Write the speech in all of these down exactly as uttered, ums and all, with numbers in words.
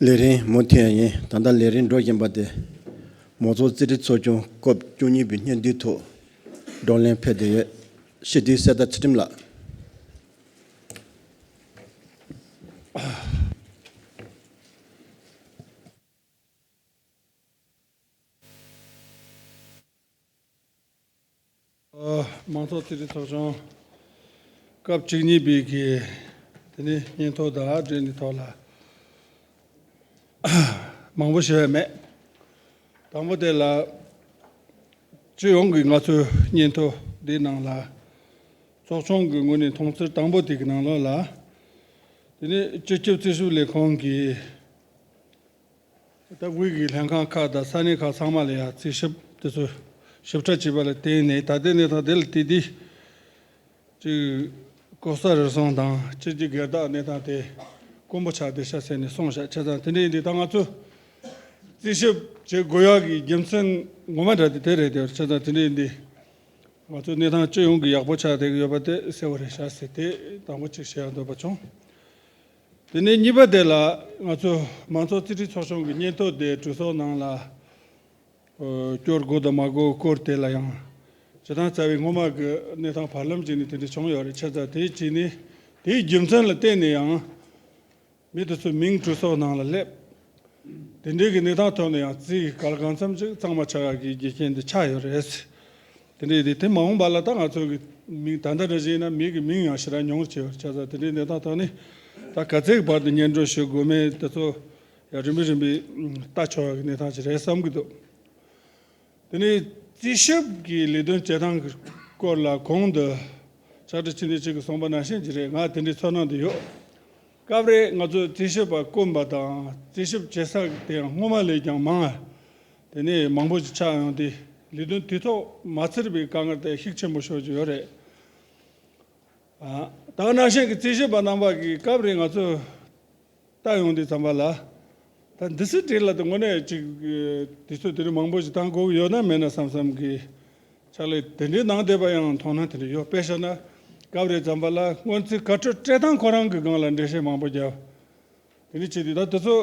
ལས་རིམ་མུ་མཐུད་ཡིན། ད་ལྟ་ལས་རིམ་འགྲོ་བཞིན་པ་དེ། མང་ཚོགས་རྩིས་ཁྲའི་ཚོགས་ཆུང་སྐབས་བཅུ་གཉིས་པའི་སྙན་ཐོའི་ཐོག་བགྲོ་གླེང་ཕེབས་བསྡད་ཡོད། སྤྱི་འཐུས་གསེར་རྟ་ཚུལ་ཁྲིམས་ལགས། ཨ། མང་ཚོགས་རྩིས་ཁྲའི་ཚོགས་ཆུང་སྐབས་བཅུ་གཉིས་པའི་གི་དེ་ནས་སྙན་ཐོ་དང་འབྲེལ་ནས་ཐོག་ལ་མང་པོ་ཞུ་ཡ་མེད། དང་པོ་དེ་ལ་སྤྱི་ཡོངས་ཀྱི་ང་ཚོའི་སྙན་ཐོ་འདི་ནང་ལ་ཚོགས་ཆུང་གི་ངོས་ནས་མཐོང་ཚུལ་དང་པོ་དེ་གི་ནང་ལོགས་ལ། དེ་ནས་སྤྱི་ཁྱབ་རྩིས་ཞིབ་ལས་ཁུངས་ཀྱི་ད་དབུས་ཀྱི་ལྷན་ཁང་ཁག་དང་ས་གནས་ཁག་ཚང་མ་ལ་ཡང་རྩིས་ཞིབ་དེ་ཚོ་ཞིབ་ཕྲ་བྱས་པ་ལ་བརྟེན་ནས། ད་ལྟའི་གནས་སྟངས་དེ་ལ་བལྟས་དུས་ཅིག་ལྐོག་ཟ་རུལ་སུངས་དང་སྤྱི་རྒྱུ་སྒེར་བདག་གནས་སྟངས་དེ་དཀོན་པོ་ཆགས་བསྡད་ཤག་ཟེར་ནས་གསུངས་ཤག་བྱས་ཙང་དེ་འདྲ་ཡིན་དུས་ད་ང་ཚོ་རྩིས་ཞིབ་བྱེད་དགོས་ཡག་གི་རྒྱུ་མཚན་ངོ་མ་འདྲ་དེ་དེ་རེད་དེ། བྱས་ཙང་དེ་འདྲ་ཡིན་དུས་ང་ཚོ་གནས་སྟངས་སྤྱི་ཡོངས་ཀྱི་ཡག་པོ་ཆགས་བསྡད་ཀྱི་ཡོད་པ་དེ་གསལ་པོ་རེད་ཤག་ཟེར་དེ་དང་པོ་གཅིག་བཤད་ཡག་འདོད་པ་བྱུང་། དེ་ནས་གཉིས་པ་དེ་ལ་ང་ཚོ་མང་ཚོགས་རྩིས་ཁྲའི་ཚོགས་ཆུང་གི་སྙན་ཐོ་དེ་གྲོས་ཚོགས་ནང་ལ་ཨོ་སྐྱོར་དགོས་དང་མ་དགོས་སྐོར་དེ་ལ་ཡང་སྤྱིར་བཏང་རྩ་བའི་སྔོན་མ་གི་གནས་སྟངས་བར་ལམ་ཅིག་ནས་དེ་འདྲ་བྱུང་ཡོད་རེད། བྱས་ཙང་དེའི་རྗེས་ནས་དེའི་རྒྱུ་མཚན་ལ་བརྟེན་ནས་ཡང་མི་དེ་ཚོའི་མིང་གྲོས་ཚོགས་ནང་ལ་སླེབས། དེ་འདྲའི་གི་གནས་སྟངས་ཐོག་ནས་ཡང་རྩིས་གང་ལ་གང་འཚམ་ཅིག་གཙང་མ་ཆགས་ཡག་གི་རྒྱུ་རྐྱེན་དེ་ཆགས་ཡོད་རེད། དེ་འདྲའི་དེ་དེ་མ་འོངས་པ་ལ་ད་ང་ཚོ་གི་མིང་ད་ལྟ་འདྲ་ཞིག་ཡིན་ན་མི་གི་མིང་ཡང་ཞེ་དྲག་ཉུང་རུ་ཕྱིན་ཡོད་རེད། བྱས་ཙང་དེ་འདྲའི་གནས་སྟངས་ཐོག་ནས་ད་ག་ཚད་བར་དུ་སྙན་སྒྲོན་ཞུ་དགོས་མེད་དེ་ཚོ་ཡང་རིམ་པས་རིམ་པས་ལྟ་ཆོག་ཡག་གི་གནས་སྟངས་ཅིག་རེད་བསམ་གྱི་འདུག་དེ་ནས་རྩིས་ཞིབ་ཀྱི་ལས་དོན་བྱེད་སྟངས་ཀྱི་སྐོར་ལ་གོང་དུ་ཕྱག་སྦྲེལ་ཕྱི་ནས་གཅིག་གིས་གསུངས་པ་ནང་བཞིན་གྱི་རེད། ང་དེ་འདྲའི་ཚོར་སྣང་དེ་ཡོད། སྐབས་རེ་ང་ཚོས་རྩིས་ཞིབ་པ་དཀོན་པ་དང་རྩིས་ཞིབ་བྱེད་ས་དེ་ཡང་སྔོན་མ་ལས་ཀྱང་མང་བ། དེ་ནས་མང་པོ་ཞིག་ཆགས་ཡོང་དུས་ལས་དོན་དུས་ཐོག་མ་ཚར་བའི་དཀའ་ངལ་དེ་ཤུགས་ཆེན་པོ་ཤོར་གྱི་ཡོད་རེད། ཨ། ད་ག་ནང་བཞིན་གྱི་རྩིས་ཞིབ་པ་རྣམ་པ་གིས་སྐབས་རེ་ང་ཚོས་ལྟ་ཡོང་དུས་ཙམ་པ་ལ། ད་འདི་སྲིད་བྲེལ་ལ་དེ་དངོས་གནས་ཅིག་དུས་ཚོད་དེ་རིང་མང་པོ་ཞིག་བཏང་དགོས་ཀྱི་ཡོད་ན་མེད་ན་བསམ་བསམ་གྱི་ཕྱག་ལས་དེ་འདྲའི་གནང་བསྡད་པ་ཡང་མཐོང་སྣང་དེ་འདྲ་ཡོད། དཔེ་བཞག་ན་སྐབས་རེ་ཙམ་པ་ལ་སྔོན་རྩིས་བཀའ་འཁྲོལ་སྤྲད་སྟངས་ཁོ་རང་གི་སྒང་ལ་འགྲེལ་བཤད་མང་པོ་བརྒྱབ། དེ་འདྲ་བྱས་དུས་ད་དེ་ཚོ་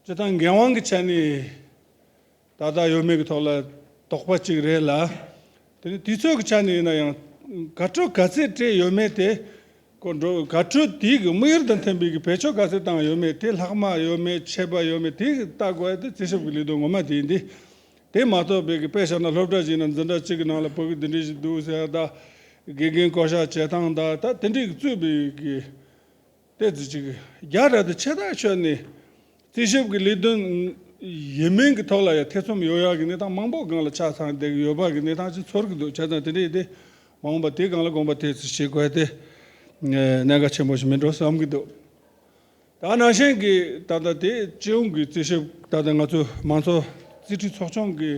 སྤྱིར་བཏང་འགན་དབང་གི་ཆ་ནས་ད་ལྟ་ཡོད་མེད་ཀྱི་ཐོག་ལ་དོགས་པ་གཅིག་རེད་ལ། དེ་ནས་དུས་ཚོད་ཀྱི་ཆ་ནས་ཡིན་ན་ཡང་བཀའ་འཁྲོལ་ག་ཚད་སྤྲད་ཡོད་མེད་དེ། ཁོ་འགྲོ་བཀའ་འཁྲོལ་དེའི་གི་དམིགས་ཡུལ་དང་མཐུན་པའི་གི་བེད་སྤྱོད་ག་ཚད་བཏང་ཡོད་མེད་དེ། ལྷག་མ་ཡོད་མེད་ཆད་པ་ཡོད་མེད་དེ་ལྟ་དགོས་ཡ་དེ་རྩིས་ཞིབ་ཀྱི་ལས་དོན་ངོ་མ་དེ་ཡིན་ཏེ། དེ་མ་གཏོགས་པའི་གི་དཔེ་བཞག་ན་སློབ་གྲྭ་ཞིག་ན་འཛིན་གྲྭ་གཅིག་གི་ནང་ལ་བོད་ཀྱི་འདི་འདྲ་ཞིག་འདུག་ཟེར་ཡ་ད། དགེ་རྒན་བསྐོ་བཞག་བྱེད་སྟངས་ད་ད་དེ་འདྲའི་གི་གཙོས་པའི་གི་ཏོག་ཙམ་ཅིག་རྒྱ་ར་དེ་ཆེ་ཐག་ཆོད་ནས་རྩིས་ཞིབ་ཀྱི་ལས་དོན་ཡིན་མིན་གྱི་ཐོག་ལ་ཡང་ཐེ་ཚོམ་ཡོད་ཡག་གི་གནས་སྟངས་མང་པོ་སྒང་ལ་ཆ་ཚང་བསྡད་ཀྱི་ཡོད་པ་གི་གནས་སྟངས་ཅིག་ཚོར་གྱི་འདུག་བྱས་ཙང་དེ་འདྲ་ཡིན་ཏེ་མ་འོངས་པ་དེའི་སྒང་ལ་དགོངས་པ་དེ་ཚོ་བཞེས་དགོས་ཏེ་གནད་འགག་ཆེན་པོ་ཞིག་མིན་འགྲོ་བསམ་གྱི་འདུག་ད་ནང་བཞིན་གྱི་ད་ལྟ་དེ་སྤྱི་ཡོངས་ཀྱི་རྩིས་ཞིབ་ད་ལྟ་ང་ཚོ་མང་ཚོགས་རྩིས་ཁྲའི་ཚོགས་ཆུང་གི་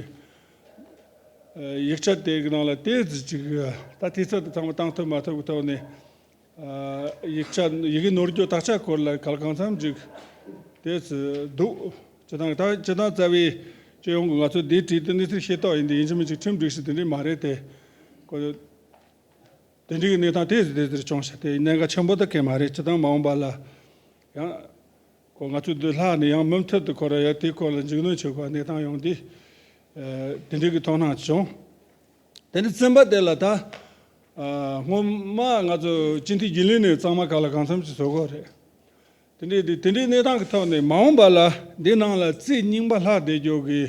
ཡིག་ཆ་དེ་གི་ནང་ལ་ཏོག་ཙམ་ཅིག་ད་དུས་ཚོད་དེ་ཚང་མ་བཏང་ཐུབ་མ་ཐུབ་ཀྱི་ཐོག་ནས། ཨ། ཡིག་ཆ་ཡི་གེ་ནོར་རྒྱུ་དག་ཆ་སྐོར་ལ་གང་ལ་གང་འཚམ་ཅིག་དེ་ཚོ་འདུག་སྤྱིར་བཏང་ད་སྤྱིར་བཏང་རྩ་བའི་སྤྱི་ཡོངས་ཀྱི་ང་ཚོ་འདིའི་བྲིས་དེ་གནས་ཚུལ་ཤེས་རྟོགས་ཡིན་དེ་ཡིན་གཅིག་མིན་གཅིག་ཁྲིམས་སྒྲིག་གཞི་དེ་འདྲའི་མ་རེད་དེ། ཁོ་དེ་འདྲའི་གནས་སྟངས་དེ་ཚོ་དེ་ཚོར་བྱུང་ཤག་དེ་གནད་འགག་ཆེན་པོ་ད་གང་མ་རེད། སྤྱིར་བཏང་མ་འོངས་པ་ལ་ཡང་ཁོ་ང་ཚོ་འདི་ལྷག་ནས་ཡང་མུ་མཐུད་དུ་ཁོ་ར་ཡ་དེ་སྐོར་ལ་འཇིགས་སྣང་བྱེད་དགོས་གནས་སྟངས་ཡོང་དུས། ཨ། དེ་འདྲའི་གི་མཐོང་སྣང་བྱུང་། དེ་ནས་ཚན་པ་དེ་ལ་ད། ཨ། སྔོན་མ་ང་ཚོ་སྤྱི་འཐུས་རྒྱུན་ལས་ནས་གཙང་མ་གང་ལ་གང་འཚམ་ཞིག་བཟོ་དགོས་རེད། དེ་འདྲའི་དེ་དེ་འདྲའི་གནས་སྟངས་ཀྱི་ཐོག་ནས་མ་འོངས་པ་ལ་འདི་ནང་ལ་རྩིས་རྙིང་པ་ལྷག་བསྡད་རྒྱུ་གི་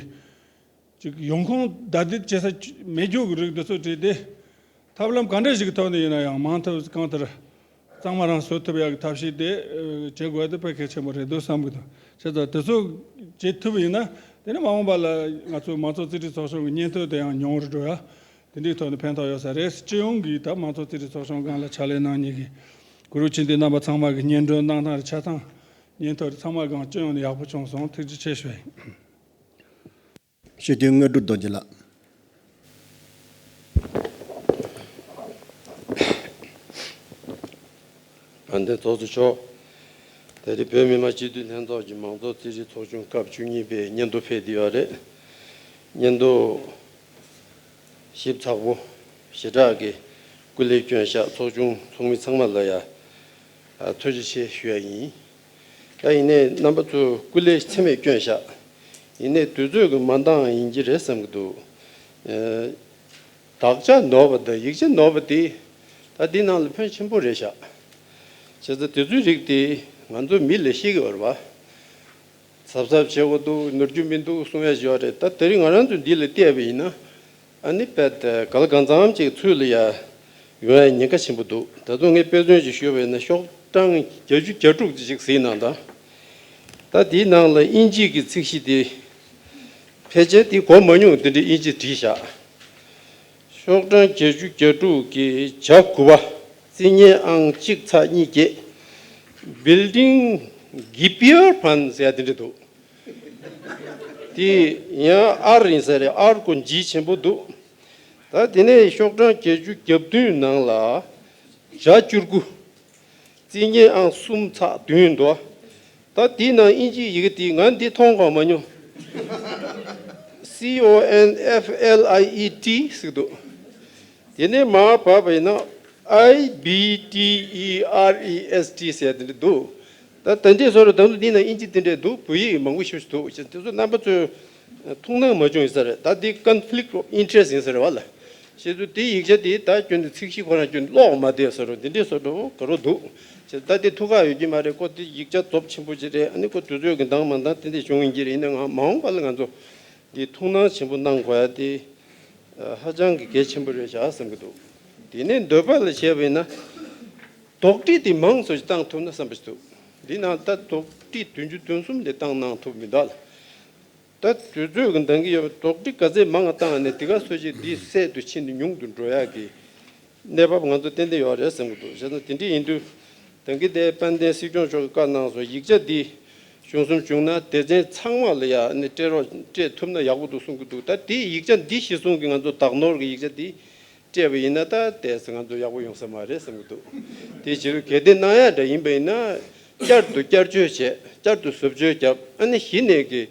ཅིག་ཡོང་ཁུངས་བདའ་འདེད་བྱེད་ས་མེད་རྒྱུ་གི་རིགས་འདི་ཚོ་བྲིས་ཏེ། ཐབས་ལམ་ག་འདྲ་ཞིག་གི་ཐོག་ནས་ཡིན་ན་ཡང་མང་ཐབས་གང་ལྟར། གཙང་མ་རང་བཟོ་ཐུབ་ཡག་གི་ཐབས་ཤེས་དེ་བྱེད་དགོས་དེ་དཔེ་གལ་ཆེན་པོ་རེད་འདུག་བསམ་གྱི་འདུག་བྱས་ཙང་དེ་ཚོ་བྱེད་ཐུབ་ཡིན་ན་དེ་ནི་མ་འོངས་པ་ལ་ང་ཚོ་མང་ཚོགས་རྩིས་ཁྲའི་ཚོགས་ཆུང་གི་སྙན་ཐོ་དེ་ཡང་ཉུང་རུ་འགྲོ་ཡ་དེ་འདྲའི་ཐོག་ནས་ཕན་ཐོགས་ཡོད་ས་རེད། སྤྱི་ཡོངས་ཀྱི་ད་མང་ཚོགས་རྩིས་ཁྲའི་ཚོགས་ཆུང་སྒང་ལ་ཕྱག་ལས་གནང་མཁན་གྱི་གུ་རུ་སྤྱི་འཐུས་རྣམ་པ་ཚང་མ་གི་སྙན་སྒྲོན་གནང་སྟངས་རེད། ཆ་ཚང་སྙན་ཐོ་རེད། ཚང་མ་སྒང་སྤྱི་ཡོངས་ནས་ཡག་པོ་བྱུང་སོང་། ཐུགས་རྗེ་ཆེ་ཞུ་ཡ་ཡིན། སྤྱི་འཐུས་དངོས་གྲུབ་རྡོ་རྗེ་ལགས། དཔལ་ལྡན་ཚོགས་གཙོ་མཆོག་དེ་རིང་བོད་མི་མང་སྤྱི་འཐུས་ལྷན་ཚོགས་ཀྱི་མང་གཙོ་རྩིས་ཁྲའི་ཚོགས་ཆུང་སྐབས་བཅུ་གཉིས་པའི་སྙན་ཐོ་ཕེབས་བསྡད་ཡོད་རེད། སྙན་ཐོ་ཞིབ་ཚགས་པོ་ཞེ་དྲག་གི་སྐུ་ལས་བསྐྱོན་ཤག་ཚོགས་ཆུང་ཚོགས་མི་ཚང་མ་ལ་ཡ་ཐུགས་རྗེ་ཆེ་ཞུ་ཡ་ཡིན། ད་ཡིན་ནའི་རྣམ་པ་ཚོས་སྐུ་ལས་ཚད་མེད་བསྐྱོན་བཞག་ཡིན་ནའི་དུས་ཚོད་ཀྱི་མ་འདང་ཡིན་གྱི་རེད་བསམ་གྱི་འདུག་ཨེ། དག་ཆ་ནོར་བ་དང་ཡིག་ཆ་ནོར་བ་དེ་ད་འདི་ནང་ལ་ཕོན་ཆེན་པོ་རེད་བཞག་བྱས་ཙང་དེ་ཚོའི་རིགས་དེ་ང་ཚོ་མི་ལས་ཤེས་ཀྱི་ཡོད་རེད་པ། གཟབ་གཟབ་བྱེད་དགོས་འདུག་ནོར་རྒྱུ་མི་འདུག་གསུང་ཡ་ཞིག་ཡོད་རེད། ད་དེ་རིང་ང་རང་ཚོས་འདི་ལ་བལྟས་པ་ཡིན་ན། ཨ་ནི་དཔེ་དེ་ག་ལ་གང་འཚམ་ཅིག་ཚུར་ལ་ཡ་ཡོང་ཡ་ཉེན་ཁ་ཆེན་པོ་འདུག་ད་དུང་ངས་དཔེ་མཚོན་ཅིག་ཞུས་པ་ཡིན་ན་ཤོག་གྲངས་བརྒྱད་ཅུ་གྱ་དྲུག་ཅིག་གཟིགས་གནང་དང་། ད་དེའི་ནང་ལ་དབྱིན་ཇིའི་གི་ཚིག་གཞི་དེ་ཕལ་ཆེར་དེ་གོ་མ་མྱོང་། དེ་འདྲའི་དབྱིན་ཇི་བྲིས་བཞག་ཤོག་གྲངས་བརྒྱད་ཅུ་གྱ་དྲུག་གི་བྱ་དགུ་པ། རྩིས་ཉིན་ཨང་གཅིག་ཚེག་གཉིས་བརྒྱད། Building Gipper Pan ཟེར་ཡ་དེ་འདྲ་འདུག་དེ་ཡང་ཨར་ཡིན་ས་རེད། ཨར་གོ་ཇི་ཆེན་པོ་འདུག་ད་དེ་ནས་ཤོག་གྲངས་བརྒྱད་ཅུ་གྱ་བདུན་ནང་ལ་བྱ་བཅུ་དགུ། རྩིས་ཉིན་ཨང་གསུམ་ཚེག་བདུན་འདུག་ད་དེའི་ནང་དབྱིན་ཇིའི་ཡི་གེ་དེ་ང་འདི་མཐོང་གང་མ་མྱོང་། C O N F L I E T ཟེར་འདུག་དེ་ནས་མར་བབས་པ་ཡིན་ན་I B T E R E S T ཟེར་དེ་འདྲ་འདུག་ད་དེ་འདྲའི་བཟོ་འདྲ་དང་དུ་འདི་ན་དབྱིན་ཇི་དེ་འདྲ་འདུག་བོད་ཡིག་མང་པོ་ཞེ་པོ་ཞིག་འདུག་དེ་ཚོ་རྣམ་པ་ཚོས་ཐུགས་སྣང་མ་བྱུང་ཡིན་ས་རེད། ད་འདི་conflict of interest ཡིན་ས་རེད་བ་ལ། ཞེས་ཚུལ་དེའི་ཡིག་ཆ་དེ་ད་སྐྱོན་དུ་ཚིག་གཞི་ཁོ་རང་སྐྱོན་ཀློག་མ་བདེ་བཟོ་འདྲ་འདི་འདྲའི་བཟོ་འདྲ་བོ་ག་རེ་འདུག་ཅེས་ད་དེ་ཐུགས་ཁག་ཡོད་ཀྱི་མ་རེད། ཁོ་དེ་ཡིག་ཆ་རྫོབ་ཆེན་པོ་ཅིག་རེད། ཨ་ནི་ཁོ་དུས་ཚོད་ཀྱི་འདང་མ་འདང་དེ་འདྲ་བྱུང་ཡིན་གྱི་རེད། ཡིན་ན་ང་མ་འོངས་པ་ལ་ང་ཚོ་འདི་ཐུགས་སྣང་ཆེན་པོ་གནང་དགོས་ཡ་དེ་ཧ་ཅང་གི་གལ་ཆེན་པོ་རེད་བཞག་བསམ་གྱི་འདུག་དེ་ནས་འདོད་པ་ལ་བྱས་པ་ཡིན་ན་དོགས་འདྲི་དེ་མང་ཙམ་ཞིག་བཏང་ཐུབ་ན་བསམ་པ་ཞིག་འདུག་འདི་ནང་ད་དོགས་འདྲི་བདུན་ཅུ་དོན་གསུམ་ལས་བཏང་གནང་ཐུབ་མི་འདུག་ལ། ད་དུས་ཚོད་ཀྱི་འདང་གི་ཡོད་པ་དོགས་འདྲི་ག་ཚད་མང་བ་བཏང་ནས་དེ་ག་སོ་ཞིག་འདི་སད་དུ་ཕྱིན་ནས་ཉུང་དུ་འགྲོ་ཡག་གི་གནས་བབ་ང་ཚོ་ཏན་ཏན་ཡོད་རེད་བསམ་གྱི་འདུག་བྱས་ཙང་དེ་འདྲ་ཡིན་དུས་འདང་གི་དེ་དཔལ་ལྡན་སྲིད་སྐྱོང་མཆོག་གིས་བཀའ་གནང་སོང་། ཡིག་ཆ་འདི་གཞུང་གསུམ་བྱུང་ན་སྡེ་ཚན་ཚང་མ་ལ་ཡ་ནི་སྤྲད་རོགས་སྤྲད་ཐུབ་ན་ཡག་པོ་འདུག་གསུང་གི་འདུག་ད་དེ་ཡིག་ཆ་འདི་གཞི་བཟུང་གི་ང་ཚོ་བདག་ནོར་གྱི་ཡིག་ཆ་འདི་སྤྲད་པ་ཡིན་ན་ད་དེ་ང་ཚོ་ཡག་པོ་ཡོང་ས་མ་རེད་བསམ་གྱི་འདུག་དེ་ཕྱིར་གལ་ཏེ་གནང་ཡག་འདྲ་ཡིན་པ་ཡིན་ན་བསྐྱར་དུ་བསྐྱར་བཅོས་བྱས། བསྐྱར་དུ་བཟོ་བཅོས་བརྒྱབ། ཨ་ནི་གཞི་ནས་ཀྱི་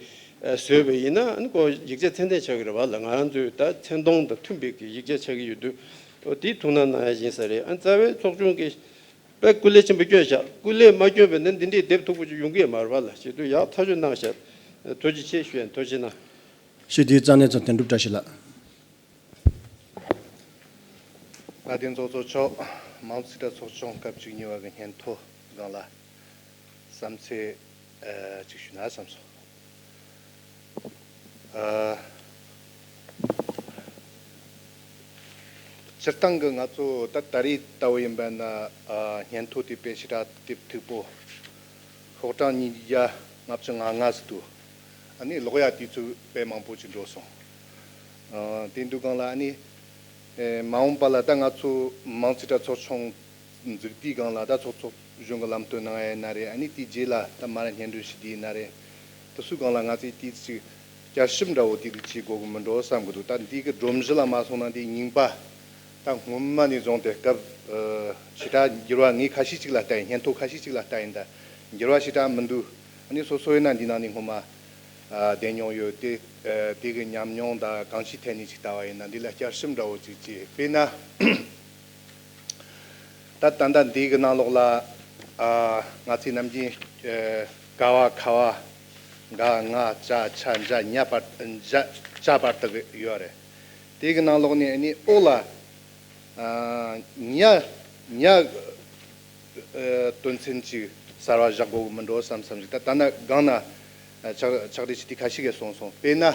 བཟོས་པ་ཡིན་ན་ཨ་ནི་ཁོ་ཡིག་ཆ་ཚད་ལྡན་ཆགས་ཀྱི་རེད་བ་ལ། ང་རང་ཚོའི་ད་མཚན་མཐོང་དང་མཐུན་པའི་གི་ཡིག་ཆ་ཆགས་ཀྱི་ཡོད་དུས་དེ་ཐུགས་སྣང་གནང་ཡག་ཡིན་ས་རེད། ཨ་ནི་རྩ་བའི་ཚོགས་ཆུང་གི་དཔེ་སྐུ་ལས་ཆེན་པོ་བསྐྱོན་བཞག་སྐུ་ལས་མ་བསྐྱོན་པ་ན་འདི་འདྲའི་དེབ་མཐུག་པོ་ཅིག་ཡོང་གི་ཡོད་མ་རེད་བ་ལ། བྱེད་དུས་ཡག་ཐག་གཅོད་གནང་ཤག་ཐུགས་རྗེ་ཆེ་ཞུ་ཡ་ཡིན། ཐུགས་རྗེ་གནང་། ཞུ་དེའི་རྩ་གནས་ཚོ་དོན་གྲུབ་བཀྲ་ཤིས་ལགས། དགའ་ལྡན་ཚོགས་གཙོ་མཆོག་མང་རྩིས་ཁྲ་ཚོགས་ཆུང་སྐབས་བཅུ་གཉིས་པ་གི་སྙན་ཐོ་སྒང་ལ་བསམ་ཚུལ་ཨ་ཅིག་ཞུ་ན་བསམ་སོང་། ཨ། སྤྱིར་བཏང་གི་ང་ཚོ་ད་ད་རེས་ལྟ་བུ་ཡིན་པ་ན་ཨ་སྙན་ཐོ་དེ་དཔེ་ཞེ་དྲག་དེབ་མཐུག་པོ། ཤོག་གྲངས་ཉིས་བརྒྱ་ལྔ་བཅུ་ང་ལྔ་ཟིག་འདུག་ཨ་ནི་ཀློག་ཡ་དུས་ཚོད་དཔེ་མང་པོ་ཅིག་འགྲོ་སོང་། ཨ་དེ་འདུག་སྒང་ལ་ཨ་ནི་ཨེ་མ་འོངས་པ་ལ་ད་ང་ཚོ་མང་རྩིས་ཁྲ་ཚོགས་ཆུང་འཛུགས་དུས་སྒང་ལ་ད་ཚོགས་ཚོགས་གཞོན་གྱི་ལམ་སྟོན་གནང་ཡ་ཡིན་ན་རེད། ཨ་ནི་དེའི་རྗེས་ལ་ད་མ་ར་སྙན་སྒྲོན་ཞུ་དུས་ཡིན་ན་རེད། དེ་ཚོའི་སྒང་ལ་ང་ཚོས་དེ་ཅིག་བསྐྱར་ཞིབ་འདྲ་བོ་དེ་རིགས་བྱེད་དགོས་ཀྱི་མི་འགྲོ་བསམ་གྱི་འདུག་ད་འདི་གི་སྒྲོམ་གཞི་ལ་མ་སོང་ན་འདི་རྙིང་པ་ད་སྔོན་མ་ནས་བཟུང་སྟེ་སྐབས་ཨ་ཞེ་དྲག་འགྱུར་བ་ངས་ཁ་ཤས་ཅིག་ལ་ལྟ་ཡིན། སྙན་ཐོ་ཁ་ཤས་ཅིག་ལ་ལྟ་ཡིན། ད་འགྱུར་བ་ཞེ་དྲག་མི་འདུག་ཨ་ནི་སོ་སོ་ཡིན་ན་འདི་ནང་ནས་སྔོན་མ་ཨ་བསྡད་མྱོང་ཡོད་དེ། ཨ་དེ་གི་ཉམས་མྱོང་དང་གང་ཅིའི་ཐད་ནས་ཅིག་ལྟ་བ་ཡིན་ན་འདི་ལ་བསྐྱར་ཞིབ་འདྲ་བོ་ཅིག་བྱས། དཔེར་ན། ད་ད་ལྟ་འདི་གི་ནང་ལོགས་ལ་ཨ་ང་ཚོས་ནམ་རྒྱུན་ཨ་ཀ་བ་ཁ་བ་ག་ང་ཅ་ཆ་འཇ་ཉ་བར་འཇ་ཅ་བར་དག་ཡོད་རེད། དེ་གི་ནང་ལོགས་ནས་ཨ་ནི་ཨོ་ལ་ཨ་ཉ་ཉ་ཨ་དོན་ཚན་ཅིག་གསར་བ་བཞག་དགོས་ཀྱི་མི་འགྲོ་བསམ་བསམ་ཞིག་ད་ད་ན་སྒང་ན་ཨ་ཕྱག་ཕྱག་བྲིས་བྱས་དུས་ཁ་ཤས་ཀྱིས་གསུངས་སོང་། དཔེར་ན།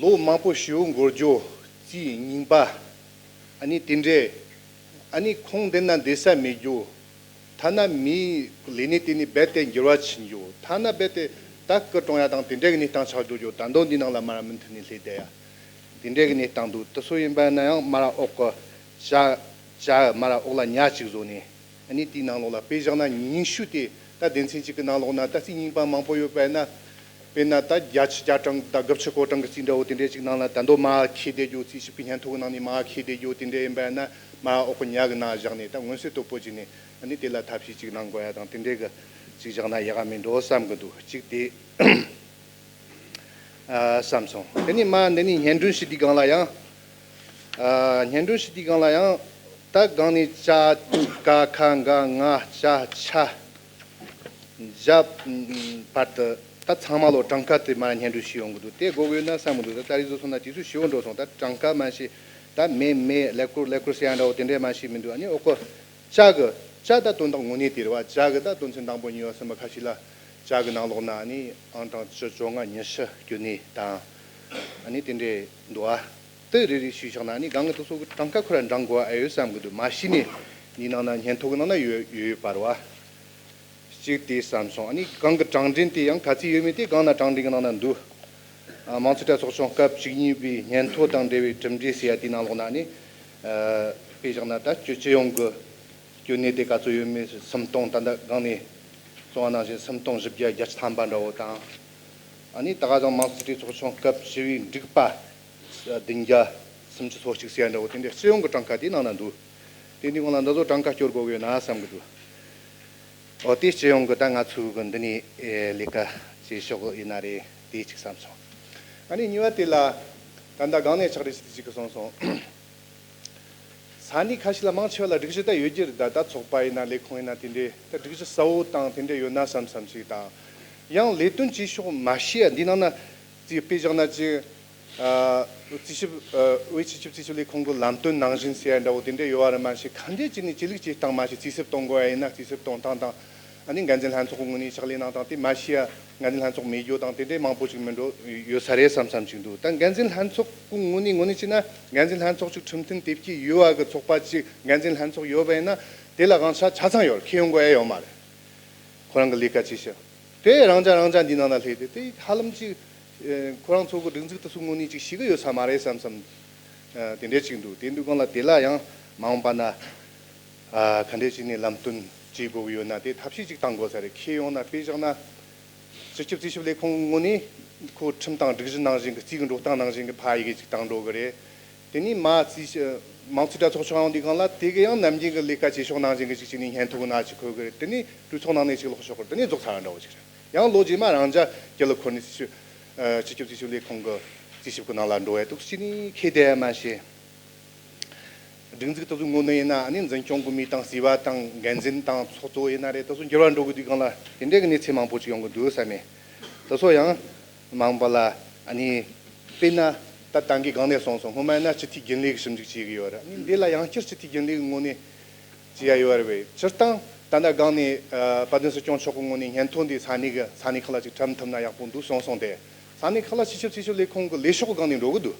ལོ་མང་པོ་ཞེ་པོ་འགོར་རྒྱུ་རྩིས་རྙིང་པ། ཨ་ནི་དེ་འདྲས། ཨ་ནི་ཁུངས་འདི་ན་འདི་ས་མེད་རྒྱུ། ཐ་ན་མིའི་ལས་གནས་དེ་ནས་རྦད་དེ་འགྱུར་བ་ཕྱིན་རྒྱུ། ཐ་ན་རྦད་དེ་ད་སྐུ་གྲོངས་ཡ་དང་དེ་འདྲས་ཀྱི་གནས་སྟངས་ཆགས་འགྲོ་རྒྱུ། ད་དུང་འདི་ནང་ལ་མ་ར་མུ་མཐུད་ནས་སླེབས་བསྡད་ཡ། དེ་འདྲས་ཀྱི་གནས་སྟངས་འདུག་དེ་ཚོ་ཡིན་པ་ན་ཡང་མ་ར་འོག་གི་ཅ་ཅ་མ་ར་འོག་ལ་ཉ་གཅིག་བཟོ་ནས། ཨ་ནི་དེའི་ནང་ལོགས་ལ་དཔེ་བཞག་ན་ཉིང་ཤུ་དེ་ད་སྡེ་ཚན་གཅིག་གི་ནང་ལོགས་ན་ད་རྩིས་རྙིང་པ་མང་པོ་ཡོད་པ་ཡིན་ན། དཔེར་ན་ད་བརྒྱད་ཅུ་གྱ་གྲངས་དང་དགུ་བཅུ་གོ་གྲངས་ཀྱི་རྩིས་འདྲ་བོ་དེ་འདྲས་ཅིག་ནང་ལ་ད་དུང་མར་འཁྱེར་བསྡད་རྒྱུ། རྩིས་ཞིབ་ཀྱི་སྙན་ཐོ་གི་ནང་ནས་མར་འཁྱེར་བསྡད་རྒྱུ་དེ་འདྲས་ཡིན་པ་ཡིན་ན་མར་འོག་གི་ཉ་གི་ནང་བཞག་ནས་ད་མངོན་གསལ་དོད་པོ་བྱས་ནས་ཨ་ནི་དེ་ལ་ཐབས་ཤེས་ཅིག་གནང་དགོས་ཡ་དང་དེ་འདྲས་ཀྱི་ཅིག་བཞག་ན་ཡག་ག་མེད་འགྲོ་བསམ་གི་འདུག་གཅིག་དེ། ཨ་བསམ་སོང་། དེ་ནས་མ་འདི་ནས་སྙན་སྒྲོན་ཞུ་དུས་སྒང་ལ་ཡང་། ཨ་སྙན་སྒྲོན་ཞུ་དུས་སྒང་ལ་ཡང་། ད་སྒང་ནས་ཅ་ཀ་ཁ་ག་ང་ཅ་ཆ་ བརྒྱ་བར་དུ་ད་ཚང་མ་ལོ་གྲངས་ཀ་དེ་མར་སྙན་སྒྲོན་ཞུས་ཡོང་གི་འདུག་དེ་དགོས་གི་ཡོད་ན་བསམ་གི་འདུག་ད་ད་རེས་བཟོ་སོང་ན་དུས་ཚོད་ཞེ་པོ་འགྲོ་སོང་། ད་གྲངས་ཀ་མ་ཤེས། ད་མེ་མེ་ཀླད་ཀོར་ཀླད་ཀོར་ཟེར་ཡ་འདྲ་བོ་དེ་འདྲས་མ་ཤེས་མི་འདུག་ཨ་ནི་འོ་ཀོ་ཇ་གི་ཇ་ད་དོན་དག་དངོས་གནས་དེ་རེད་བ། ཇ་གི་ད་དོན་ཚན་དང་པོ་གཉིས་པ་གསུམ་པ་ཁ་ཤས་ལ་ཇ་གི་ནང་ལོགས་ན་ཨ་ནི་ཨང་གྲངས་བཅུ་བཅོ་ལྔ་ཉི་ཤུ་སྐྱོན་ནས་དང་ཨ་ནི་དེ་འདྲས་འདུག་ཨ། དེ་རེ་རེ་ཞུས་བཞག་ན་ཨ་ནི་གང་གི་དེ་ཚོ་གི་གྲངས་ཀ་ཁོ་ར་འདྲེན་དགོས་ཨ་ཡོད་བསམ་གི་འདུག་མ་གཞི་ནས་འདི་ནང་ན་སྙན་ཐོ་གི་ནང་ན་ཡོད་ཡོད་ཡོད་པ་རེད་བ། གཅིག་དེ་བསམ་སོང་། ཨ་ནི་གང་གི་གྲངས་འདྲེན་དེ་ཡང་ག་ཚོད་ཡོད་མེད་དེ་གང་ན་གྲངས་འདྲེན་གི་ནང་ན་འདུག་ཨ། དམངས་གཙོ་གྲོས་ཚོགས་ཆུང་སྐབས་བཅུ་གཉིས་པའི་སྙན་ཐོ་དང་འབྲེལ་བའི་གྲུབ་འབྲས་ཟེར་ཡ་དེའི་ནང་ལོགས་ན་ནི། ཨ། དཔེ་བཞག་ན་ད་སྤྱི་སྤྱི་ཡོངས་ཀྱི་སྐྱོན་གནས་དེ་ག་ཚོད་ཡོད་མེད་སུམ་སྟོང་། ད་ལྟ་གང་ནས་གསུངས་པ་ནང་བཞིན་སུམ་སྟོང་བཞི་བརྒྱ་བརྒྱད་ཅུ་ཐམ་པ་འདྲ་བོ་དང་། ཨ་ནི་ད་ག་ཙང་དམངས་གཙོ་གྲོས་ཚོགས་ཆུང་སྐབས་བཞི་པའི་འགྲིག་པ་བདུན་བརྒྱ་སུམ་ཅུ་སོ་གཅིག་ཟེར་ཡ་འདྲ་བོ་དེ་འདྲའི་སྤྱི་ཡོངས་ཀྱི་གྲངས་ཀ་དེའི་ནང་ན་འདུག་དེ་འདི་སྔོན་ལ་འདི་ཚོ་གྲངས་ཀ་སྐྱོར་དགོས་ཀྱི་ཡོད་ན་བསམ་གི་འདུག་འོ་དེ་སྤྱི་ཡོངས་ཀྱི་ད་ང་ཚོའི་གི་འདི་ནས་ཨེ་ལས་ཀ་བྱེད་ཕྱོགས་ཡིན་ན་རེད། དེ་གཅིག་བསམ་སོང་། ཨ་ནི་གཉིས་པ་དེ་ལ་ད་ལྟ་སྒང་ནས་ཕྱག་བྲིས་ཞུ་དུས་གཅིག་གི་གསུངས་སོང་། ས་གནས་ཁ་ཤས་ལ་མང་ཆེ་བ་ལ་སྒྲིག་གཞི་ད་ཡོད་རྒྱུ་རེད། ད་ད་ཚོགས་པ་ཡིན་ན་ལས་ཁུངས་ཡིན་ན་དེ་འདྲའི་ད་སྒྲིག་གཞི་གསལ་བོ་དང་དེ་འདྲའི་ཡོད་ན་བསམ་བསམ་ཞིག་དང་། ཡང་ལས་དོན་བྱེད་ཕྱོགས་མ་ཤེས་ཡ་འདི་ནང་ན་ཅིག་དཔེ་བཞག་ན་ཅིག་ཨ། རྩིས་ཞིབ། ཨ། དབུས་སྤྱི་ཁྱབ་རྩིས་ཞིབ་ལས་ཁུངས་ཀྱི་ལམ་སྟོན་ནང་བཞིན་ཟེར་ཡ་འདྲ་བོ་དེ་འདྲ་ཡོད་པ་རེད། མ་གཞི་ག་འདྲས་བྱས་ནས་ཆོས་ལུགས་སྤྱིར་བཏང་མ་གཞི་རྩིས་ཞིབ་གཏོང་དགོས་ཡ་ཡིན་ན་རྩིས་ཞིབ་གཏོང་སྟངས་དང་། ཨ་ནི་འགན་འཛིན་ལྷན་ཚོགས་ཀྱི་ངོས་ནས་ཕྱག་ལས་གནང་སྟངས་དེ་མ་ཤེས་ཡ་འགན་འཛིན་ལྷན་ཚོགས་མེད་རྒྱུ་དང་དེ་འདྲས་མང་པོ་ཅིག་མི་འགྲོ་ཡོད་ས་རེད་བསམ་བསམ་ཅིག་འདུག་ད་འགན་འཛིན་ལྷན་ཚོགས་ཀྱི་ངོས་ནས་ངོས་ནས་བྱས་ན་འགན་འཛིན་ལྷན་ཚོགས་ཅིག་ཁྲིམས་མཐུན་དེབ་སྐྱེལ་ཡོད་པ་གི་ཚོགས་པ་ཅིག་འགན་འཛིན་ལྷན་ཚོགས་ཡོད་པ་ཡིན་ན་དེ་ལ་དབང་ཆ་ཆ་ཚང་ཡོད་རེད། ཁྱེར་ཡོང་དགོས་ཡ་ཡོད་མ་རེད། ཁོ་རང་གི་ལས་ཀ་བྱེད་ཤག་དེ་རང་ཅག་རང་ཅག་འདི་ནང་ན་སླེབས་ཏེ་དེ་ཧ་ལམ་ཅིག་ཨེ། ཁོ་རང་ཚོ་གི་སྒྲིག་འཛུགས་དེ་ཚོ་ངོས་ནས་ཅིག་ཤེས་གི་ཡོད་ས་མ་རེད་བསམ་བསམ། ཨ། དེ་འདྲས་ཅིག་འདུག་དེ་འདུག་གང་ལ་དེ་ལ་ཡང་མ་འོངས་པ་ན། ཨ། ག་འདྲས་ཅིག་ནས་ལམ་སྟོན་བྱེད་དགོས་ཀྱི་ཡོད་ན་དེ་ཐབས་ཤེས་ཅིག་བཏང་དགོས་ས་རེད། ཁྱེད་ཡོང་ན་དཔེ་བཞག་ན། སྤྱི་ཁྱབ་རྩིས་ཞིབ་ལས་ཁུངས་ངོས་ནས་ཁོ་ཁྲིམས་དང་སྒྲིག་གཞི་ནང་བཞིན་གི་རྩིས་ཀྱི་འགྲོ་སྟངས་ནང་བཞིན་གི་ཕར་ཡི་གེ་ཅིག་བཏང་འགྲོ་གི་རེད། དེ་ནས་མ་རྩིས་ཞིབ་དམངས་གཙོའི་གྲོས་ཚོགས་ཆུང་ཡོང་དུས་སྒང་ལ་དེ་གི་ཡང་ནམ་རྒྱུན་གི་ལས་ཀ་བྱེད་ཕྱོགས་ནང་བཞིན་གི་ཅིག་བྱས་ནས་སྙན་ཐོ་གི་ནང་ཅིག་འཁོད་གི་རེད། དེ་ནས་གྲོས་ཚོགས་ནང་ནས་ཅིག་ལོག་ཕྱོགས་གི་རེད། དེ་ནས་རྫོགས་ཚར་བ་འདྲ་བོ་ཅིག་རེད། ཡང་ལོ་རྗེས་མ་རང་ཅག་སྤྱི་བླ་འཁོར་ནས་སྤྱི་ཁྱབ། ཨ། སྤྱི་ཁྱབ་རྩིས་ཞིབ་ལས་ཁུངས་ཀྱི་རྩིས་ཞིབ་ཀྱི་ནང་ལ་འགྲོ་བའི་འདུག་སེ་ནི་ཁེ་དེ་མ་ཤེས། སྒྲིག་འཛུགས་དེ་ཚོའི་ངོས་ནས་ཡིན་ན་ཨ་ནི་འཛིན་སྐྱོང་གི་མི་དང་སྲིད་པ་དང་འགན་འཛིན་དང་ཚོགས་གཙོ་ཡིན་ན་རེད། དེ་ཚོ་འགྱུར་བ་འགྲོ་གི་དུས་སྒང་ལ་དེ་འདྲའི་གི་གནས་ཚུལ་མང་པོ་ཅིག་ཡོང་གི་འདུག་བསམ་མེད། དེ་ཚོ་ཡང་མང་པོ་ལ་ཨ་ནི་དཔེར་ན་ད་ད་གིན་སྒང་ནས་གསུངས་སོང་། སྔོན་མ་ཡིན་ན་སྤྱི་འཐུས་རྒྱུན་ལས་ཀྱི་ཞིབ་འཇུག་བྱེད་གི་ཡོད་རེད། ཨ་ནི་འདི་ལ་ཡང་བསྐྱར་སྤྱི་འཐུས་རྒྱུན་ལས་ཀྱི་ངོས་ནས། ཅི་ཡ་ཡོད་རེད་བས། སྤྱིར་བཏང་ད་ལྟ་སྒང་ནས་ཨ་དཔལ་ལྡན་སྲིད་སྐྱོང་མཆོག་གི་ངོས་ནས་སྙན་ཐོ་འདི་ས་གནས་ཀྱི་ས་གནས་ཁག་ལ་ཅིག་འཁྲབ་ཐུབ་ན་ཡག་པོ་འདུག་གསུངས་སོང་སྟེ། ས་གནས་ཁག་ལ་སྤྱི་ཁྱབ་རྩིས་ཞིབ་ལས་ཁུངས་ཀྱི་ལས་ཤོག་སྒང་ནས་འགྲོ་གི་འདུག་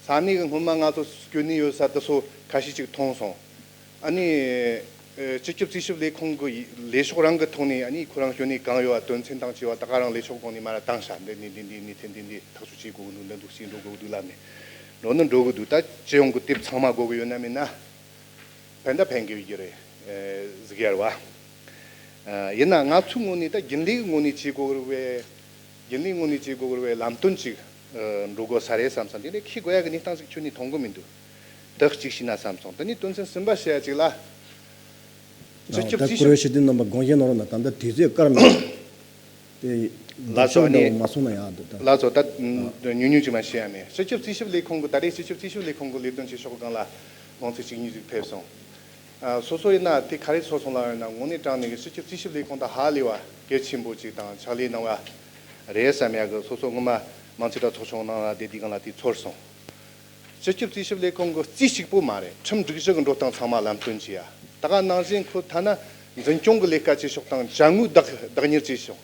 ས་གནས་ཀྱི་སྔོན་མ་ང་ཚོ་སྐྱོན་གནས་ཡོད་ས་དེ་ཚོ་ཁ་ཤས་ཅིག་མཐོང་སོང་། ཨ་ནི་ཨ་སྤྱི་ཁྱབ་རྩིས་ཞིབ་ལས་ཁུངས་ཀྱི་ལས་ཤོག་རང་གི་ཐོག་ནས་ཨ་ནི་ཁོ་རང་སྐྱོན་གནས་གང་ཡོད་པ་དོན་ཚན་དང་བཅས་པ་ད་ག་རང་ལས་ཤོག་སྒང་ནས་མར་བཏང་ཤག་འདི་འདི་འདི་འདི་ནས་ཐེངས་འདི་འདི་ཐག་གཅོད་བྱེད་དགོས་ཀྱི་འདུག་འདི་འདུག་སེ་འགྲོ་དགོས་ཀྱི་འདུག་ལབ་ནས་འགྲོ་ནི་འགྲོ་གི་འདུག་ད་སྤྱི་ཡོངས་ཀྱི་དེབ་ཚང་མ་དགོས་ཀྱི་ཡོད་ན་མིན་ན། ཕན་ད་ཕན་གི་ཡོད་ཀྱི་རེད། ཨེ། ཟིག་ཡར་བ། ཨ། ཡིན་ན་ང་ཚོའི་ངོས་ནས་ད་རྒྱུན་ལས་ཀྱི་ངོས་ནས་བྱེད་དགོས་རེད་བས། རྒྱུན་ལས་ངོས་ནས་བྱེད་དགོས་རེད་བས་ལམ་སྟོན་ཅིག་ཨ། འགྲོ་དགོས་ས་རེད་བསམ་བསམ། དེ་ནས་ཁྱི་དགོས་ཡ་གི་གནས་སྟངས་ཅིག་ཁྱོན་ནས་མཐོང་གི་མི་འདུག་དེ་གཅིག་ཤེས་ན་བསམ་སོང་། དེ་ནས་དོན་ཚན་གསུམ་པ་བཤད་ཡ་ཅིག་ལ། སྤྱི་ཁྱབ་ད་རྩིས་ཞིབ། ཀུ་རེ་ཤི་དེ་རྣམ་པ་དགོངས་བཞེས་གནང་རོགས་གནང་། ད་ལྟ་དུས་ཚོད་བཀར་མེད། དེ་ལགས་སོ། ལྡོག་ཕྱོགས་འདྲ་བོ་མ་སོང་ན་ཡག་འདུག་ད། ལགས་སོ། ད་ཉུང་ཉུང་ཅིག་མ་བཤད་ཡ་མེད། སྤྱི་ཁྱབ་རྩིས་ཞིབ་ལས་ཁུངས་ཀྱི་ད་རེས་སྤྱི་ཁྱབ་རྩིས་ཞིབ་ལས་ཁུངས་ཀྱི་ལས་དོན་བྱེད་ཕྱོགས་སྒང་ལ་དགོངས་ཚུལ་གཅིག་གཉིས་ཅིག་ཕེབས་སོང་། ཨ། སོ་སོ་ཡིན་ན་དེ་ག་རེ་ཚོར་སོང་ལབ་ཡོད་ན་དངོས་གནས་དྲང་གནས་ཀྱི་སྤྱི་ཁྱབ་རྩིས་ཞིབ་ལས་ཁུངས་དང་ཧ་ལས་པ་གལ་ཆེན་པོ་ཅིག་དང་ཕྱག་ལས་གནང་བ་རེད་བསམ་ཡ་གི། སོ་སོ་སྔོན་མ་དམངས་གཙོའི་གྲོས་ཚོགས་ཆུང་ནང་ལ་བསྡད་དུས་སྒང་ལ་དེ་ཚོར་སོང་། སྤྱི་ཁྱབ་རྩིས་ཞིབ་ལས་ཁུངས་ཀྱི་རྩིས་གཅིག་པོ་མ་རེད། ཁྲིམས་སྒྲིག་གཞི་གི་འགྲོ་སྟངས་ཚང་མ་ལམ་སྟོན་བྱས་ཡ། ད་ག་ནང་བཞིན་ཁོ་ཐ་ན་འཛིན་སྐྱོང་གི་ལས་ཀ་བྱེད་ཕྱོགས་དང་དྲ་དངུལ་བདག་བདག་གཉེར་བྱེད་ཕྱོགས།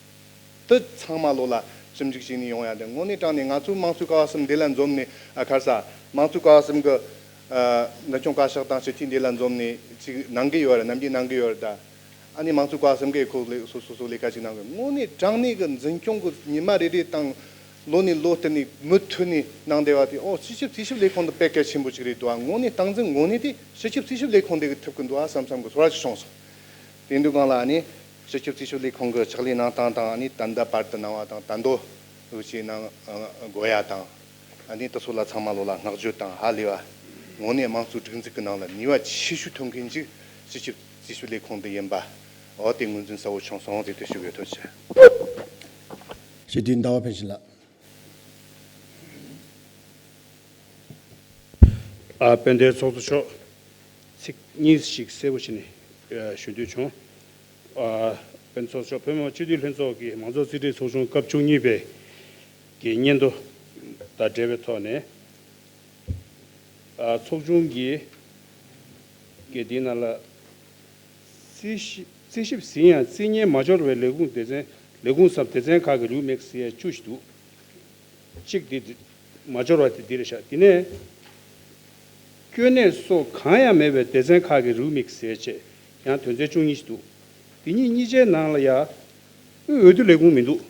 དེ་ཚང་མ་ལོ་ལ་ཞིབ་འཇུག་བྱས་ནས་ཡོང་ཡ་དེ་དངོས་གནས་དྲང་གནས་ང་ཚོའི་དམངས་གཙོའི་ཀ་བ་གསུམ་འདི་ལ་འཛོམས་ནས། ཨ། ཁར་ས་དམངས་གཙོའི་ཀ་བ་གསུམ་གི། ཨ། འཛིན་སྐྱོང་བཀའ་ཤག་དང་སྤྱི་འཐུས་འདི་ལ་འཛོམས་ནས་ཅིག་གནང་གི་ཡོད་རེད། ནམ་རྒྱུན་གནང་གི་ཡོད་རེད་ད། ཨ་ནི་དམངས་གཙོའི་ཀ་བ་གསུམ་གི་ཁོ་ལས་སོ་སོ་སོ་ལས་ཀ་ཅིག་གནང་གི། དངོས་གནས་དྲང་གནས་ཀྱི་འཛིན་སྐྱོང་གི་ཉི་མ་རེ་རེ་དང་ལོ་ནས་ལོ་བསྟུད་ནས་མུ་མཐུད་ནས་གནང་བསྡད་པ་དེ། ཨོ། སྤྱི་ཁྱབ་རྩིས་ཞིབ་ལས་ཁུངས་འདི་དཔེ་གལ་ཆེན་པོ་ཅིག་རེད་འདུག་ཨ། དངོས་གནས་སྟངས་འཛིན་ངོས་ནས་དེ་སྤྱི་ཁྱབ་རྩིས་ཞིབ་ལས་ཁུངས་འདི་གི་ཐུབ་ཀྱི་འདུག་ཨ་བསམ་བསམ་གི་ཚོར་བ་ཅིག་བྱུང་སོང་། དེ་འདུག་གང་ལ་ཨ་ནི་སྤྱི་ཁྱབ་རྩིས་ཞིབ་ལས་ཁུངས་ཀྱི་ཕྱག་ལས་གནང་སྟངས་དང་། ཨ་ནི་ད་ལྟ་བར་དུ་གནང་བ་དང་ད་དུང་འོ་བྱས་གནང་དགོས་ཡ་དང་། ཨ་ནི་དེ་ཚོ་ལ་ཚང་མ་ལོ་ལ་བསྔགས་བརྗོད་དང་ཧ་ལས་པ། དངོས་གནས་དམངས་གཙོའི་སྒྲིག་འཛུགས་ཀྱི་ནང་ལ་ནུས་པ་ཆེ་ཤོས་ཐོན་མཁན་ཅིག་སྤྱི་ཁྱབ་རྩིས་ཞིབ་ལས་ཁུངས་འདི་ཡིན་པ། འོ་དེ་ངོས་འཛིན་གསལ་བོ་བྱུང་སོང་། དེ་ལྟར་ཞུ་དགོས་ཐུགས་རྗེ་ཆེ། སྤྱི་འཐུས་ཟླ་བ་ཕུན་ཚོགས་ལགས། ཨ། དཔལ་ལྡན་ཚོགས་གཙོ་མཆོག་ཚིག་གཉིས་ཤིག་གསལ་པོ་བྱས་ནས་ཞུ་འདོད་བྱུང་། ཨ། ཚོགས་ཆུང་། བོད་མི་མང་སྤྱི་འཐུས་ལྷན་ཚོགས་ཀྱི་མང་ཚོགས་རྩིས་སྤྲོད་ཚོགས་ཆུང་སྐབས་བཅུ་གཉིས་པའི་གི་སྙན་ཐོ་དང་འབྲེལ་བའི་ཐོག་ནས། ཨ། ཚོགས་ཆུང་གི་གི་འདི་ནང་ལ་རྩིས་ཞིབ་རྩིས་ཞིབ་ཟིན་ཡང་རྩིས་གཉེར་མ་འབྱོར་བའི་ལས་ཁུངས་སྡེ་ཚན། ལས་ཁུངས་སམ་སྡེ་ཚན་ཁག་གི་རེའུ་མིག་ཟེར་ཡ་བཅུ་ཞིག་འདུག་གཅིག་དེ་མ་འབྱོར་བ་དེ་འདི་རེད་ཤག་དེ་ནས་སྐྱོན་གནད་སོགས་གང་ཡང་མེད་པའི་སྡེ་ཚན་ཁག་གི་རེའུ་མིག་ཟེར་བྱས་ཡང་དོན་ཚན་བཅུ་གཉིས་ཤིག་འདུག་དེ་གཉིས་གཉིས་ཆའི་ནང་ལ་ཡ་དབུས་འོས་བསྡུ་ལས་ཁུངས་མི་འདུག་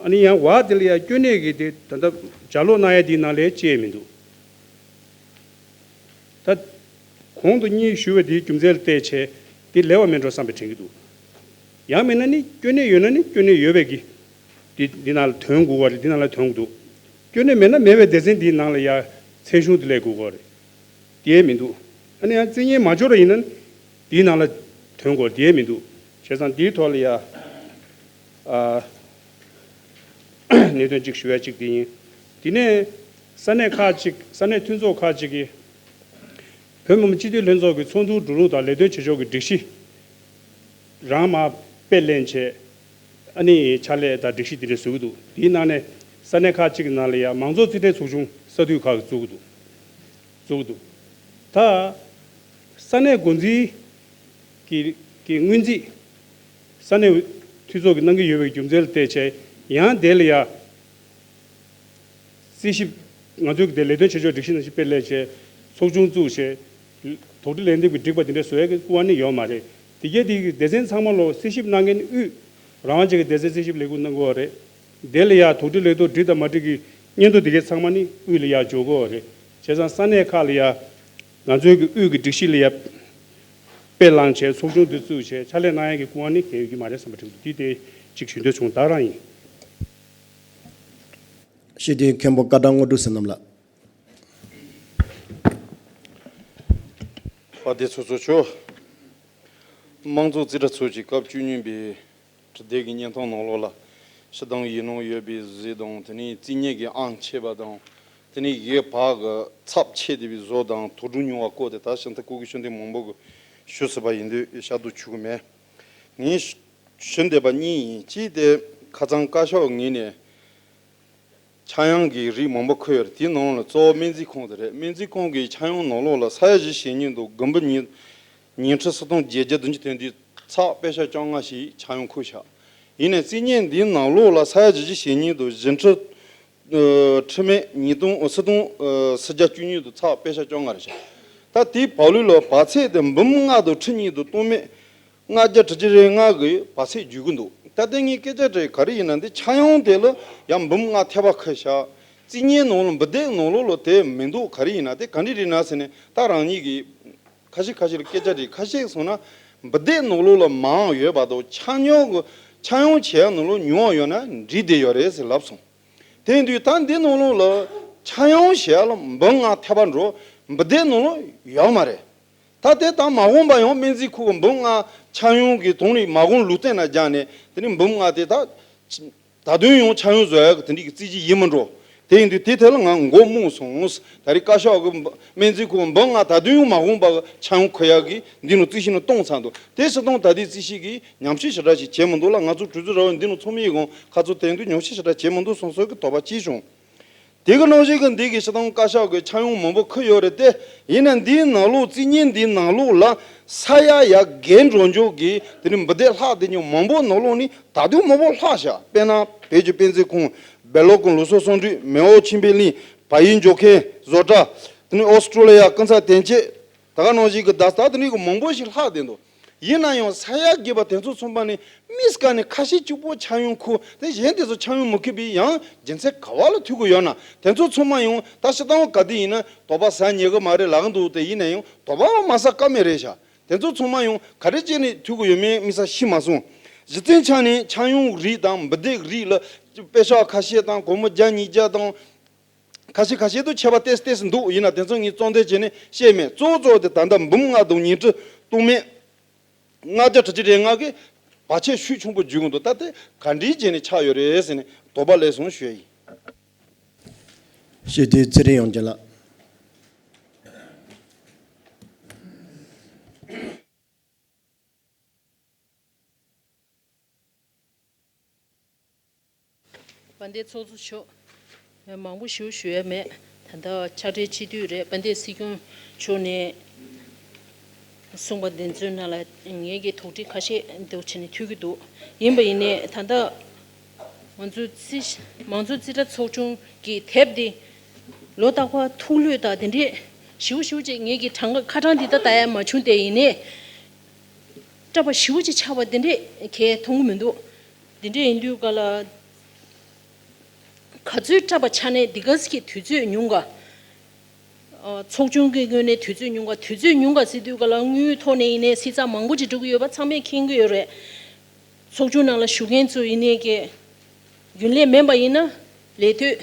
ཨ་ནི་ཡང་བར་དེ་ལ་ཡ་སྐྱོན་གནད་ཀྱི་དེ་ད་ལྟ་ལྗགས་ཀློག་གནང་ཡ་དེའི་ནང་ལ་ཅི་ཡང་མི་འདུག་ད་གོང་དུ་གཉིས་ཞུས་པ་དེའི་རྒྱུ་མཚན་ལ་བལྟས་བྱས་དེ་ལེགས་པ་མིན་འགྲོ་བསམ་པའི་དྲན་གྱི་འདུག་ཡང་མིན་ན་ནི་སྐྱོན་གནད་ཡོད་ན་ནི་སྐྱོན་གནད་ཡོད་པའི་གི་འདི་འདི་ནང་ལ་དོན་དགོས་པ་རེད། འདི་ནང་ལ་དོན་དགོས་འདུག་སྐྱོན་གནད་མེད་ན་མེད་པའི་སྡེ་ཚན་འདིའི་ནང་ལ་ཡ་མཚན་གཞུང་དེ་སླེབས་དགོས་པ་རེད། དེ་ཡས་མི་འདུག་ཨ་ནི་ཡང་རྩིས་གཉེར་མ་འབྱོར་བ་ཡིན་ན་འདིའི་ནང་ལ་དོན་དགོས་དེ་ཡས་མི་འདུག་བྱས་ཙང་འདིའི་ཐོག་ལ་ཡ། ཨ། གནད་དོན་གཅིག་ཞུ་ཡ་གཅིག་དེ་ཡིན། དེ་ནས་ས་གནས་ཁག་ཅིག་ས་གནས་མཐུན་ཚོགས་ཁག་ཅིག་གིས་བོད་མི་མང་སྤྱི་འཐུས་ལྷན་ཚོགས་ཀྱི་ཚོགས་འདུ་འགྲོ་ལུགས་དང་ལས་དོན་བྱེད་ཕྱོགས་ཀྱི་སྒྲིག་གཞི་རང་མར་དཔེ་ལེན་བྱས། ཨ་ནི་ཕྱག་ལས་དང་སྒྲིག་གཞི་དེ་འདྲ་བཟོ་གི་འདུག་དེའི་ནང་ནས་ས་གནས་ཁག་ཅིག་གི་ནང་ལ་ཡང་མང་ཚོགས་རྩིས་ཁྲའི་ཚོགས་ཆུང་ས་འཐུས་ཁག་གིས་བཙུགས་ཀྱི་འདུག་བཙུགས་ཀྱི་འདུག་ད་ས་གནས་འགོ་འཛིན་གྱི་གི་སྔོན་རྩིས་ས་གནས་འཐུས་ཚོགས་ཀྱིས་གནང་གི་ཡོད་པའི་རྒྱུ་མཚན་ལ་བལྟས་བྱས་ཡང་དེ་ལ་ཡ་རྩིས་ཞིབ། ང་ཚོའི་གི་དེ་ལས་དོན་བྱེད་ཕྱོགས་སྒྲིག་གཞི་ནང་བཞིན་དཔེ་ལེན་བྱས། ཚོགས་ཆུང་བཙུགས་བྱས། དོགས་འདྲི་ལན་འདེབས་ཀྱི་སྒྲིག་པ་དེ་འདྲ་བཟོ་ཡ་གི་སྐུ་དབང་ནི་ཡོད་མ་རེད། དེ་གས་དེ་གི་སྡེ་ཚན་ཚང་མ་ལོ་རྩིས་ཞིབ་གནང་མཁན་དབུས་རང་དབང་ཅན་གྱི་སྡེ་ཚན་རྩིས་ཞིབ་ལས་ཁུངས་གནང་དགོས་པ་རེད། དེ་ལ་ཡ་དོགས་འདྲི་ལན་འདེབས་འགྲིག་དང་མ་འགྲིག་གི་སྙན་ཐོ་དེ་གས་ཚང་མ་ནི་དབུས་ལ་ཡ་འབྱོར་དགོས་པ་རེད། བྱས་ཙང་ས་གནས་ཁག་ལ་ཡ་ང་ཚོའི་གི་དབུས་ཀྱི་སྒྲིག་གཞི་ལ་ཡ་དཔེ་བླངས་བྱས་ཚོགས་ཆུང་དེ་བཙུགས་བྱས་ཕྱག་ལས་གནང་ཡ་གི་སྐུ་དབང་ནི་གང་ཡོད་ཀྱི་མ་རེད་བསམ་པ་དྲན་འདུག་དེ་དེ་གཅིག་ཞུ་འདོད་བྱུང་། ད་རང་ཡིན། ཤེས་ལྡན་མཁན་པོ་སྐལ་བཟང་དངོས་གྲུབ་བསོད་ནམས་ལགས། པ་དེ་ཚོ་ཚོ་ཆོ། དམངས་གཙོ་རྩིས་ཁྲ་ཚོས་ཀྱི་སྐབས་བཅུ་གཉིས་པའི་དྲི་དེབ་ཀྱི་སྙན་ཐོ་ནང་ལོགས་ལ་སྤྱི་བཏང་ཡིན་ནོ་ཡོད་པའི་གཟི་དང་དེ་ནས་རྩིས་གཉེར་གྱི་ཨང་ཆད་པ་དང་དེ་ནས་ཡི་གེ་བག་གི་ཚབས་ཆེ་བསྡད་པའི་བཟོ་དང་དོགས་འདྲི་ཉུང་བ་བཀོད་དེ་ད་ཕྱི་ད་སྐུ་གི་ཤུགས་ལྡན་མང་པོ་གི་ཞུ་སྲིད་པ་ཡིན་དུས་ཤ་དུ་ཆུ་གི་མེད། ངས་ཞུ་འདོད་པ་གཉིས་ཡིན། གཅིག་དེ་ཁ་སང་བཀའ་ཤག་ངོས་ནས་ཆག་ཡང་གི་རིགས་མང་པོ་འཁོད་ཡོད་རེད། དེའི་ནང་ལ་གཙོ་བོ་སྨན་རྩིས་ཁང་དེ་རེད། སྨན་རྩིས་ཁང་གི་ཆག་ཡང་ནང་ལོགས་ལ་ས་ཡ་བཞི་ཞེ་གཉིས་དང་དགུན་འབུ་ཉིན་ཉིན་ཁྲི་སུམ་སྟོང་བརྒྱད་བརྒྱ་བདུན་ཅུ་དོན་བདུན་ཚེག་པེ་ཤག་བཅོ་ལྔ་ཞིག་ཆག་ཡང་འཁོད་བཞག་ཡིན་ནའི་རྩིས་གཉེར་འདིའི་ནང་ལོགས་ལ་ས་ཡ་བཞི་བཅུ་ཞེ་གཉིས་དང་བཞི་ཁྲི་ཨ་ཁྲི་མེད་ཉིས་སྟོང་ཨ་སུམ་སྟོང་ཨ་སུམ་བརྒྱ་བཅུ་གཉིས་དང་ཚེག་པེ་ཤག་བཅོ་ལྔ་རེད་བཞག་ད་དེའི་བག་ལུས་ལ་བག་ཚད་དེ་འབུམ་ལྔ་དང་ཁྲི་གཉིས་དང་སྟོང་མེད་ལྔ་བརྒྱ་དྲུག་ཅུ་རེ་ལྔ་གི་བག་ཚད་བརྗོད་ཀྱི་འདུག་ད་ལྟ་ངས་སྐད་ཆ་དྲིས་ག་རེ་ཡིན་ན་འདི་ཆག་ཡང་དེ་ལ་ཡང་འབུམ་ལྔ་ཐེ་བ་ཁ་བཞག་རྩིས་གཉེར་ནང་ལ་འབུལ་སྡེ་ནང་ལོགས་ལ་དེ་མི་འདུག་ག་རེ་ཡིན་ན་དེ་ག་འདྲ་རེད་ན་ཟེར་ནས་ད་རང་ཉིད་ཀྱིས་ཁ་ཤས་ཁ་ཤས་ལ་སྐད་ཆ་དྲིས། ཁ་ཤས་སོང་ན་འབུལ་སྡེ་ནང་ལོགས་ལ་མང་ཡོད་པ་དང་ཆག་ཡང་གི་ཆག་ཡང་བྱེད་ཡ་ནང་ལོགས་ཉུང་བ་ཡོད་ན་འགྲིག་བསྡད་ཡོད་རེད་ཟེར་ལབ་སོང་། དེ་ཡིན་དུས་ད་འདི་ནང་ལོགས་ལ་ཆག་ཡང་བྱེད་ཡ་ལ་འབུམ་ལྔ་ཐེ་བ་འགྲོ་འབུལ་སྡེ་ནང་ལོགས་ཡོད་མ་རེད། ད་དེ་དང་མ་འོངས་པ་ཡང་སྨན་རྩིས་ཁང་གི་འབུམ་ལྔ་ཆག་ཡང་གི་དོན་རིག་མ་འོངས་ལུགས་བསྟན་ན་སྦྱར་ནས་དེ་ནི་འབུམ་ལྔ་དེ་ད་ད་དུང་ཡང་ཆག་ཡང་བཟོ་ཡག་གི་དེ་འདྲའི་གི་རྩིས་གཞི་ཡིན་མི་འགྲོ། དེ་ཡིན་དུས་དེ་ཐད་ལ་ང་མགོ་རྨོངས་སོང་། ད་རེས་བཀའ་ཤག་གི་སྨན་རྩིས་ཁང་གི་འབུམ་ལྔ་ད་དུང་ཡང་མ་འོངས་པ་གི་ཆག་ཡང་འཁོར་ཡག་གི་འདི་ནང་རྩིས་གཞི་ནང་གཏོང་ཚར་འདུག་དེ་སྤྱིར་བཏང་ད་ལྟའི་རྩིས་གཞི་གི་ཉམས་ཞིབ་ཞེ་དྲག་ཞིག་བྱས་མི་འདུག་ལ། ང་ཚོ་གྲོས་ཚོགས་ར་བའི་འདི་ནང་ཚོགས་མིའི་སྒང་ཁ་ཚོ་དེ་ཡིན་དུས་ཉམས་ཞིབ་ཞེ་དྲག་བྱས་མི་འདུག་སོང་སོང་གི་དོགས་པ་སྐྱེས་བྱུང་། དེ་གི་ནང་བཞིན་གྱི་འདི་གི་སྤྱིར་བཏང་བཀའ་ཤག་གི་ཆག་ཡང་མང་པོ་འཁོད་ཡོད་རེད་དེ། ཡིན་ན་འདིའི་ནང་ལོགས་རྩིས་གཉེར་འདིའི་ནང་ལོགས་ལ་ས་ཡ་ཡར་རྒལ་འགྲོ་འཇོག་གི་དེ་ནི་འབུལ་སྡེ་ལྷག་བསྡད་མྱོང་མང་པོ་ནང་ལོགས་ནི་ད་དུང་མང་པོ་ལྷག་བཞག་དཔེར་ན་བོད་ཀྱི་དཔེ་མཛོད་ཁང་། སྦེལ་ཀོབ་ཀྱི་ལུགས་སྲོལ་གསུང་འདུས། མེའོ་ཆིན་པེ་ལིན། བལ་ཡུལ་འབྱོར་མཁན་བཟོ་གྲྭ། དེ་ནི་ཨོ་སི་ཀྲོ་ལི་ཡ་ཀུན་བཟང་བསྟན་ཆེད། ད་ག་ནང་བཞིན་གྱི་བརྡ་རྟགས་དེ་འདྲའི་གི་མང་པོ་ཞིག་ལྷག་བསྡད་འདུག་ཡིན་ན་ཡང་ས་ཡ་བརྒལ་བ་དེ་ཚོ་ཚང་མ་ནི་མི་སྐབས་ནས་ཁ་ཤས་གཅིག་པོ་ཆག་ཡང་འཁོར་དེ་གཞན་དེ་ཚོ་ཆག་ཡང་མི་འཁོར་བའི་ཡང་རྒྱུ་མཚན་ག་བ་ལ་ཐུག་གི་ཡོད་ན། དེ་ཚོ་ཚང་མ་ཡང་ད་སྤྱིར་བཏང་ག་དུས་ཡིན་ན་དོགས་པ་ཟ་ཉེ་གི་མ་རེད་ལབ་གི་འདུག་དེ་ཡིན་ན་ཡང་དོགས་པ་མ་ཟ་ཀ་མེད་རེད་ཤག་དེ་ཚོ་ཚང་མ་ཡང་ག་རེ་བྱས་ནས་ཐུག་གི་ཡོད་མེད་མི་ས་ཤི་མ་སོང་། གཞི་རྩའི་ཆ་ནས་ཆག་ཡང་རིགས་དང་འབུལ་སྡེ་རིགས་ལ་དཔེ་ཤག་ཁ་ཤས་དང་སྒོར་མོ་བརྒྱ་ཉིས་བརྒྱ་དང་། ཁ་ཤས་ཁ་ཤས་དུ་ཆད་པ་ཏེས་ཏེས་འདུག་ཡིན་ན་དེ་ཚོ་ངས་གཙོ་འདོན་བྱས་ནས་བཤད་མེད། གཙོ་བོ་གཙོ་བོ་དེ་ད་ལྟ་འབུམ་ལྔ་དང་ཉིས་ཁྲི་སྟོང་མེད་ལྔ་བརྒྱ་དྲུག་ཅུ་རེ་ལྔ་གི་བར་ཆད་ཤུགས་ཆེན་པོ་འཇུག་གི་འདུག་ད་དེ་ག་འདྲའི་བྱས་ནས་ཆགས་ཡོད་རེད་ཟེར་ནས་དོགས་པ་སླེབས་སོང་ཞུ་ཡ་ཡིན། ཤེས་ལྡན་ཚེ་རིང་དབྱངས་ཅན་ལགས། དཔལ་ལྡན་ཚོགས་གཙོ་མཆོག་མང་པོ་ཞུ་ཞུ་ཡ་མེད། ད་ལྟ་ཕྱག་སྦྲེལ་སྤྱི་འཐུས་རེད། དཔལ་ལྡན་སྲིད་སྐྱོང་མཆོག་ནས་གསུངས་པ་དེ་ཚོའི་ནང་ལ་ངེད་ཀྱི་དོགས་འདྲི་ཁ་ཤས་འདུག་བྱས་ནས་ཐུག་གི་འདུག་ཡིན་པ་ཡིན་ནའི་ད་ལྟ་ང་ཚོ་རྩིས་མང་གཙོ་རྩིས་ཁྲ་ཚོགས་ཆུང་གི་དེབ་འདི་ལོ་རྟག་པར་ཐུགས་བློས་དང་དེ་འདྲས་ཞིབ་ཞིབ་ཅིག་ངེད་ཀྱི་གྲངས་ཁ་གྲངས་འདི་ད་ལྟ་ཡ་མ་བྱུང་སྟེ། ཡིན་ནའི་སྐྲག་པ་ཞིབ་ཅིག་ཆགས་པ་དེ་འདྲས་གས་མཐོང་གི་མི་འདུག་དེ་འདྲས་ཡིན་དུས་ག་ལ། ག་ཚོད་སྐྲག་པ་ཆགས་ནས་འདི་ག་ཟིག་གི་དུས་ཚོད་ཉུང་ག་ཚོགས་ཆུང་གི་ངོས་ནས་དུས་ཚོད་ཉུང་ག་དུས་ཚོད་ཉུང་ག་ཟེར་དུས་ག་ལ་དངུལ་ཐོག་ནས་ཡིན་ནའི་སྲིད་ཚབ་མང་པོ་ཅིག་འགྲོ་གི་ཡོད་པ་ཚང་མས་མཁྱེན་གི་ཡོད་རེད། ཚོགས་ཆུང་ནང་ལ་བཞུགས་མཁན་ཚོ་ཡིན་ནའི་གི་རྒྱུན་ལས་མིན་པ་ཡིན་ན་ལས་དོད་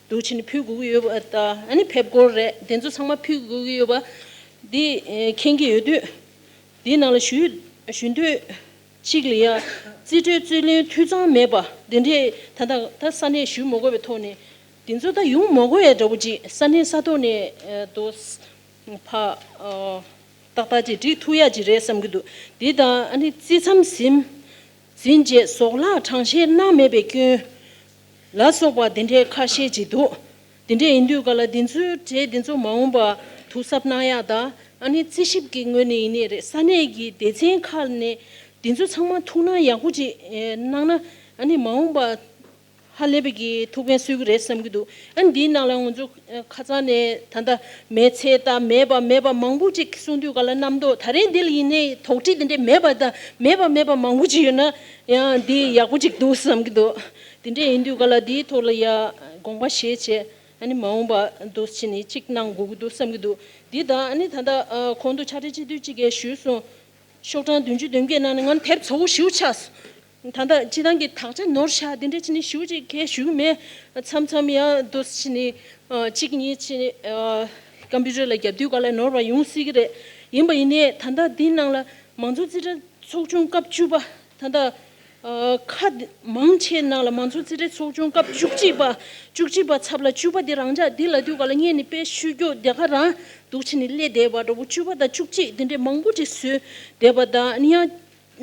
འདུག་བྱས་ནས་ཕུལ་དགོས་ཀྱི་ཡོད་པ་དང་། ཨ་ནི་ཕེབས་སྐོར་རེད། དེ་ཚོ་ཚང་མ་ཕུལ་དགོས་ཀྱི་ཡོད་པ་འདི་མཁྱེན་གྱི་ཡོད་དུས། འདིའི་ནང་ལ་ཞུ་ཞུ་འདོད་གཅིག་ལ་ཡ། རྩིས་སྤྲོད་རྩིས་ལེན་འཐུས་ཚང་མེད་པ་འདི་འདྲས་ད་ལྟ་ད་ས་གནས་ཞུ་མ་དགོས་པའི་ཐོག་ནས་འདི་ཚོ་ད་ཡོང་མ་དགོས་ཡ་འདྲ་པོ་ཅིག་ས་གནས་ས་ཐོག་ནས་ཨ་དོ་ཕ་ཨ་ཏག་ཏག་ཅིག་སྒྲིག་ཐུབ་ཡ་ཅིག་རེད་བསམ་གྱི་འདུག་འདི་དང་ཨ་ནི་རྩིས་མཚམས་ཟིན་ཟིན་རྗེས་ཟོག་ལྷག་གྲངས་བཤེར་གནང་མེད་པའི་སྐྱོན་ལ་སོགས་པ་འདི་འདྲའི་ཁ་ཤས་ཅིག་འདུག་འདི་འདྲ་ཡིན་དུས་ག་ལ་འདི་ཚོའི་གྲས་འདི་ཚོ་མ་འོངས་པ་ཐུགས་གཟབ་གནང་ཡག་དང་། ཨ་ནི་རྩིས་ཞིབ་ཀྱི་ངོས་ནས་ཡིན་ནའི་རེད། ས་གནས་ཀྱི་སྡེ་ཚན་ཁག་ནས་འདི་ཚོ་ཚང་མ་ཐུགས་སྣང་ཡག་པོ་ཅིག་གནང་ན། ཨ་ནི་མ་འོངས་པ་ཧ་ལས་པའི་གི་ཐུགས་ཕན་གསོས་ཀྱི་རེད་བསམ་གྱི་འདུག་ཨ་ནི་འདིའི་ནང་ལ་ང་ཚོ་ཁ་སང་ནས་ད་ལྟ་མེད་ཚད་དང་མེད་པ་མེད་པ་མང་པོ་ཅིག་གསུང་དུས་ག་ལ་རྣམ་རྟོག་ད་རེས་འདི་ལ་ཡིན་ནའི་དོགས་འདྲི་འདི་འདྲའི་མེད་པ་དང་མེད་པ་མེད་པ་མང་པོ་ཅིག་ཡོད་ན་ཡང་འདི་ཡག་པོ་ཅིག་འདུག་བསམ་གྱི་འདུག་དེ་འདྲ་ཡིན་དུས་ག་ལ་འདིའི་ཐོག་ལ་ཡ་དགོངས་པ་བཞེས་བྱས། ཨ་ནི་མ་འོངས་པ་འདུག་ཕྱིན་ནས་གཅིག་གནང་དགོས་ཀྱི་འདུག་བསམ་གྱི་འདུག་འདི་དང་ཨ་ནི་ད་ལྟ་ཨ་གོང་དུ་ཕྱག་སྦྲེལ་སྤྱི་འཐུས་གཅིག་གིས་ཞུས་སོང་། ཤོག་གྲངས་བདུན་ཅུ་དོན་བརྒྱད་ནང་ནས་ང་དེབ་ཚ་བོ་ཞེ་པོ་ཆགས་སོང་། ད་ལྟ་སྤྱི་བཏང་གི་དག་ཆ་ནོར་ཤག་འདི་འདྲ་བྱས་ནས་ཞེ་པོ་ཅིག་གས་ཞུ་གི་མེད། མཚམས་མཚམས་ཡང་འདུག་ཕྱིན་ནས་ཨ་གཅིག་གཉིས་ཕྱིན་ནས་ཨ་ཀམ་པུ་ཊར་ལ་རྒྱབ་དུས་ག་ལ་ནོར་བ་ཡོང་སྲིད་ཀྱི་རེད། ཡིན་པ་ཡིན་ནའི་ད་ལྟ་འདི་ནང་ལ་མང་གཙོ་རྩིས་ཁྲ་ཚོགས་ཆུང་སྐབས་བཅུ་པ། ད་ལྟ་ཨ་ཁ་མང་ཆེ་ནང་ལ་མང་གཙོ་རྩིས་ཁྲ་ཚོགས་ཆུང་སྐབས་བཅུ་གཅིག་པ། བཅུ་གཅིག་པ་ཚབ་ལ་བཅུ་པ་འདི་རང་འཇགས་འདི་ལབ་དུས་ག་ལ་སྔོན་ནས་དཔེ་ཤུགས་རྒྱོབ་དེ་ག་རང་འདུག་ཕྱིན་ནས་སླེབས་བསྡད་པ་འདྲ་པོ། བཅུ་པ་དང་བཅུ་གཅིག་འདི་འདྲའི་མང་པོ་ཅིག་བཟོས་བསྡད་པ་དང་། ཨ་ནི་ཡང་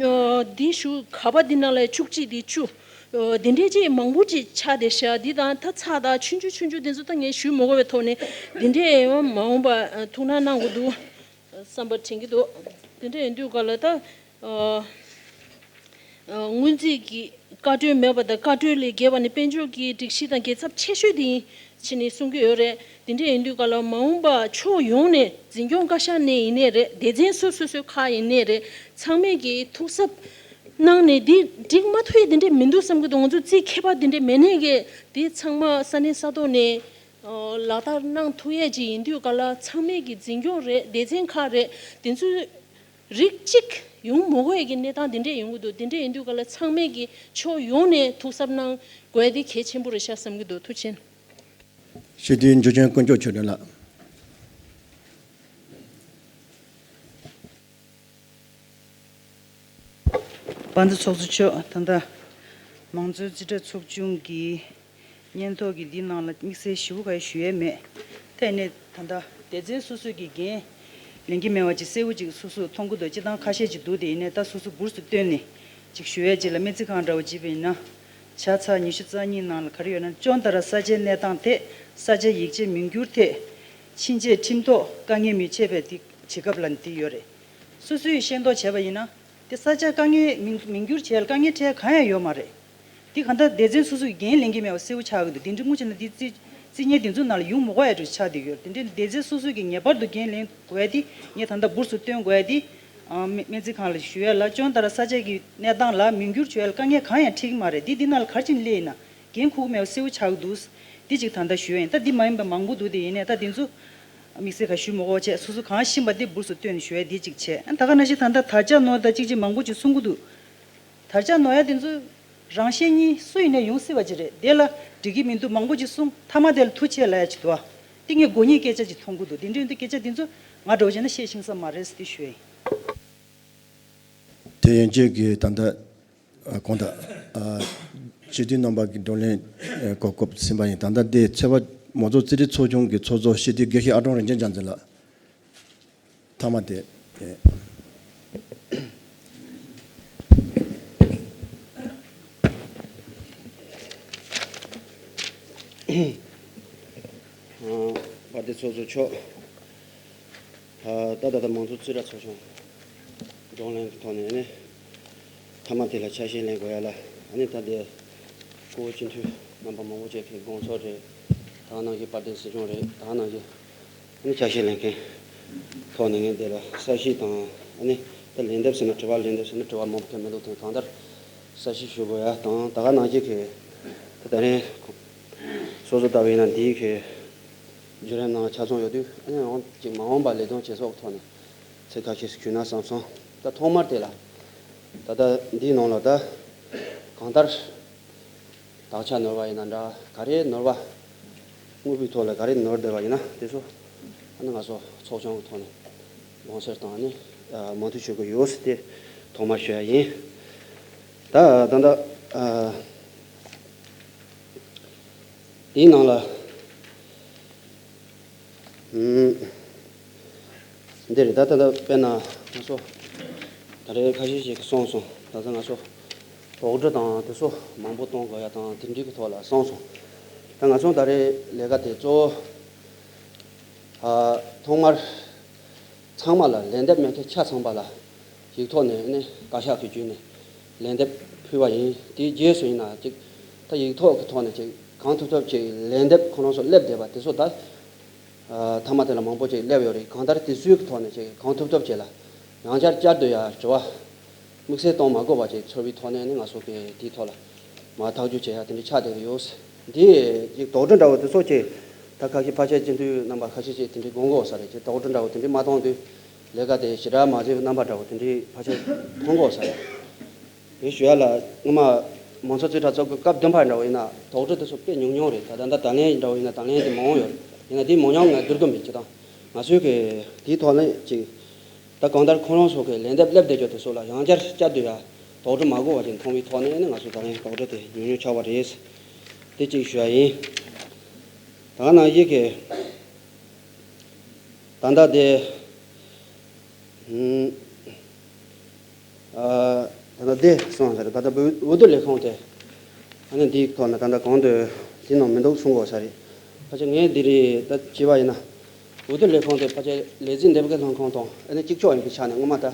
ཨ་འདི་ཞུ་ག་པ་འདི་ནང་ལ་བཅུ་གཅིག་འདི་བཅུ་ཨ་འདི་འདྲའི་ཅིག་མང་པོ་ཅིག་ཆགས་བསྡད་ཤག་འདི་དང་ད་ཚགས་དང་ཆུང་ཆུང་ཆུང་ཆུང་འདི་ཚོ་ད་ངས་ཞུ་མ་དགོས་པའི་ཐོག་ནས་འདི་འདྲའི་མ་འོངས་པ་ཐུགས་སྣང་གནང་དགོས་འདུག་བསམ་པ་དྲན་གྱི་འདུག་དེ་འདྲ་ཡིན་དུས་ག་ལ་ད་ཨ་ཨ་སྔོན་རྩིས་ཀྱི་བཀའ་འཁྲོལ་མེད་པ་དང་། བཀའ་འཁྲོལ་ལས་བརྒལ་བ་ནི་དཔལ་འབྱོར་གྱི་སྒྲིག་གཞི་དང་རྒྱལ་ཚབ་ཆེ་ཤོས་དེ་ཡིན་ཕྱིན་ནས་གསུང་གི་ཡོད་རེད། དེ་འདྲ་ཡིན་དུས་ག་ལ་མ་འོངས་པ་ཕྱོགས་ཡོངས་ནས་འཛིན་སྐྱོང་བཀའ་ཤག་ནས་ཡིན་ནའི་རེད། སྡེ་ཚན་སོ་སོ་སོའི་ཁག་ཡིན་ནའི་རེད། ཚང་མས་ཀྱི་ཐུགས་གཟབ་གནང་ནས་འདི་འགྲིག་མ་ཐུབ་ཡས་དེ་འདྲ་མི་འདུག་བསམ་གྱི་འདུག་ང་ཚོ་རྩིས་མཁས་པ་དེ་འདྲ་མེད་ནའི་གི་དེ་ཚང་མ་ས་གནས་ས་ཐོག་ནས་ཨ་ལག་བསྟར་གནང་ཐུབ་ཡས་ཅིག་ཡིན་དུས་ག་ལ་ཚང་མས་ཀྱི་འཛིན་སྐྱོང་རེད། སྡེ་ཚན་ཁག་རེད། དེ་ཚོའི་རིགས་གཅིག་ཡོང་མ་དགོས་ཡས་ཀྱི་གནས་སྟངས་དེ་འདྲས་ཡོང་གི་འདུག་དེ་འདྲས་ཡིན་དུས་ག་ལ་ཚང་མས་ཀྱི་ཕྱོགས་ཡོངས་ནས་ཐུགས་གཟབ་གནང་དགོས་ཡས་དེ་གལ་ཆེན་པོ་རེད་ཤག་བསམ་གྱི་འདུག་ཐུགས་རྗེ་ཆེ། སྤྱི་འཐུས་འཇུ་ཆེན་དཀོན་མཆོག་ཆོས་སྒྲོན་ལགས། དཔལ་ལྡན་ཚོགས་གཙོ་མཆོག་ད་ལྟ་མང་གཙོའི་རྩིས་ཁྲ་ཚོགས་ཆུང་གི་སྙན་ཐོ་གི་འདི་ནང་ལ་དམིགས་བསལ་ཞིབ་པོ་ག་ཡེ་ཞུ་ཡས་མེད། ད་ཡིན་ནའི་ད་ལྟ་སྡེ་ཚན་སོ་སོ་གི་འགན་ལེན་གྱི་མེད་པ་ཅིག་གསལ་པོ་ཅིག་སོ་སོ་མཐོང་གི་འདུག་སྤྱི་བཏང་ཁ་ཤས་ཅིག་འདུག་དེ་ཡིན་ནའི་ད་སོ་སོ་འབུར་སུ་བཏོན་ནས་ཅིག་ཞུ་ཡས་ཅིག་ལ། སྨན་རྩིས་ཁང་འདྲ་བོ་བྱས་པ་ཡིན་ན་ཆ་ཚགས་ཉི་ཤུ་རྩ་གཉིས་ནང་ལ་ག་རེ་ཡོད་ན། སྐྱོན་ལྟར་ས་ཆའི་གནས་སྟངས་ཐད། ས་ཆ་ཡིག་ཆའི་མིང་བསྒྱུར་ཐད། ཕྱིན་ཆད་ཁྲིམས་ཐོག་དཀའ་ངལ་མི་འཕྱད་པའི་དེ་བྱེད་སྐབས་ལ་འདི་ཡོད་རེད། སོ་སོས་ཤེས་རྟོགས་བྱས་པ་ཡིན་ན། དེ་ས་ཆ་དཀའ་ངལ་མིང་མིང་བསྒྱུར་བྱས་ལ་དཀའ་ངལ་འཕྲད་གང་ཡང་ཡོད་མ་རེད། དེ་གང་ལྟར་སྡེ་ཚན་སོ་སོས་འགན་ལེན་གྱི་མེད་པ་གསལ་པོ་ཆགས་ཀྱི་འདུག་དེ་འདྲའི་དངུལ་ཆེ་ན་དེ་རྩིས་རྩིས་གཉེར་དེ་ཚོའི་ནང་ལ་ཡོང་མ་དགོས་ཡ་འདྲ་ཆགས་བསྡད་ཡོད་རེད། དེ་འདྲའི་སྡེ་ཚན་སོ་སོས་ཀྱི་ངེས་པར་དུ་འགན་ལེན་དགོས་ཡ་དེ་ངས་ད་ལྟ་འབུར་སུ་བཏོན་དགོས་ཡ་དེ་སྨན་རྩིས་ཁང་ལ་ཞུ་ཡ་ལ། སྐྱོན་ལྟར་ས་ཆ་གི་གནས་སྟངས་ལ་མིང་བསྒྱུར་བྱེད་ཡ་ལ་དཀའ་ངལ་གང་ཡང་འཕྲད་ཀྱི་མ་རེད། དེ་འདི་ནང་ལ་ག་རེ་བྱས་ནས་སླེབས་ཡིན་ན། འགན་འཁུར་གྱི་མེད་པ་གསལ་པོ་ཆགས་ཀྱི་འདུག་དེ་གཅིག་ད་ལྟ་ཞུ་ཡ་ཡིན། ད་འདི་མ་ཡིན་པ་མང་པོ་འདུག་དེ་ཡིན་ནའི་ད་འདི་ཚོ་དམིགས་བསལ་ག་ཞུ་མི་དགོས་བྱས། སོ་སོ་གང་ཤེས་པ་དེ་འབུར་སུ་བཏོན་ནས་ཞུ་ཡ་དེ་གཅིག་བྱས། ཨ་ད་ག་ནང་བཞིན་ད་ལྟ་དར་ཆ་ནོར་ད་གཅིག་གཅིག་མང་པོ་ཅིག་གསུང་གི་འདུག་དར་ཆ་ནོར་ཡ་དེ་ཚོ་རང་བཞིན་གཉིས་སུ་ཡིན་ནའི་ཡོང་སྲིད་པ་ཅིག་རེད། དེ་ལ་འགྲིག་གི་མི་འདུག་མང་པོ་ཅིག་གསུང་། མཐའ་མ་དེ་ལ་ཐུགས་ཆེ་ལབ་ཡ་ཅིག་འདུག་ཨ། དེ་ངས་དགོས་ངེས་སྐད་ཆ་ཅིག་མཐོང་གི་འདུག་དེ་འདྲ་ཡིན་དུས་སྐད་ཆ་དེ་ཚོ་ང་འདྲ་བོ་བྱས་ན་བཤད་ཤེས་ས་མ་རེད་ཟེར་དེ་ཞུ་ཡ་ཡིན། དེ་ཡན་ཆད་ཀྱི་ད་ལྟ་ཨ་གོང་དང་ཨ་སྤྱི་འཐུས་རྣམ་པ་གི་བགྲོ་གླེང་ཨ་གོ་སྐབས་ཟིན་པ་ཡིན། ད་ལྟ་འདི་ཚོད་དཔག་མང་གཙོ་རྩིས་ཁྲའི་ཚོགས་ཆུང་གི་ཚོགས་གཙོ་སྤྱི་འཐུས་དགེ་བཤེས་ཨ་ཀྲོང་རིན་ཆེན་རྒྱལ་མཚན་ལགས། མཐའ་མ་དེ། ཨེ། ཨ། དཔལ་ལྡན་ཚོགས་གཙོ་མཆོག་ད་ད་ལྟ་མང་གཙོ་རྩིས་ཁྲ་ཚོགས་ཆུང་བགྲོ་གླེང་གི་ཐོག་ནས་ནི། མཐའ་མ་དེ་ལ་ཆ་ཤས་ལེན་དགོས་ཡ་ལ། ཨ་ནི་ད་ལྟའི་སྐུ་ངོ་སྤྱི་འཐུས་རྣམ་པ་མང་པོ་ཅིག་གི་དགོངས་ཚུལ་རེད། ད་ག་ནང་བཞིན་དཔལ་ལྡན་སྲིད་སྐྱོང་རེད། ད་ག་ནང་བཞིན་ཨ་ནི་ཆ་ཤས་ལེན་མཁན་ཐོག་ནས་ངས་འདི་ལ་གསལ་བཤད་དང་། ཨ་ནི་ད་ལན་འདེབས་ཟེར་ན་དྲི་བ། ལན་འདེབས་ཟེར་ན་དྲི་བ་མང་པོ་ཐོན་མི་འདུག་དེ་གང་ལྟར་གསལ་བཤད་ཞུ་དགོས་ཡ་དང་། ད་ག་ནང་བཞིན་གི་ད་ད་རིང་སོ་སོ་ལྟ་བུ་ཡིན་ན་འདིའི་གི་བརྒྱུད་རིམ་ནང་ཆ་ཚང་ཡོད་དུས། ཨ་ནི་འོང་ཅིག་མ་འོངས་པ་ལས་དོན་བྱེད་ཕྱོགས་ཐོག་ནས་ཚིག་ཁ་ཤས་ཤིག་ཞུས་ན་བསམ་སོང་། ད་ཐོག་མར་དེ་ལ་ད་ལྟ་འདིའི་ནང་ལ་ད་གང་ལྟར་དག་ཆ་ནོར་བ་ཡིན་ན་འདྲ། ག་རེ་ནོར་བ། དངོས་པོའི་ཐོག་ལ་ག་རེ་ནོར་བསྡད་པ་ཡིན་ན་དེ་ཚོ་ཨ་ནི་ང་ཚོ་ཚོགས་ཆུང་གི་ཐོག་ནས་དགོངས་སེལ་དང་། ཨ་ནི་མོས་མཐུན་ཞུ་གི་ཡོད་ཟེར་དེ་ཐོག་མར་ཞུ་ཡ་ཡིན། ད་ད་ལྟ་ཨ། དེའི་ནང་ལ་ཨུམ། འདི་རེད། ད་ད་ལྟ་དཔེར་ན་ང་ཚོ་ད་རེས་ཁ་ཤས་ཤིག་གསུངས་སོང་། ད་ལྟ་ང་ཚོ་དོགས་འདྲི་དང་དེ་ཚོ་མང་པོ་གཏོང་དགོས་ཡ་དང་དེ་འདྲའི་གི་ཐོག་ལ་གསུངས་སོང་། ད་ང་ཚོ་ད་རེས་ལས་ཀ་དེ་གཙོ་བོ་ཨ་ཐོག་མར་ཚང་མ་ལ་ལན་འདེབས་མེད་མཁན་ཆ་ཚང་པ་ལ་ཡིག་ཐོག་ནས་ནི་བཀའ་ཤག་གི་བརྒྱུད་ནས་ལན་འདེབས་ཕུལ་བ་ཡིན། དེའི་རྗེས་སུ་ཡིན་ན་ཅིག་ད་ཡིག་ཐོག་གི་ཐོག་ནས་ཅིག་གང་ཐུབ་ཐུབ་ཅིག་ལན་འདེབས་ཁོ་རང་ཚོ་སླེབས་བསྡད་པ་དེ་ཚོ་ད་ཨ་མཐའ་མ་དེ་ལ་མང་པོ་ཅིག་སླེབས་ཡོད་རེད། གང་ལྟར་དེ་ཚོའི་གི་ཐོག་ནས་ཅིག་གང་ཐུབ་ཐུབ་ཅིག་ལ་ཡང་བསྐྱར་བསྐྱར་དུ་ཡང་དྲི་བ་དམིགས་བསལ་གཏོང་མ་དགོས་པ་ཅིག་ཚོར་བའི་ཐོག་ནས་ནི་ང་ཚོ་གི་དེའི་ཐོག་ལ་མར་ཐག་གཅོད་བྱེད་ཡ་དེ་འདྲ་ཆགས་བསྡད་ཀྱི་ཡོད། འདི་ཅིག་དོགས་འདྲི་འདྲ་བོ་དེ་ཚོ་ཅིག་ད་ཁ་ཤས་ཕལ་ཆེར་སྤྱི་འཐུས་རྣམ་པ་ཁ་ཤས་ཅིག་དེ་འདྲའི་དགོངས་ཀྱི་ཡོད་ས་རེད། ཅིག་དོགས་འདྲི་འདྲ་བོ་དེ་འདྲའི་མ་གཏོང་དུས་ལས་ཀ་དེ་ཞེ་དྲག་མ་བྱེད་རྣམ་པ་འདྲ་བོ་དེ་འདྲའི་ཕལ་ཆེར་མཐོང་གི་ཡོད་ས་རེད། དེ་ཞུ་ཡ་ལ་སྔོན་མ་མང་ཚོགས་རྩིས་ཁྲ་ཚོགས་ཀྱི་སྐབས་བདུན་པ་འདྲ་བོ་ཡིན་ན་དོགས་འདྲི་དེ་ཚོ་དཔེ་ཉུང་ཉུང་རེད། ད་ད་ལྟ་ད་ལན་འདྲ་བོ་ཡིན་ན་ད་ལན་དེ་མང་བོ་ཡོད་རེད། ཡིན་ན་དེ་མང་ཉུང་ང་བསྡུར་གི་མེད། ཅིག་དང་ང་ཚོའི་གི་དེའི་ཐོག་ནས་ཅིག་ད་གང་ལྟར་ཁོ་རང་ཚོ་གི་ལན་འདེབས་སླེབས་བསྡད་རྒྱུ་དེ་ཚོ་ལ་ཡང་བསྐྱར་བསྐྱར་དུ་ཡང་དོགས་འདྲི་མ་དགོས་པ་ཅིག་མཐོང་བའི་ཐོག་ནས་ནི་ང་ཚོ་ད་ལན་དོགས་འདྲི་དེ་ཉུང་ཉུང་ཆགས་པ་རེད། དེ་གཅིག་ཞུ་ཡ་ཡིན། ད་ནང་བཞིན་གི་ད་ལྟ་དེ་ཨུམ། ཨ། ད་ལྟ་དེ་སོང་ཟེར། ད་ལྟ་འོས་འོས་བསྡུ་ལས་ཁུངས་དེ་ཨ་ནི་འདིའི་ཐོག་ནས་ད་ལྟ་གང་དུ་དེ་ནང་མི་འདུག་གསུང་དགོས་ས་རེད། ཕལ་ཆེར་ངས་འདི་རེད་ད་བྱས་པ་ཡིན་ན། འོས་བསྡུ་ལས་ཁུངས་དེ་ཕལ་ཆེར་ལས་རྩིས་འདེམས་བསྐོ་ལྷན་ཁང་དང་ཨ་ནི་གཅིག་ལྕོགས་ཡིན་པའི་ཆ་ནས་སྔོན་མ་ད་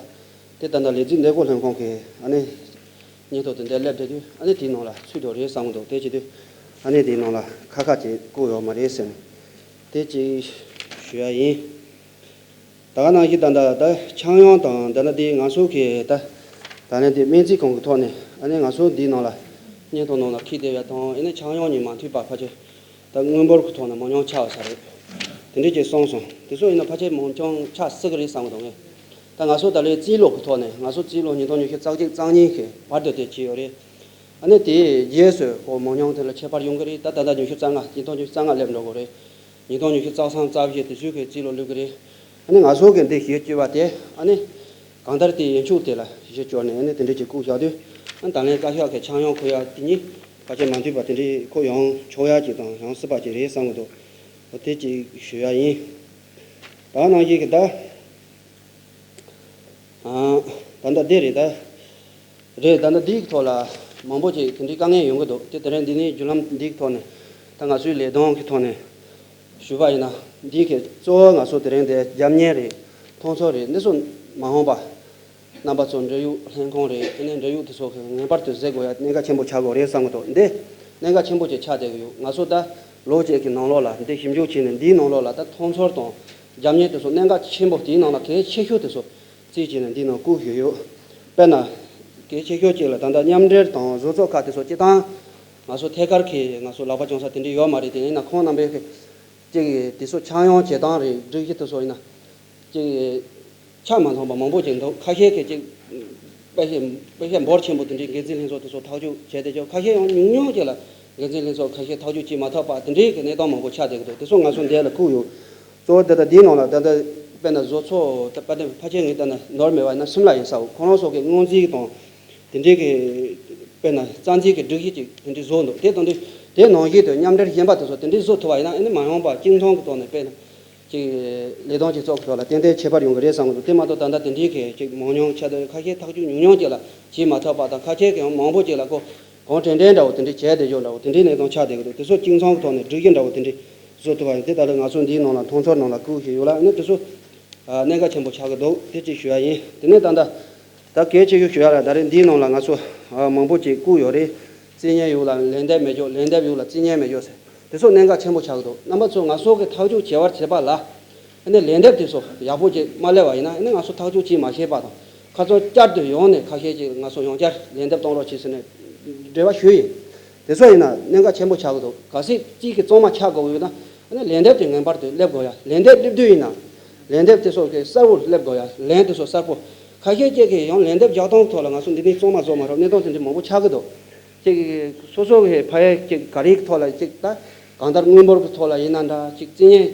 དེ་ད་ལྟ་ལས་རྩིས་འདེམས་བསྐོ་ལྷན་ཁང་གི་ཨ་ནི་སྙན་ཐོ་དེ་འདིར་སླེབས་བསྡད་དུས་ཨ་ནི་དེའི་ནང་ལ་ཚུད་འགྲོ་རེད་བསམ་གྱི་འདུག་དེ་བྱེད་དུས་ཨ་ནི་དེའི་ནང་ལ་ཁ་ཁ་ཅིག་བཀོད་ཡོད་མ་རེད་ཟེར་ནས་དེ་ཅིག་ཞུ་ཡ་ཡིན། ད་ག་ནང་བཞིན་ད་ལྟ་ད་ཆག་ཡང་དང་ད་ནི་དེ་ང་ཚོ་གི་ད་ད་ནི་དེ་སྨན་རྩིས་ཁང་གི་ཐོག་ནས་ཨ་ནི་ང་ཚོ་འདིའི་ནང་ལ་སྙན་ཐོ་ནང་ལ་འཁྱེར་བསྡད་ཡ་དང་ཨ་ནི་ཆག་ཡང་གཉིས་མ་མཐུན་པ་ཕལ་ཆེར་ད་དངུལ་འབོར་གྱི་ཐོག་ནས་མང་ཉུང་ཆགས་ས་རེད། དེ་འདྲས་ཅིག་གསུངས་སོང་། དེ་ཚོ་ཡིན་ན་ཕལ་ཆེར་མང་ཆུང་ཆགས་སྲིད་ཀྱི་རེད་བསམ་གྱི་འདུག་ངས། ད་ང་ཚོ་ད་ལོའི་རྩིས་ལོ་གི་ཐོག་ནས་ང་ཚོ་རྩིས་ལོ་ཉིས་སྟོང་ཉི་ཤུ་རྩ་གཅིག་རྩ་གཉིས་ཀྱི་བར་དུ་དེ་བྱས་ཡོད་རེད། ཨ་ནི་དེའི་རྗེས་སུ་ཁོ་མང་ཉུང་དེ་ལ་ཁྱད་པར་ཡོང་གི་རེད། ད་ད་ལྟ་ཉི་ཤུ་རྩ་ལྔ་ཉིས་སྟོང་ཉི་ཤུ་རྩ་ལྔ་སླེབས་འགྲོ་གི་རེད། ཉིས་སྟོང་ཉི་ཤུ་རྩ་གསུམ་རྩ་བཞི་དེ་ཚོའི་གི་རྩིས་ལོ་སླེབས་ཀྱི་རེད། ཨ་ནི་ང་ཚོ་གི་འདི་གཞི་བཅོལ་བ་དེ་ཨ་ནི་གང་ལྟར་དེ་ཡན་ཆོད་དེ་ལ་གཞི་བཅོལ་ནས་ཨ་ནི་དེ་འདྲས་ཅིག་བཀོད་བཞག་དུས་ཨ་ནི་ད་ལན་བཀའ་ཤག་གི་ཆག་ཡང་འཁོར་ཡ་དེ་གཉིས་ཕལ་ཆེར་མ་མཐུན་པ་དེ་འདྲས་འཁོར་ཡང་ཆོག་ཡ་ཅིག་དང་ཡང་སྲིད་པ་ཅིག་རེད་བསམ་གྱི་འདུག་འོ་དེ་ཅིག་ཞུ་ཡ་ཡིན། ད་ནང་བཞིན་གྱི་ད། ཨ། ད་ལྟ་འདི་རེད་ད། རེད། ད་ལྟ་འདིའི་ཐོག་ལ་མང་པོ་ཅིག་དེ་འདྲའི་དཀའ་ངལ་ཡོང་གི་འདུག་དེ་དེ་རིང་འདི་ནས་བརྒྱུད་ལམ་འདིའི་ཐོག་ནས་ད་ང་ཚོའི་ལས་དོན་གྱི་ཐོག་ནས་ཞུས་པ་ཡིན་ན། འདི་གི་གཙོ་བོ་ང་ཚོ་དེ་རིང་འདི་རྒྱབ་གཉེར་རེད། མཐོང་ཚོར་རེད། འདི་ཚོ་མ་འོངས་པ་རྣམ་པ་ཚོ་འབྲེལ་ཡོད་ལྷན་ཁང་རེད། དེ་ནས་འབྲེལ་ཡོད་དེ་ཚོ་གི་ངེས་པར་དུ་གཟིགས་དགོས་ཡ་གནད་འགག་ཆེན་པོ་ཆགས་དགོས་རེད་བསམ་གྱི་འདུག་འདི་གནད་འགག་ཆེན་པོ་ཅིག་ཆགས་བསྡད་ཀྱི་ཡོད། ང་ཚོ་ད་ལོ་གཅིག་གི་ནང་ལོགས་ལ་འདི་ཞིབ་འཇུག་བྱས་ནས་འདིའི་ནང་ལོགས་ལ་ད་མཐོང་ཚོར་དང་རྒྱབ་གཉེར་དེ་ཚོ་གནད་འགག་ཆེན་པོ་དེའི་ནང་ལ་གལ་ཆེ་ཤོས་དེ་ཚོ་རྩིས་བྱས་ནས་འདིའི་ནང་བཀོད་བཞག་ཡོད། དཔེར་ན། གལ་ཆེ་ཤོས་གཅིག་ལ་ད་ལྟ་མཉམ་འབྲེལ་དང་བཟོ་ཚོགས་ཁག་དེ་ཚོ་སྤྱིར་བཏང་། ང་ཚོ་ཐད་ཀར་གྱི་ང་ཚོ་ལག་པ་བརྐྱངས་ས་དེ་འདྲ་ཡོད་མ་རེད། དེ་ཡིན་ན་ཁོང་རྣམ་པའི་གཅིག་དེ་ཚོ་ཆག་ཡང་བྱེད་སྟངས་རེད། སྒྲིག་གཞི་དེ་ཚོ་ཡིན་ན། གཅིག་ཆ་མ་ཚང་པ་མང་པོ་ཅིག་འདུག་ཁ་ཤས་ཀྱིས་གཅིག་དཔེ་ཆ་དཔེ་ཆ་འབོར་ཆེན་པོ་དེ་འདྲའི་འགན་འཛིན་ལྷན་ཚོགས་དེ་ཚོ་ཐག་གཅོད་བྱས་ཏེ་ཀྱང་། ཁ་ཤས་ཡང་ཉུང་ཉུང་ཅིག་ལ་འགན་འཛིན་ལྷན་ཚོགས་ཁ་ཤས་ཐག་གཅོད་བྱེད་མ་ཐུབ་པ་དེ་འདྲའི་གི་གནས་སྟངས་མང་པོ་ཆགས་བསྡད་ཀྱི་འདུག་དེ་ཚོ་ང་ཚོ་འདིར་ལ་བཀོད་ཡོད། གཙོ་བོ་ད་ལྟ་འདིའི་ནང་ལ་ད་ལྟ་དཔེར་ན་བཟོ་ཚོགས་ད་དཔེར་ན་ཕལ་ཆེར་ངས་ད་ནི་ནོར་མེད་པ་ཡིན་ན་གསུམ་ལ་ཡིན་ས། འོ་ཁོ་རང་ཚོ་གི་སྔོན་རྩིས་དང་དེ་འདྲའི་གི་དཔེར་ན་རྩ་འཛིན་གྱི་སྒྲིག་གཞི་ཅིག་དེ་འདྲའི་བཟོ་འདུག་དེ་དང་དེ་དེ་ནང་བཞིན་དུ་མཉམ་འབྲེལ་གཞན་པ་དེ་ཚོ་དེ་འདྲའི་བཟོ་ཐུབ་པ་ཡིན་ན་ཨ་ནི་མ་འོངས་པ་གཅིག་མཚུངས་ཀྱི་ཐོག་ནས་དཔེར་ན་ཅིག་ལས་དོན་སྤྱི་ཚོགས་ཀྱི་ཐོག་ལ་ཏན་ཏན་ཁྱད་པར་ཡོང་གི་རེད་བསམ་གྱི་འདུག་དེ་མ་གཏོགས་ད་ལྟ་དེ་འདྲའི་གི་ཅིག་མང་ཉུང་ཆེ་ད་ཁ་ཤས་ཐག་གཅོད་ཉུང་ཉུང་ཅིག་ལ་བྱེད་མ་ཐུབ་པ་དང་། ཁ་ཤས་ཀྱིས་ཡང་མང་པོ་ཅིག་ལ་ཁོ། གུང་ཁྲན་ཏྲེན་འདྲ་བོ་དེ་འདྲའི་བྱས་བསྡད་ཡོད་འདྲ་བོ་དེ་འདྲའི་གནས་སྟངས་ཆགས་བསྡད་ཀྱི་འདུག་དེ་ཚོ་གཅིག་མཚུངས་ཀྱི་ཐོག་ནས་སྒྲིག་གཞི་འདྲ་བོ་དེ་འདྲའི་བཟོ་ཐུབ་པ་ཡིན། དེ་ལྟར་ང་ཚོ་འདིའི་ནང་ལ་མཐོང་ཚོར་ནང་ལ་བསྐུར་བཞིན་ཡོད་ལ། ཨ་ནི་དེ་ཚོ་ཨ་གནད་འགག་ཆེན་པོ་ཆགས་ཀྱི་འདུག་དེ་གཅིག་ཞུ་ཡ་ཡིན། དེ་ནས་ད་ལྟ་ད་གལ་ཆེ་ཤོས་ཞུ་ཡ་ལ་ད་རེས་འདིའི་ནང་ལ་ང་ཚོ་ཨ་མང་པོ་ཅིག་བསྐུར་ཡོད་རེད། རྩིས་ཉན་ཡོད་ལ་ལན་འདེབས་མེད་ཅོག་ལན་འདེབས་ཡོད་ལ་རྩིས་ཉན་མེད་ཅོག་ཟེར། དེ་ཚོ་གནད་འགག་ཆེན་པོ་ཆགས་ཀྱི་འདུག་རྣམ་པ་ཚོ་ང་ཚོ་གི་ཐག་གཅོད་བྱེད་པར་བྱེད་པ་ལ། ཨ་ནི་ལན་འདེབས་དེ་ཚོ་ཡག་པོ་ཅིག་མ་སླེབས་པ་ཡིན་ན། ཨ་ནི་ང་ཚོ་ཐག་གཅོད་བྱེད་མ་ཤེས་པ་དང་། ཁ་སང་བསྐྱར་དུ་ཡོང་ནས་ཁ་ཤས་ཅིག་ང་ཚོ་ཡང་བསྐྱར་ལན་འདེབས་གཏོང་རོགས་བྱེད་ཟེར་ནས་འབྲེལ་བ་ཞུས་ཡིན། དེ་ཚོ་ཡིན་ན་གནད་འགག་ཆེན་པོ་ཆགས་ཀྱི་འདུག་གལ་སྲིད་གཅིག་གི་གཙང་མ་ཆགས་དགོས་ཡོད་ན། ཨ་ནི་ལན་འདེབས་དེ་ངེས་པར་དུ་སླེབས་དགོས་ཡ། ལན་འདེབས་སླེབས་དུས་ཡིན་ན། ལན་འདེབས་དེ་ཚོ་གི་གསལ་པོ་སླེབས་དགོས་ཡ། ལན་དེ་ཚོ་གསལ་པོ། ཁ་ཤས་ཅིག་གིས་ཡང་ལན་འདེབས་རྒྱག་སྟངས་ཐོག་ལ་ང་ཚོ་འདི་ནས་གཙང་མ་བཟོ་མ་ཐུབ་གནས་སྟངས་དེ་འདྲ་མང་པོ་ཆགས་ཀྱི་འདུག་ཅིག་སོ་སོ་གི་ཕ་ཡ་ཅིག་ག་རེ་གི་ཐོག་ལ་ཅིག་ད་གང་ལྟར་དངུལ་འབོར་གི་ཐོག་ལ་ཡིན་ན་འདྲ། ཅིག་རྩིས་ཉན་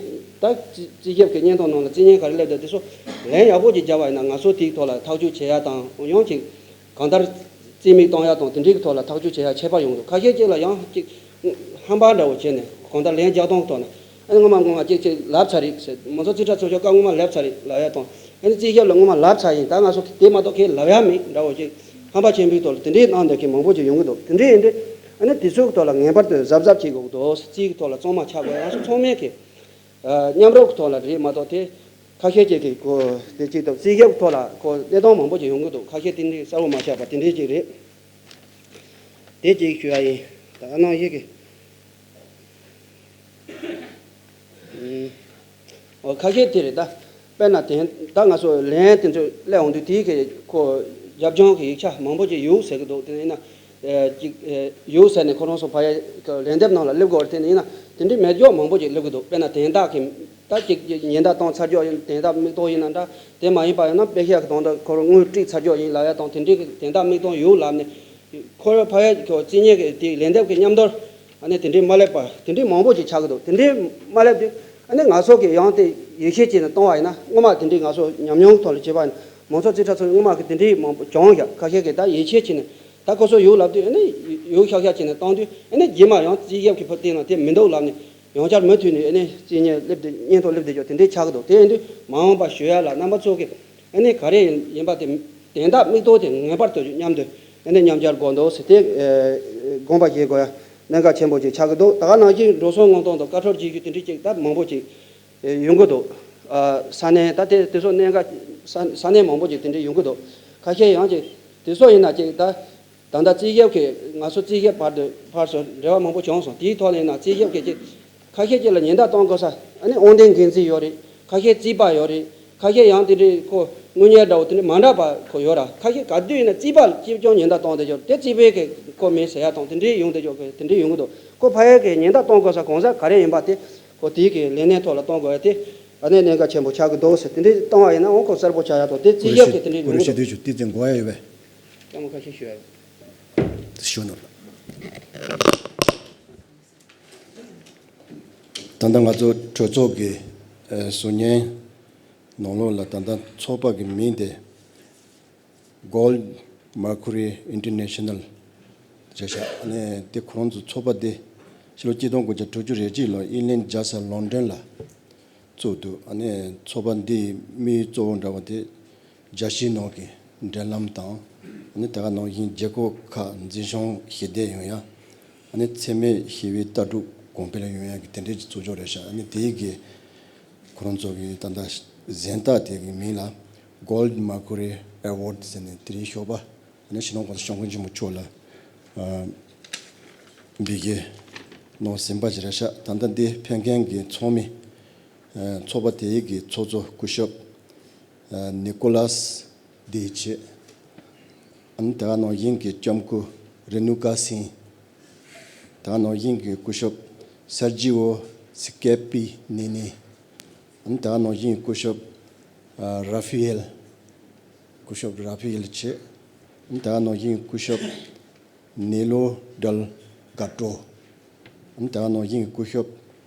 ད་རྩིས་རྩིས་ཞིབ་ཀྱི་བརྙན་ཐུང་ནང་ལ་རྩིས་ཉན་ག་རེ་སླེབས་འདུག་དེ་ཚོ་ལན་ཡག་པོ་ཅིག་རྒྱབ་པ་ཡིན་ན་ང་ཚོ་དེའི་ཐོག་ལ་ཐག་གཅོད་བྱེད་ཡ་དང་། ཡང་ཅིག་གང་ལྟར་རྩིས་མིག་གཏོང་ཡ་དང་དེ་འདྲའི་གི་ཐོག་ལ་ཐག་གཅོད་བྱེད་ཡ་ཁྱད་པར་ཡོང་འདུག་ཁ་ཤས་ཅིག་ལ་ཡང་ཅིག་ཧམ་པ་འདྲ་བོ་བྱས་ནས་གང་ལྟར་ལན་རྒྱག་སྟངས་ཐོག་ནས། ཨ་ནི་སྔོན་མ་སྔོན་མ་ཅིག་ཅིག་ལབ་ཚར་རེད་ཟེར། མང་ཚོགས་རྩིས་ཁྲ་ཚོགས་ཆུང་སྐབས་སྔོན་མ་ལབ་ཚར་རེད་ལབ་ཡ་དང་། ཨ་ནི་རྩིས་ཞིབ་ལ་སྔོན་མ་ལབ་ཚར་ཡིན། ད་ང་ཚོ་དེ་མ་གཏོགས་ཁས་ལབ་ཡ་མེད་འདྲ་བོ་ཅིག་ཧམ་པ་ཆེན་པོའི་ཐོག་ལ་དེ་འདྲའི་གནང་འདོད་མཁན་མང་པོ་ཅིག་ཡོང་གི་འདུག་དེ་འདྲ་ཡིན་དུས་ཨ་ནི་དེ་ཚོའི་ཐོག་ལ་ངེས་པར་དུ་གཟབ་གཟབ་བྱེད་དགོས་ཀྱི་འདུག་རྩིས་ཀྱི་ཐོག་ལ་གཙང་མ་ཆགས་དགོས། ང་ཚོ་ཚང་མས་ཀྱི་ཨ་མཉམ་རུབ་ཀྱི་ཐོག་ལ་རེད་མ་གཏོགས། དེ་ཁ་ཤས་ཅིག་གིས་ཁོ་དེ་གཅིག་དང་རྩིས་ཞིབ་ཐོག་ལ་ཁོ་གནས་སྟངས་མང་པོ་ཅིག་ཡོང་གི་འདུག་ཁ་ཤས་དེ་འདྲའི་གསལ་པོ་མ་ཆགས་པ་དེ་འདྲའི་ཅིག་རེད། དེ་གཅིག་ཞུ་ཡ་ཡིན། ད་ནང་བཞིན་གྱི་ཨུམ། ཨོ་ཁ་ཤས་དེ་རེད་ད། དཔེར་ན་དེ་ད་ང་ཚོ་ལན་དེ་ཚོ་སླེབས་འོང་དུས་དེའི་གི་ཁོ་རྒྱབ་ལྗོངས་ཀྱི་ཡིག་ཆ་མང་པོ་ཅིག་ཡོད་ཟེར་གི་འདུག་དེ་ཡིན་ན་ཨེ་ཅིག་ཨེ་ཡོད་ཟེར་ནས་ཁོ་རང་ཚོ་ཕ་ཡ་གི་ལན་འདེབས་ནང་ལ་སླེབས་དགོས་རེད། དེ་ཡིན་ན་དེ་འདྲའི་མེད་ཅོག་མང་པོ་ཅིག་སླེབས་གི་འདུག་དཔེར་ན་དན་རྟགས་ཀྱི་ད་ཅིག་ཉེན་བརྡ་བཏང་ཚར་ཅོག་ཡིན། དན་རྟགས་མིག་མཐོང་ཡིན་ན་འདྲ། དེ་མ་ཡིན་པ་ཡིན་ན་པེ་ཤག་གི་དོན་དུ་ཁོ་རང་དངུལ་སྤྲད་ཚར་ཅོག་ཡིན་ལབ་ཡ་དང་། དེ་འདྲའི་གི་དན་རྟགས་མིག་མཐོང་ཡོད་ལབ་ནས། ཁོ་རང་ཕ་ཡ་ཁོ་རྩིས་ཉན་གི་དེ་ལན་འདེབས་ཀྱི་མཉམ་དུ་ཨ་ནི་དེ་འདྲའི་མ་སླེབས་པ་དེ་འདྲའི་མང་པོ་ཅིག་ཆགས་ཀྱི་འདུག་དེ་འདྲའི་མ་སླེབས་དུས་ཨ་ནི་ང་ཚོ་གི་ཡང་དེ་ཡིད་ཆེས་བྱས་ནས་གཏོང་བ་ཡིན་ན། སྔོན་མ་དེ་འདྲའི་ང་ཚོ་ཉམས་མྱོང་ཐོག་ལ་བྱས་པ་ཡིན་ན། མང་ཚོགས་རྩིས་ཁྲ་ཚོ་སྔོན་མ་གི་དེ་འདྲའི་མང་པོ་བྱུང་ཡ། ཁ་ཤས་ཀྱིས་ད་ཡིད་ཆེས་བྱས་ནས་ད་ཁོ་ཚོ་ཡོད་ལབ་དུས་ཨ་ནི་ཡོད་ཤག་ཤག་བྱས་ནས་གཏོང་དུས་ཨ་ནི་རྗེས་མ་ཡང་རྩིས་ཞིབ་ཀྱི་ཕུ་སྟེང་ལ་དེ་མི་འདུག་ལབ་ནས་ཡང་བསྐྱར་མུ་མཐུད་ནས་ཨ་ནི་རྩིས་ཉན་སླེབས་དུས་སྙན་ཐོ་སླེབས་དུས་ཅོག་དེ་འདྲའི་ཆགས་ཀྱི་འདུག་དེ་ཡིན་དུས་མ་འོངས་པ་ཞུ་ཡ་ལ་རྣམ་པ་ཚོ་གི་ཨ་ནི་ག་རེ་ཡིན་པ་དེ་དན་རྟགས་མིག་མཐོང་དེ་ངེས་པར་དུ་མཉམ་དུ་ཨ་ནི་མཉམ་སྦྱར་དགོས་འདུག་ཟེར་ཏེ་དགོངས་པ་བཞེས་དགོས་ཡ་གནད་འགག་ཆེན་པོ་ཅིག་ཆགས་ཀྱི་འདུག་ད་ག་ནང་བཞིན་འགྲོ་སོང་མངགས་གཏོང་དང་བཀའ་འཁྲོལ་བྱེད་རྒྱུ་དེ་འདྲ་ཅིག་ད་མང་པོ་ཅིག་ཡོང་གི་འདུག་ས་གནས་ད་དེ་དེ་ཚོ་གནད་འགག་ས་ས་གནས་མང་པོ་ཅིག་དེ་འདྲ་ཡོང་གི་འདུག་ཁ་ཤས་ཡང་ཅིག་དེ་ཚོ་ཡིན་ན་ཅིག་ད། ད་ལྟ་རྩིས་ཞིབ་ཀྱི་ང་ཚོ་རྩིས་ཞིབ་བར་དུ་ཕར་ཚུར་འབྲེལ་བ་མང་པོ་བྱུང་སོང་། དེའི་ཐོག་ནས་ན་རྩིས་ཞིབ་ཀྱི་ཅིག་ཁ་ཤས་ཅིག་ལ་ཉེན་བརྡ་གཏོང་དགོས་ས་ཨ་ནི་དབང་ལྡན་འགན་འཛིན་ཡོད་རེད། ཁ་ཤས་རྩིས་པ་ཡོད་རེད། ཁ་ཤས་ཡང་དེ་འདྲའི་ཁོ་དངུལ་གཉེར་འདྲ་བོ་དེ་འདྲ་མ་འདྲ་བ་ཁོ་ཡོད་ར། ཁ་ཤས་ག་དུས་ཡིན་ན་རྩིས་པ་ལ་ཅིབ་ཅུང་ཉེན་བརྡ་གཏོང་བསྡད་ཡོད་རེད། དེ་རྩིས་པའི་གི་ཁོ་མིན་ཟེར་ཡ་དང་དེ་འདྲའི་ཡོང་བསྡད་ཡོད་གི་དེ་འདྲའི་ཡོང་གི་འདུག་ཁོ་ཕ་ཡ་གི་ཉེན་བརྡ་གཏོང་དགོས་ས་གང་ཟག་ག་རེ་ཡིན་པ་དེ་ཁོ་དེའི་གི་ལས་གནས་ཐོག་ལ་གཏོང་དགོས་ཡ་དེ་ཨ་ནི་གནད་འགག་ཆེན་པོ་ཆགས་ཀྱི་འདུག་ཟེར། དེ་འདྲའི་གཏོང་བ་ཡིན་ན་འོང་ཁོ་གསལ་པོ་ཆགས་ཡ་དང་དེ་རྩིས་ཞིབ་གི་དེ་འདྲའི་ཡོང་གི་འདུག་ཞུ་དུས་ཞུ་ཏི་ཙེ་འགོ་ཡ་ཡོད་པས། སྐྱ་མོ་ཁ་ཤས་ཞུ་ཡ་ཡོད། ཞུ་ནོར། ད་ལྟ་ང་ཚོ་གྲོས་ཚོགས་ཀྱི་ཨ་ཟུར་ཉན་ནང་ལོགས་ལ་ད་ལྟ་ཚོགས་པ་གི་མིང་དེ་Gold Mercury International རེད་ཤག་ཨ་ནི་དེ་ཁོ་རང་ཚོ་ཚོགས་པ་དེ་ཕྱི་ལོ་གཅིག་སྟོང་དགུ་བརྒྱ་དྲུག་ཅུ་རེ་གཅིག་ལོ་ཨིན་ལན་རྒྱལ་ས་ལོན་ཌོན་ལ་བཙུགས་འདུག་ཨ་ནི་ཚོགས་པ་འདིའི་དམིགས་ཡུལ་གཙོ་བོ་འདྲ་བ་དེ་རྒྱལ་སྤྱིའི་ནང་གི་འབྲེལ་ལམ་དང་། ཨ་ནི་དེ་ག་ནང་བཞིན་རྒྱལ་ཁབ་ཁག་འཛིན་སྐྱོང་ཞི་བདེ་ཡོང་ཡ། ཨ་ནི་འཚེ་མེད་ཞི་བའི་ལྟ་གྲུབ་གོང་འཕེལ་ཡོང་ཡ་གི་དེ་འདྲའི་གི་གཙོ་ཕྱོགས་རེད་ཤག་ཨ་ནི་དེའི་གི་ཁོ་རང་ཚོ་གི་ད་ལྟ་གཟེངས་རྟགས་དེ་གི་མིང་ལ་Gold Mercury Award ཟེར་ནས་དེ་རིང་ཞོགས་པ་ཨ་ནི་ཕྱི་ནང་གོང་ས་སྐྱབས་མགོན་ཆེན་པོ་མཆོག་ལ་ཨ་འབུལ་གྱི་གནང་ཟིན་པ་ཞིག་རེད་ཤག་ད་ལྟ་འདི་ཕེབས་མཁན་གྱི་ཚོགས་མི་ཨ་ཚོགས་པ་དེའི་གི་ཚོགས་གཙོ་སྐུ་ཞབས་ཨ་ནི་ཀོ་ལཱས་དེ་བྱས། ཨ་ནི་དེ་ག་ནང་བཞིན་གྱི་ལྕམ་སྐུ་རེ་ནུ་ཀ་སིང་། དེ་ག་ནང་བཞིན་གྱི་སྐུ་ཞབས་སར་ཇི་ཨོ་སི་ཀེ་པི་ནི་ནི། ཨ་ནི་དེ་ག་ནང་བཞིན་གྱི་སྐུ་ཞབས་ཨ་ར་ཕི་ཨེལ། སྐུ་ཞབས་ར་ཕི་ཨེལ་བྱས། ཨ་ནི་དེ་ག་ནང་བཞིན་གྱི་སྐུ་ཞབས་ནེ་ལོ་ཌལ་ག་ཏྲོ། ཨ་ནི་དེ་ག་ནང་བཞིན་གྱི་སྐུ་ཞབས་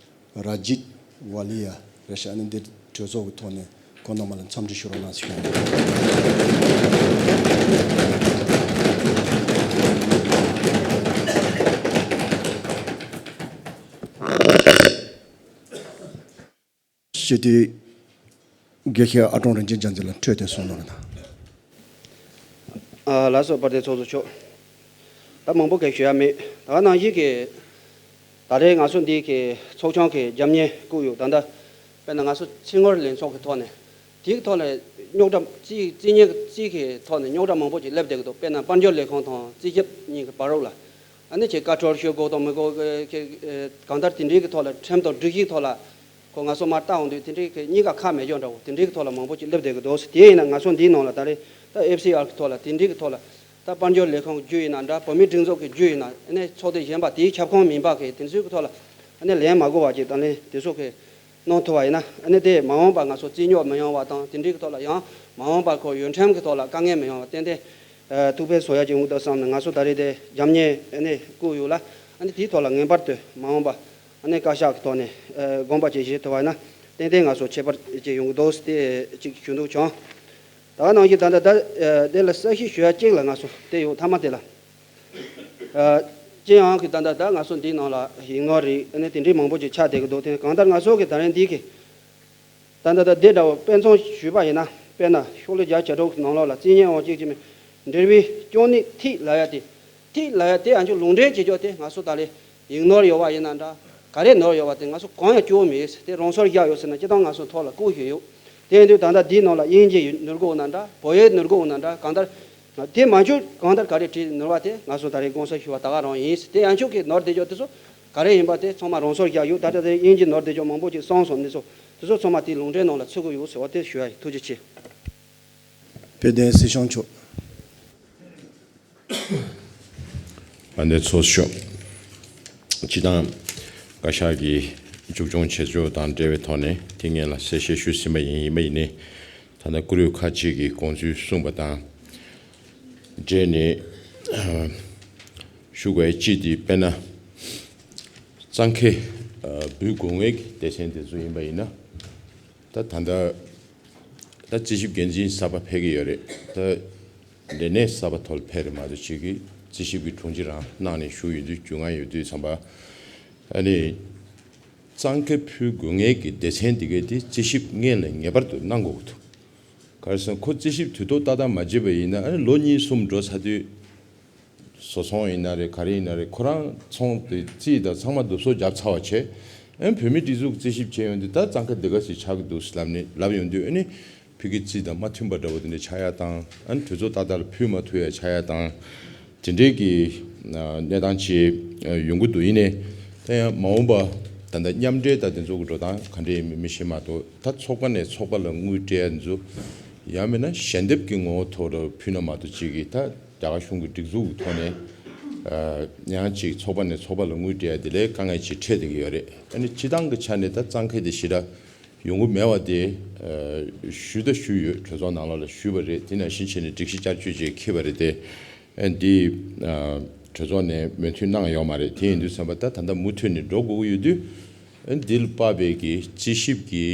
ར་ཇིད་ཝ་ལི་ཡ་རེད་ཤག་ཨ་ནི་འདི་གྲོས་ཚོགས་ཀྱི་ཐོག་ནས་ཁོང་རྣམ་པ་ལ་འཚམས་འདྲི་ཞུ་རོགས་གནང་ཞུ་ཡ། སྤྱི་འཐུས་དགེ་བཤེས་ཨ་ཀྲོང་རིན་ཆེན་རྒྱལ་མཚན་ལགས་འཕྲོས་དེ་གསུང་གནང་རོགས་གནང་། ཨ་ལགས་སོ། དཔལ་ལྡན་ཚོགས་གཙོ་མཆོག་ད་ མང་པོ་གས་ཞུ་ཡ་མེད། ད་ག་ནང་བཞིན་གྱི་ད་རེས་ང་ཚོ་འདི་གི་ཚོགས་ཆུང་གི་རྒྱབ་གཉེར་བསྐུར་ཡོད། ད་ལྟ་དཔེར་ན་ང་ཚོ་ཚིག་ངོར་ལེན་ཚོགས་ཀྱི་ཐོག་ནས་དེའི་ཐོག་ལ་རྙོག་དྲ་རྩིས་རྩིས་གཉེར་རྩིས་ཀྱི་ཐོག་ནས་རྙོག་དྲ་མང་པོ་ཅིག་སླེབས་བསྡད་ཀྱི་འདུག་དཔེར་ན་དཔལ་འབྱོར་ལས་ཁུངས་དང་རྩིས་ཞིབ་གཉིས་ཀྱི་བར་རོགས་ལ་ཨ་ནི་ཅིག་བཀའ་འཁྲོལ་ཞུ་དགོས་དང་མི་དགོས་ཀྱི་གང་ལྟར་དེ་འདྲའི་གི་ཐོག་ལ་ཁྲིམས་དང་སྒྲིག་གཞིའི་ཐོག་ལ་ཁོ་ང་ཚོ་མར་ལྟ་འོང་དུས་དེ་འདྲའི་གི་གཉིས་ཀ་ཁ་མེད་ཅོག་འདྲ་བོ་དེ་འདྲའི་གི་ཐོག་ལ་མང་པོ་ཅིག་སླེབས་བསྡད་ཀྱི་འདུག་དེ་ཡིན་ན་ང་ཚོ་འདིའི་ནང་ལ་ད་རེས་ད་ཨེཕ་སི་ཨར་གི་ཐོག་ལ་དེ་འདྲའི་གི་ཐོག་ལ་ད་དཔལ་འབྱོར་ལས་ཁུངས་བརྒྱུད་ཡིན་ན་འདྲ་བོད་མིའི་སྒྲིག་འཛུགས་ཀྱི་བརྒྱུད་ཡིན་ན་ཨ་ནི་ཚོགས་སྡེ་གཞན་པ་དེའི་ཁྱབ་ཁོངས་མིན་པ་གི་དེ་ཚོའི་གི་ཐོག་ལ་ཨ་ནི་ལན་མ་དགོས་པ་ཅིག་དང་ལན་དེ་ཚོ་གི་གནང་ཐུབ་པ་ཡིན་ན་ཨ་ནི་དེ་མ་འོངས་པ་ང་ཚོ་རྩིས་རྙོག་མི་ཡོང་བ་དང་དེ་འདྲའི་གི་ཐོག་ལ་ཡང་མ་འོངས་པ་ཁོ་ཡུལ་ཁྲིམས་གི་ཐོག་ལ་དཀའ་ངལ་མི་ཡོང་བ་ཏན་ཏན་ཨ་ཐུགས་ཕན་གསོ་ཡ་ཅིག་ཡོང་གི་འདུག་བསམ་ནས་ང་ཚོ་ད་རེས་དེ་རྒྱབ་གཉེར་ཨ་ནི་བསྐུར་ཡོད་ལ་ཨ་ནི་དེའི་ཐོག་ལ་ངེས་པར་དུ་མ་འོངས་པ་ཨ་ནི་བཀའ་ཤག་གི་ཐོག་ནས་ཨ་དགོངས་པ་ཅིག་བཞེས་ཐུབ་པ་ཡིན་ན་ཏན་ཏན་ང་ཚོ་ཁྱད་པར་ཅིག་ཡོང་གི་འདུག་དེ་ཅིག་ཞུ་འདོད་བྱུང་། ད་ག་ནང་བཞིན་ད་ལྟ་ད་ཨ་དེ་ལ་གསལ་བཤད་ཞུ་ཡ་གཅིག་ལ་ང་ཚོ་དེ་ཡོད་མཐའ་མ་དེ་ལ། ཨ་ཅི་ཡང་གི་ད་ལྟ་ད་ང་ཚོ་འདིའི་ནང་ལ་ཡིག་ནོར་རིགས་ཨ་ནི་དེ་འདྲའི་མང་པོ་ཅིག་ཆགས་བསྡད་ཀྱི་འདུག་དེ་གང་ལྟར་ང་ཚོ་གི་ད་རིང་འདི་གི་ད་ལྟ་ད་དེ་འདྲ་བོ་དཔེ་མཚོན་ཞུས་པ་ཡིན་ན་དཔེར་ན་ཤོག་ལྷེ་བརྒྱ་བརྒྱད་ཅུ་གི་ནང་ལོགས་ལ་རྩིས་གཉེར་དབང་གཅིག་ཅིག་མིན་འབྲེལ་བའི་ཅོ་ནི་ཐིག་ལབ་ཡ་དེ་ཐིག་ལབ་ཡ་དེ་ཨ་ཆུ་ལུང་འདྲེན་བྱེད་ཆོག་དེ་ང་ཚོ་ད་ལས་ཡིག་ནོར་ཡོད་པ་ཡིན་ན་འདྲ་ག་རེ་ནོར་ཡོད་པ་དེ་ང་ཚོ་གང་ཡང་སྐྱོ་བོ་མེད་དེ་རང་སོར་བཞག་ཡོད་ཟེར་ན་སྤྱི་བཏང་ང་ཚོ་ཐོག་ལ་བཀོད་ཞུས་ཡོད། དེ་ཡིན་དུས་ད་ལྟ་འདིའི་ནང་ལ་དབྱིན་ཇི་ནོར་གོ་ན་འདྲ་བོད་ཡིག་ནོར་གོ་ན་འདྲ་གང་ལྟར་དེ་མ་བྱུང་གང་ལྟར་ག་རེ་བྲིས་ནོར་བ་དེ་ང་ཚོ་ད་རེས་དགོངས་སེལ་ཞུ་བ་ད་ག་རང་ཡིན། དེ་ཡང་ཆོག་གི་ནོར་བསྡད་ཆོག་དེ་ཚོ་ག་རེ་ཡིན་པ་དེ་ཚང་མ་རང་སོར་བཞག་ཡོད། ད་ལྟ་དེ་དབྱིན་ཇི་ནོར་བསྡད་ཆོག་མང་པོ་ཅིག་གསུངས་སོང་། དེ་ཚོ་དེ་ཚོ་ཚང་མ་དེའི་ལུང་འདྲེན་ནང་ལ་ཚུད་ཀྱི་ཡོད་ཟེར་བ་དེ་ཞུ་ཡ་ཡིན། ཐུགས་རྗེ་ཆེ། དཔལ་ལྡན་སྲིད་སྐྱོང་མཆོག་དཔལ་ལྡན་ཚོགས་གཙོ། སྤྱི་བཏང་བཀའ་ཤག་གིས་མཇུག་སྐྱོང་བྱེད་ཕྱོགས་དང་འབྲེལ་བའི་ཐོག་ནས་དེ་སྔོན་ལ་གསལ་བཤད་ཞུས་ཟིན་པ་ཡིན། ཡིན་པ་ཡིན་ནའི་ད་ལྟ་བཀུར་འོས་ཁག་ཅིག་གིས་དགོངས་ཚུལ་གསུངས་པ་དང་འབྲེལ་ནས་ཞུ་དགོས་ཡ་གཅིག་དེ་དཔེར་ན་གཙང་ཁེ་འབུལ་དགོས་ངེས་ཀྱི་སྡེ་ཚན་དེ་ཚོ་ཡིན་པ་ཡིན་ན་ད་ད་ལྟ། ད་རྩིས་ཞིབ་འགན་འཛིན་གསར་པ་ཕེབས་ཀྱི་ཡོད་རེད། ད་ལས་གནས་གསར་པ་ཐོག་ལ་ཕེབས་རེད་མ་གཏོགས་ཅིག་གིས་རྩིས་ཞིབ་ཀྱི་དྲུང་ཆེ་རང་གནང་ནས་བཞུགས་ཡོད་དུས་རྒྱུས་མངའ་ཡོད་དུས་ཙམ་པ། ཨ་ནི་གཙང་ཁེ་ཕུལ་དགོས་ངེས་ཀྱི་སྡེ་ཚན་འདི་གའི་དེ་རྩིས་ཞིབ་སྔོན་ལ་ངེས་པར་དུ་གནང་དགོས་ཀྱི་འདུག་ག་རེ་ཟེར་ན་ཁོ་རྩིས་ཞིབ་དུས་ཐོག་ཏག་ཏག་མ་བྱས་པ་ཡིན་ན་ཨ་ནི་ལོ་གཉིས་གསུམ་འགྲོ་ཚར་དུས། བཟོ་ཚོང་ཡིན་ན་རེད། ག་རེ་ཡིན་ན་རེད། ཁོ་རང་ཚོང་དེ་རྩིས་དང་ཚང་མ་བསྡུ་གསོག་བརྒྱབ་ཚར་བ་བྱས། ཨ་ནི་བོད་མིའི་སྒྲིག་འཛུགས་རྩིས་ཞིབ་བྱས་ཡོང་དུས་ད་གཙང་ཁེ་འདི་ག་ཞིག་ཆགས་ཀྱི་འདུག་ལབ་ནས་ལབ་ཡོང་དུས་ཨ་ནི་ཕ་གིའི་རྩིས་དང་མ་མཐུན་པ་འདྲ་བོ་དེ་འདྲ་ཆགས་ཡ་དང་། ཨ་ནི་དུས་ཚོད་ཏག་ཏག་ལ་ཕུལ་མ་ཐུབ་ཡ་ཆགས་ཡ་དང་། དེ་འདྲའི་གི་གནས་སྟངས་ཅིག་ཡོང་གི་འདུག་ཡིན་ནའི་ད་ཡང་མ་འོངས་པ་ད་ལྟ་མཉམ་འབྲེལ་དང་དེ་ཚོ་གི་འགྲོ་སྟངས་ག་འདྲ་ཡིན་མིན་མི་ཤེས་མ་གཏོགས་ད་ཚོགས་པ་ནས་ཚོགས་པ་ལ་དངུལ་སྤྲད་ཡ་འདི་ཚོ་ཡང་མིན་ན་ཞལ་འདེབས་ཀྱི་ངོ་བོ་ཐོག་ལ་ཕུལ་ན་མ་གཏོགས་ཅིག་གིས་ད། རྒྱ་གར་གཞུང་གི་སྒྲིག་འཛུགས་ཀྱི་ཐོག་ནས་ཨ་ཡང་ཅིག་ཚོགས་པ་ནས་ཚོགས་པ་ལ་དངུལ་སྤྲད་ཡ་དེ་ལས་དཀའ་ངལ་ཅིག་འཕྲད་བསྡད་ཀྱི་ཡོད་རེད། ཨ་ནི་སྤྱི་བཏང་གི་ཆ་ནས་ད་གཙང་ཁེ་དེ་ཞེ་དྲག་ཡོང་གི་མེད་པ་དེ་ཨ་ཞུས་ད་ཞུས་ཡོད། གྲོས་ཚོགས་ནང་ལོགས་ལ་ཞུས་པ་རེད། དེ་ནང་བཞིན་བྱས་ནས་སྒྲིག་གཞི་བསྐྱར་བཅོས་ཅིག་འཁྱེར་བ་རེད་དེ། ཨ་འདི་ཨ་གྲོས་ཚོགས་ནས་མོས་མཐུན་གནང་ཡོད་མ་རེད། དེ་ཡིན་དུས་ཙམ་པ་ད་ད་ལྟ་མུ་མཐུད་ནས་འགྲོ་དགོས་ཀྱི་ཡོད་དུས་ཨ་འདི་ལ་དཔག་པའི་གི་རྩིས་ཞིབ་ཀྱི་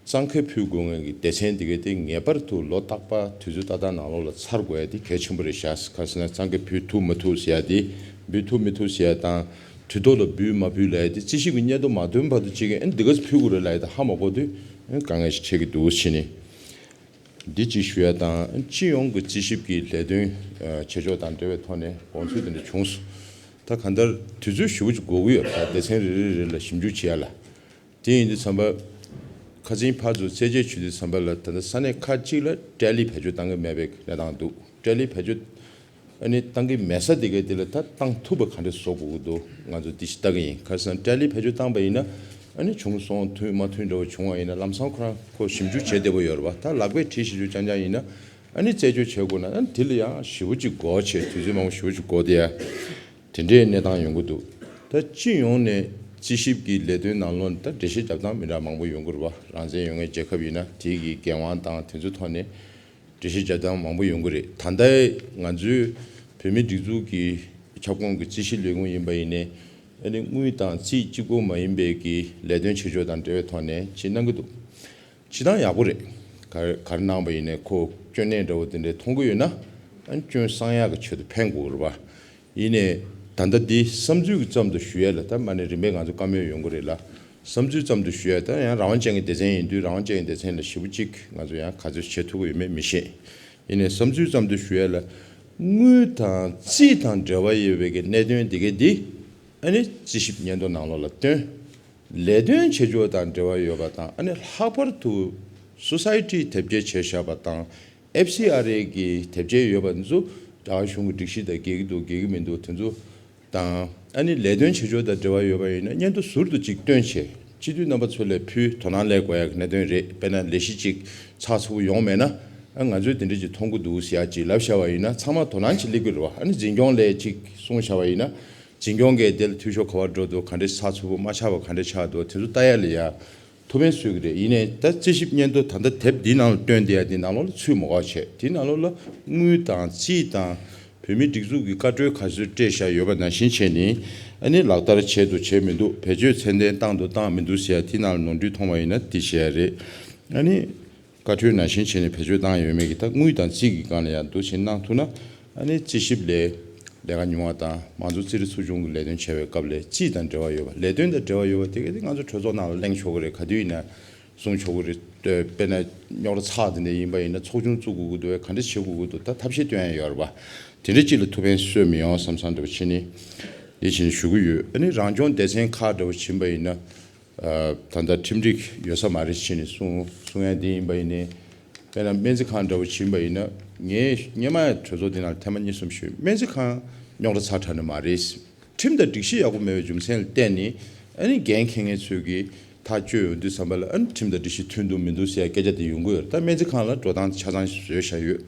གཙང་ཁེ་ཕུལ་དགོས་ངེས་ཀྱི་སྡེ་ཚན་དེ་གའི་དེ་ངེས་པར་དུ་ལོ་རྟག་པ་དུས་ཚོད་ཏག་ཏག་ནང་ལོགས་ལ་ཚར་དགོས་ཡ་དེ་གལ་ཆེན་པོ་རེད་ཤག་ག་ཟེར་ན་གཙང་ཁེ་ཕུལ་ཐུབ་མ་ཐུབ་ཟེར་ཡ་དེ། འབུལ་ཐུབ་མི་ཐུབ་ཟེར་ཡ་དང་། དུས་ཐོག་ལ་འབུལ་མ་འབུལ་ལབ་ཡ་དེ་རྩིས་ཞིབ་ཀྱི་སྙན་ཐོ་མ་ཐོན་བར་དུ་གཅིག་གིས་ཨ་ནི་འདི་ག་ཚོད་ཕུལ་དགོས་རེད་ལབ་ཡ་དེ་ཧ་མ་གོ་དུས་ཨ་ནི་དཀའ་ངལ་ཞིག་འཕྲད་ཀྱི་འདུག་ཕྱིན་ནས། འདི་གཅིག་ཞུ་ཡ་དང་སྤྱི་ཡོངས་ཀྱི་རྩིས་ཞིབ་ཀྱི་ལས་དོན་བྱེད་ཕྱོགས་དང་འབྲེལ་བའི་ཐོག་ནས་དགོངས་ཚུལ་དེ་འདྲ་བྱུང་སོང་། ད་གང་ལྟར་དུས་ཚོད་ཞེ་པོ་ཅིག་འགོར་གྱི་ཡོད་རེད། ད་སྡེ་ཚན་རེ་རེ་རེ་ལ་ཞིབ་འཇུག་བྱེད་ཡ་ལ། དེ་ཡིན་དུས་ཙམ་པ། ཁ་སང་ཕར་ཚུར་རྩད་གཅོད་བྱེད་དུས་ཙམ་པ་ལ་ད་ལྟ་ས་གནས་ཁག་ཅིག་ལ་ཏྲལ་ལི་བེད་སྤྱོད་བཏང་གི་མེད་པའི་གནས་སྟངས་འདུག་ཏྲལ་ལི་བེད་སྤྱོད་ཨ་ནི་བཏང་གི་མེད་ས་དེ་གའི་དེ་ལ་ད་བཏང་ཐུབ་པ་ག་འདྲ་བཟོ་དགོས་ཀྱི་འདུག་ང་ཚོ་འདི་ཞིག་ལྟ་གི་ཡིན། ཁ་སང་ཏྲལ་ལི་བེད་སྤྱོད་བཏང་པ་ཡིན་ན་ཨ་ནི་བྱུང་སོང་མཐུན་མ་མཐུན་འདྲ་བོ་བྱུང་བ་ཡིན་ན་ལམ་སང་ཁོ་རང་ཁོ་ཞིབ་འཇུག་བྱེད་བདེ་པོ་ཡོད་རེད་པ། ད་ལག་པས་བྲིས་ཞིབ་འཇུག་རྐྱང་རྐྱང་ཡིན་ན་ཨ་ནི་རྩད་གཅོད་བྱེད་དགོས་ན་ཨ་ནི་དེ་ལ་ཡང་ཞེ་པོ་ཅིག་འགོར་བྱས་དུས་ཚོད་མང་པོ་ཞེ་པོ་ཅིག་འགོར་བསྡད་ཡ། དེ་འདྲའི་གནས་སྟངས་ཡོང་གི་འདུག་ད་སྤྱི་ཡོངས་ནས་རྩིས་ཞིབ་ཀྱི་ལས་དོན་ནང་ལོགས་ནས་ད་འགྲེལ་བཤད་རྒྱབ་སྟངས་མི་འདྲ་མང་པོ་ཡོང་གི་རེད་པ། རང་བཙན་ཡོད་མཁན་རྒྱལ་ཁབ་ཡིན་ན་དེའི་གི་འགན་དབང་དང་དེ་ཚོའི་ཐོག་ནས་འགྲེལ་བཤད་རྒྱབ་སྟངས་མང་པོ་ཡོང་གི་རེད། ད་ལྟའི་ང་ཚོའི་བོད་མིའི་སྒྲིག་འཛུགས་ཀྱི་ཁྱབ་ཁོངས་ཀྱི་རྩིས་ཞིབ་ལས་ཁུངས་ཡིན་པ་ཡིན་ནའི་ཨ་ནི་དངུལ་དང་རྩིས་གཅིག་པོ་མ་ཡིན་པའི་གི་ལས་དོན་བྱེད་ཕྱོགས་དང་འབྲེལ་བའི་ཐོག་ནས་ཅིག་གནང་གི་འདུག་སྤྱིར་བཏང་ཡག་པོ་རེད། ག་རེ་ག་རེ་གནང་པ་ཡིན་ནའི་ཁོ་སྐྱོན་གནས་འདྲ་བོ་དེ་འདྲ་མཐོང་གི་ཡོད་ན་ཨ་ནི་སྐྱོན་སངས་ཡག་གི་ཆེད་དུ་ཕན་དགོས་རེད་པ། ཡིན་ནའི་ད་ལྟ་འདི་བསམ་ཚུལ་གྱི་ཙམ་དུ་ཞུ་ཡ་ལ་ད་མ་ནས་རིམ་པས་ང་ཚོ་བཀའ་མོལ་ཡོང་གི་རེད་ལ། བསམ་ཚུལ་ཙམ་དུ་ཞུ་ཡ་ད་ཡང་རང་དབང་ཅན་གྱི་སྡེ་ཚན་ཡིན་དུས་རང་དབང་ཅན་གྱི་སྡེ་ཚན་ལ་ཞེ་པོ་ཅིག་ང་ཚོ་ཡང་ག་ཚོད་བྱེད་ཐུབ་ཀྱི་ཡོད་མེད་མི་ཤེས། ཡིན་ནའི་བསམ་ཚུལ་ཙམ་དུ་ཞུ་ཡ་ལ། དངུལ་དང་རྩིས་དང་འབྲེལ་བ་ཡོད་པའི་གི་གནད་དོན་འདི་ག་འདི་ཨ་ནི་རྩིས་ཞིབ་སྙན་ཐོ་ནང་ལོགས་ལ་བཏོན། ལས་དོན་བྱེད་ཕྱོགས་དང་འབྲེལ་བ་ཡོད་པ་དང་ཨ་ནི་ལྷག་པར་དུ་སོ་སའི་ཊི་དེབ་སྐྱེལ་བྱས་བཞག་པ་དང་ཨེཕ་སི་ཨར་ཨེ་གི་དེབ་སྐྱེལ་ཡོད་པ་འདི་ཚོ་རྒྱ་གར་གཞུང་གི་སྒྲིག་གཞི་དང་འགལ་གྱི་འདུག་འགལ་གྱི་མི་འདུག་དེ་ཚོ་དང་ཨ་ནི་ལས་དོན་བྱེད་ཕྱོགས་དང་འབྲེལ་བ་ཡོད་པ་ཡིན་ན་སྙན་ཐོ་ཟུར་དུ་གཅིག་བཏོན་བྱས་སྤྱི་འཐུས་རྣམ་པ་ཚོ་ལ་ཕུལ། དོ་སྣང་སླེབས་དགོས་ཡག་གི་གནད་དོན་རེད། དཔེར་ན་ལས་གཞི་གཅིག་ཚགས་ཚུད་པོ་ཡོང་མེད་ན་ཨ་ང་ཚོས་དེ་འདྲ་ཅིག་མཐོང་གི་འདུག་ཟེར་ཡག་ཅིག་ལབ་བཞག་པ་ཡིན་ན་ཚང་མ་དོ་སྣང་ཅིག་སླེབས་ཀྱི་རེད་བ། ཨ་ནི་འཛིན་སྐྱོང་ལས་ཅིག་གསུངས་བཞག་པ་ཡིན་ན་འཛིན་སྐྱོང་གིས་དེ་ལ་འཐུས་ཤོར་ག་པར་འགྲོ་འདུག་ག་འདྲ་ཚགས་ཚུད་པོ་མ་ཆགས་པ་ག་འདྲ་ཆགས་འདུག་དེ་ཚོ་ལྟ་ཡག་ལ་ཡ། ཐུགས་ཕན་གསོས་ཀྱི་རེད། ཡིན་ནའི་ད་རྩིས་ཞིབ་སྙན་ཐོ་ད་ལྟ་དེབ་འདིའི་ནང་ལ་བཏོན་བསྡད་ཡ་འདི་ནང་ལོགས་ལ་ཚུད་མ་དགོས་བྱས་དེའི་ནང་ལོགས་ལ་དངུལ་དང་རྩིས་དང་བོད་མིའི་སྒྲིག་འཛུགས་ཀྱི་བཀའ་འཁྲོལ་ག་ཚོད་སྤྲད་བཞག་ཡོད་པ་ནང་བཞིན་བྱས་ནས་ཨ་ནི་ལག་བསྟར་བྱས་འདུག་བྱས་མི་འདུག་བེད་སྤྱོད་ཚད་ལྡན་བཏང་འདུག་བཏང་མི་འདུག་ཟེར་ཡ་དེའི་ནང་ལ་ནོར་འཁྲུལ་མཐོང་བ་ཡིན་ན་དེ་བྱས་ཡ་རེད། ཨ་ནི་བཀའ་འཁྲོལ་ནང་བཞིན་བྱས་ནས་བེད་སྤྱོད་བཏང་ཡོད་མེད་ཀྱི་ད་དངུལ་དང་རྩིས་ཀྱི་སྒང་ལ་ཡ་འདུག་བྱས་གནང་ཐུབ་ན་ཨ་ནི་རྩིས་ཞིབ་ལས་ལས་ཀ་ཉུང་བ་དང་མང་གཙོ་རྩིས་རིག་ཚོགས་ཆུང་གི་ལས་དོན་བྱ་བའི་སྐབས་ལ་རྩིས་དང་འབྲེལ་བ་ཡོད་པ་ལས་དོན་དང་འབྲེལ་བ་ཡོད་པ་དེ་ག་དེ་ང་ཚོ་གྲོས་ཚོགས་ནང་ལ་གླེང་ཆོག་གི་རེད། ག་དུས་ཡིན་ན་གསུང་ཆོག་གི་རེད། དཔེར་ན་རྙོག་དྲ་ཚགས་དེ་འདྲ་ཡིན་པ་ཡིན་ན་ཚོགས་ཆུང་བཙུགས་དགོས་ཀྱི་འདུག་གས། ག་འདྲ་བྱེད་དགོས་ཀྱི་འདུག་ད་ཐབས་ཤེས་སྟོན་ཡ་ཡོད་རེད་པ། དེ་འདྲ་ཅིག་ལ་ཐུགས་ཕན་གསོས་མི་ཡོང་བསམ་བསམ་འདྲ་པོ་བྱས་ནས་འདི་བྱས་ནས་ཞུ་གི་ཡོད། ཨ་ནི་རང་སྐྱོང་སྡེ་ཚན་ཁག་འདྲ་པོ་ཕྱིན་པ་ཡིན་ན་ད་ལྟ་ཁྲིམས་སྒྲིག་ཡོད་ས་མ་རེད་བྱས་ནས་གསུང་གསུང་ཡ་འདི་ཡིན་པ་ཡིན་ནའི་དཔེར་ན་སྨན་རྩིས་ཁང་འདྲ་པོ་ཕྱིན་པ་ཡིན་ན་ངས་སྔོན་མ་གྲོས་ཚོགས་འདི་ནང་ཐེངས་མ་གཉིས་གསུམ་ཞུས། སྨན་རྩིས་ཁང་རྙོག་དྲ་ཚ་དྲགས་ནི་མ་རེད། ཁྲིམས་དང་སྒྲིག་གཞི་ཡག་པོ་མེད་པའི་རྒྱུ་མཚན་ལ་བརྟེན་ནས་ཨ་ནི་འགན་འཁྱེར་མཁན་ཚོས་ཀྱིས་ཐག་གཅོད་ཡོང་དུས་ཙམ་པ་ལ་ཨ་ནི་ཁྲིམས་དང་སྒྲིག་གཞི་མཐུན་འདུག་མི་འདུག་ཟེར་ཡ་སྐད་ཆ་དེ་ཡོང་གི་ཡོད་རེད། ད་སྨན་རྩིས་ཁང་ལ་འགྲོ་སྟངས་ཆ་ཚང་བཟོས་བཞག་ཡོད།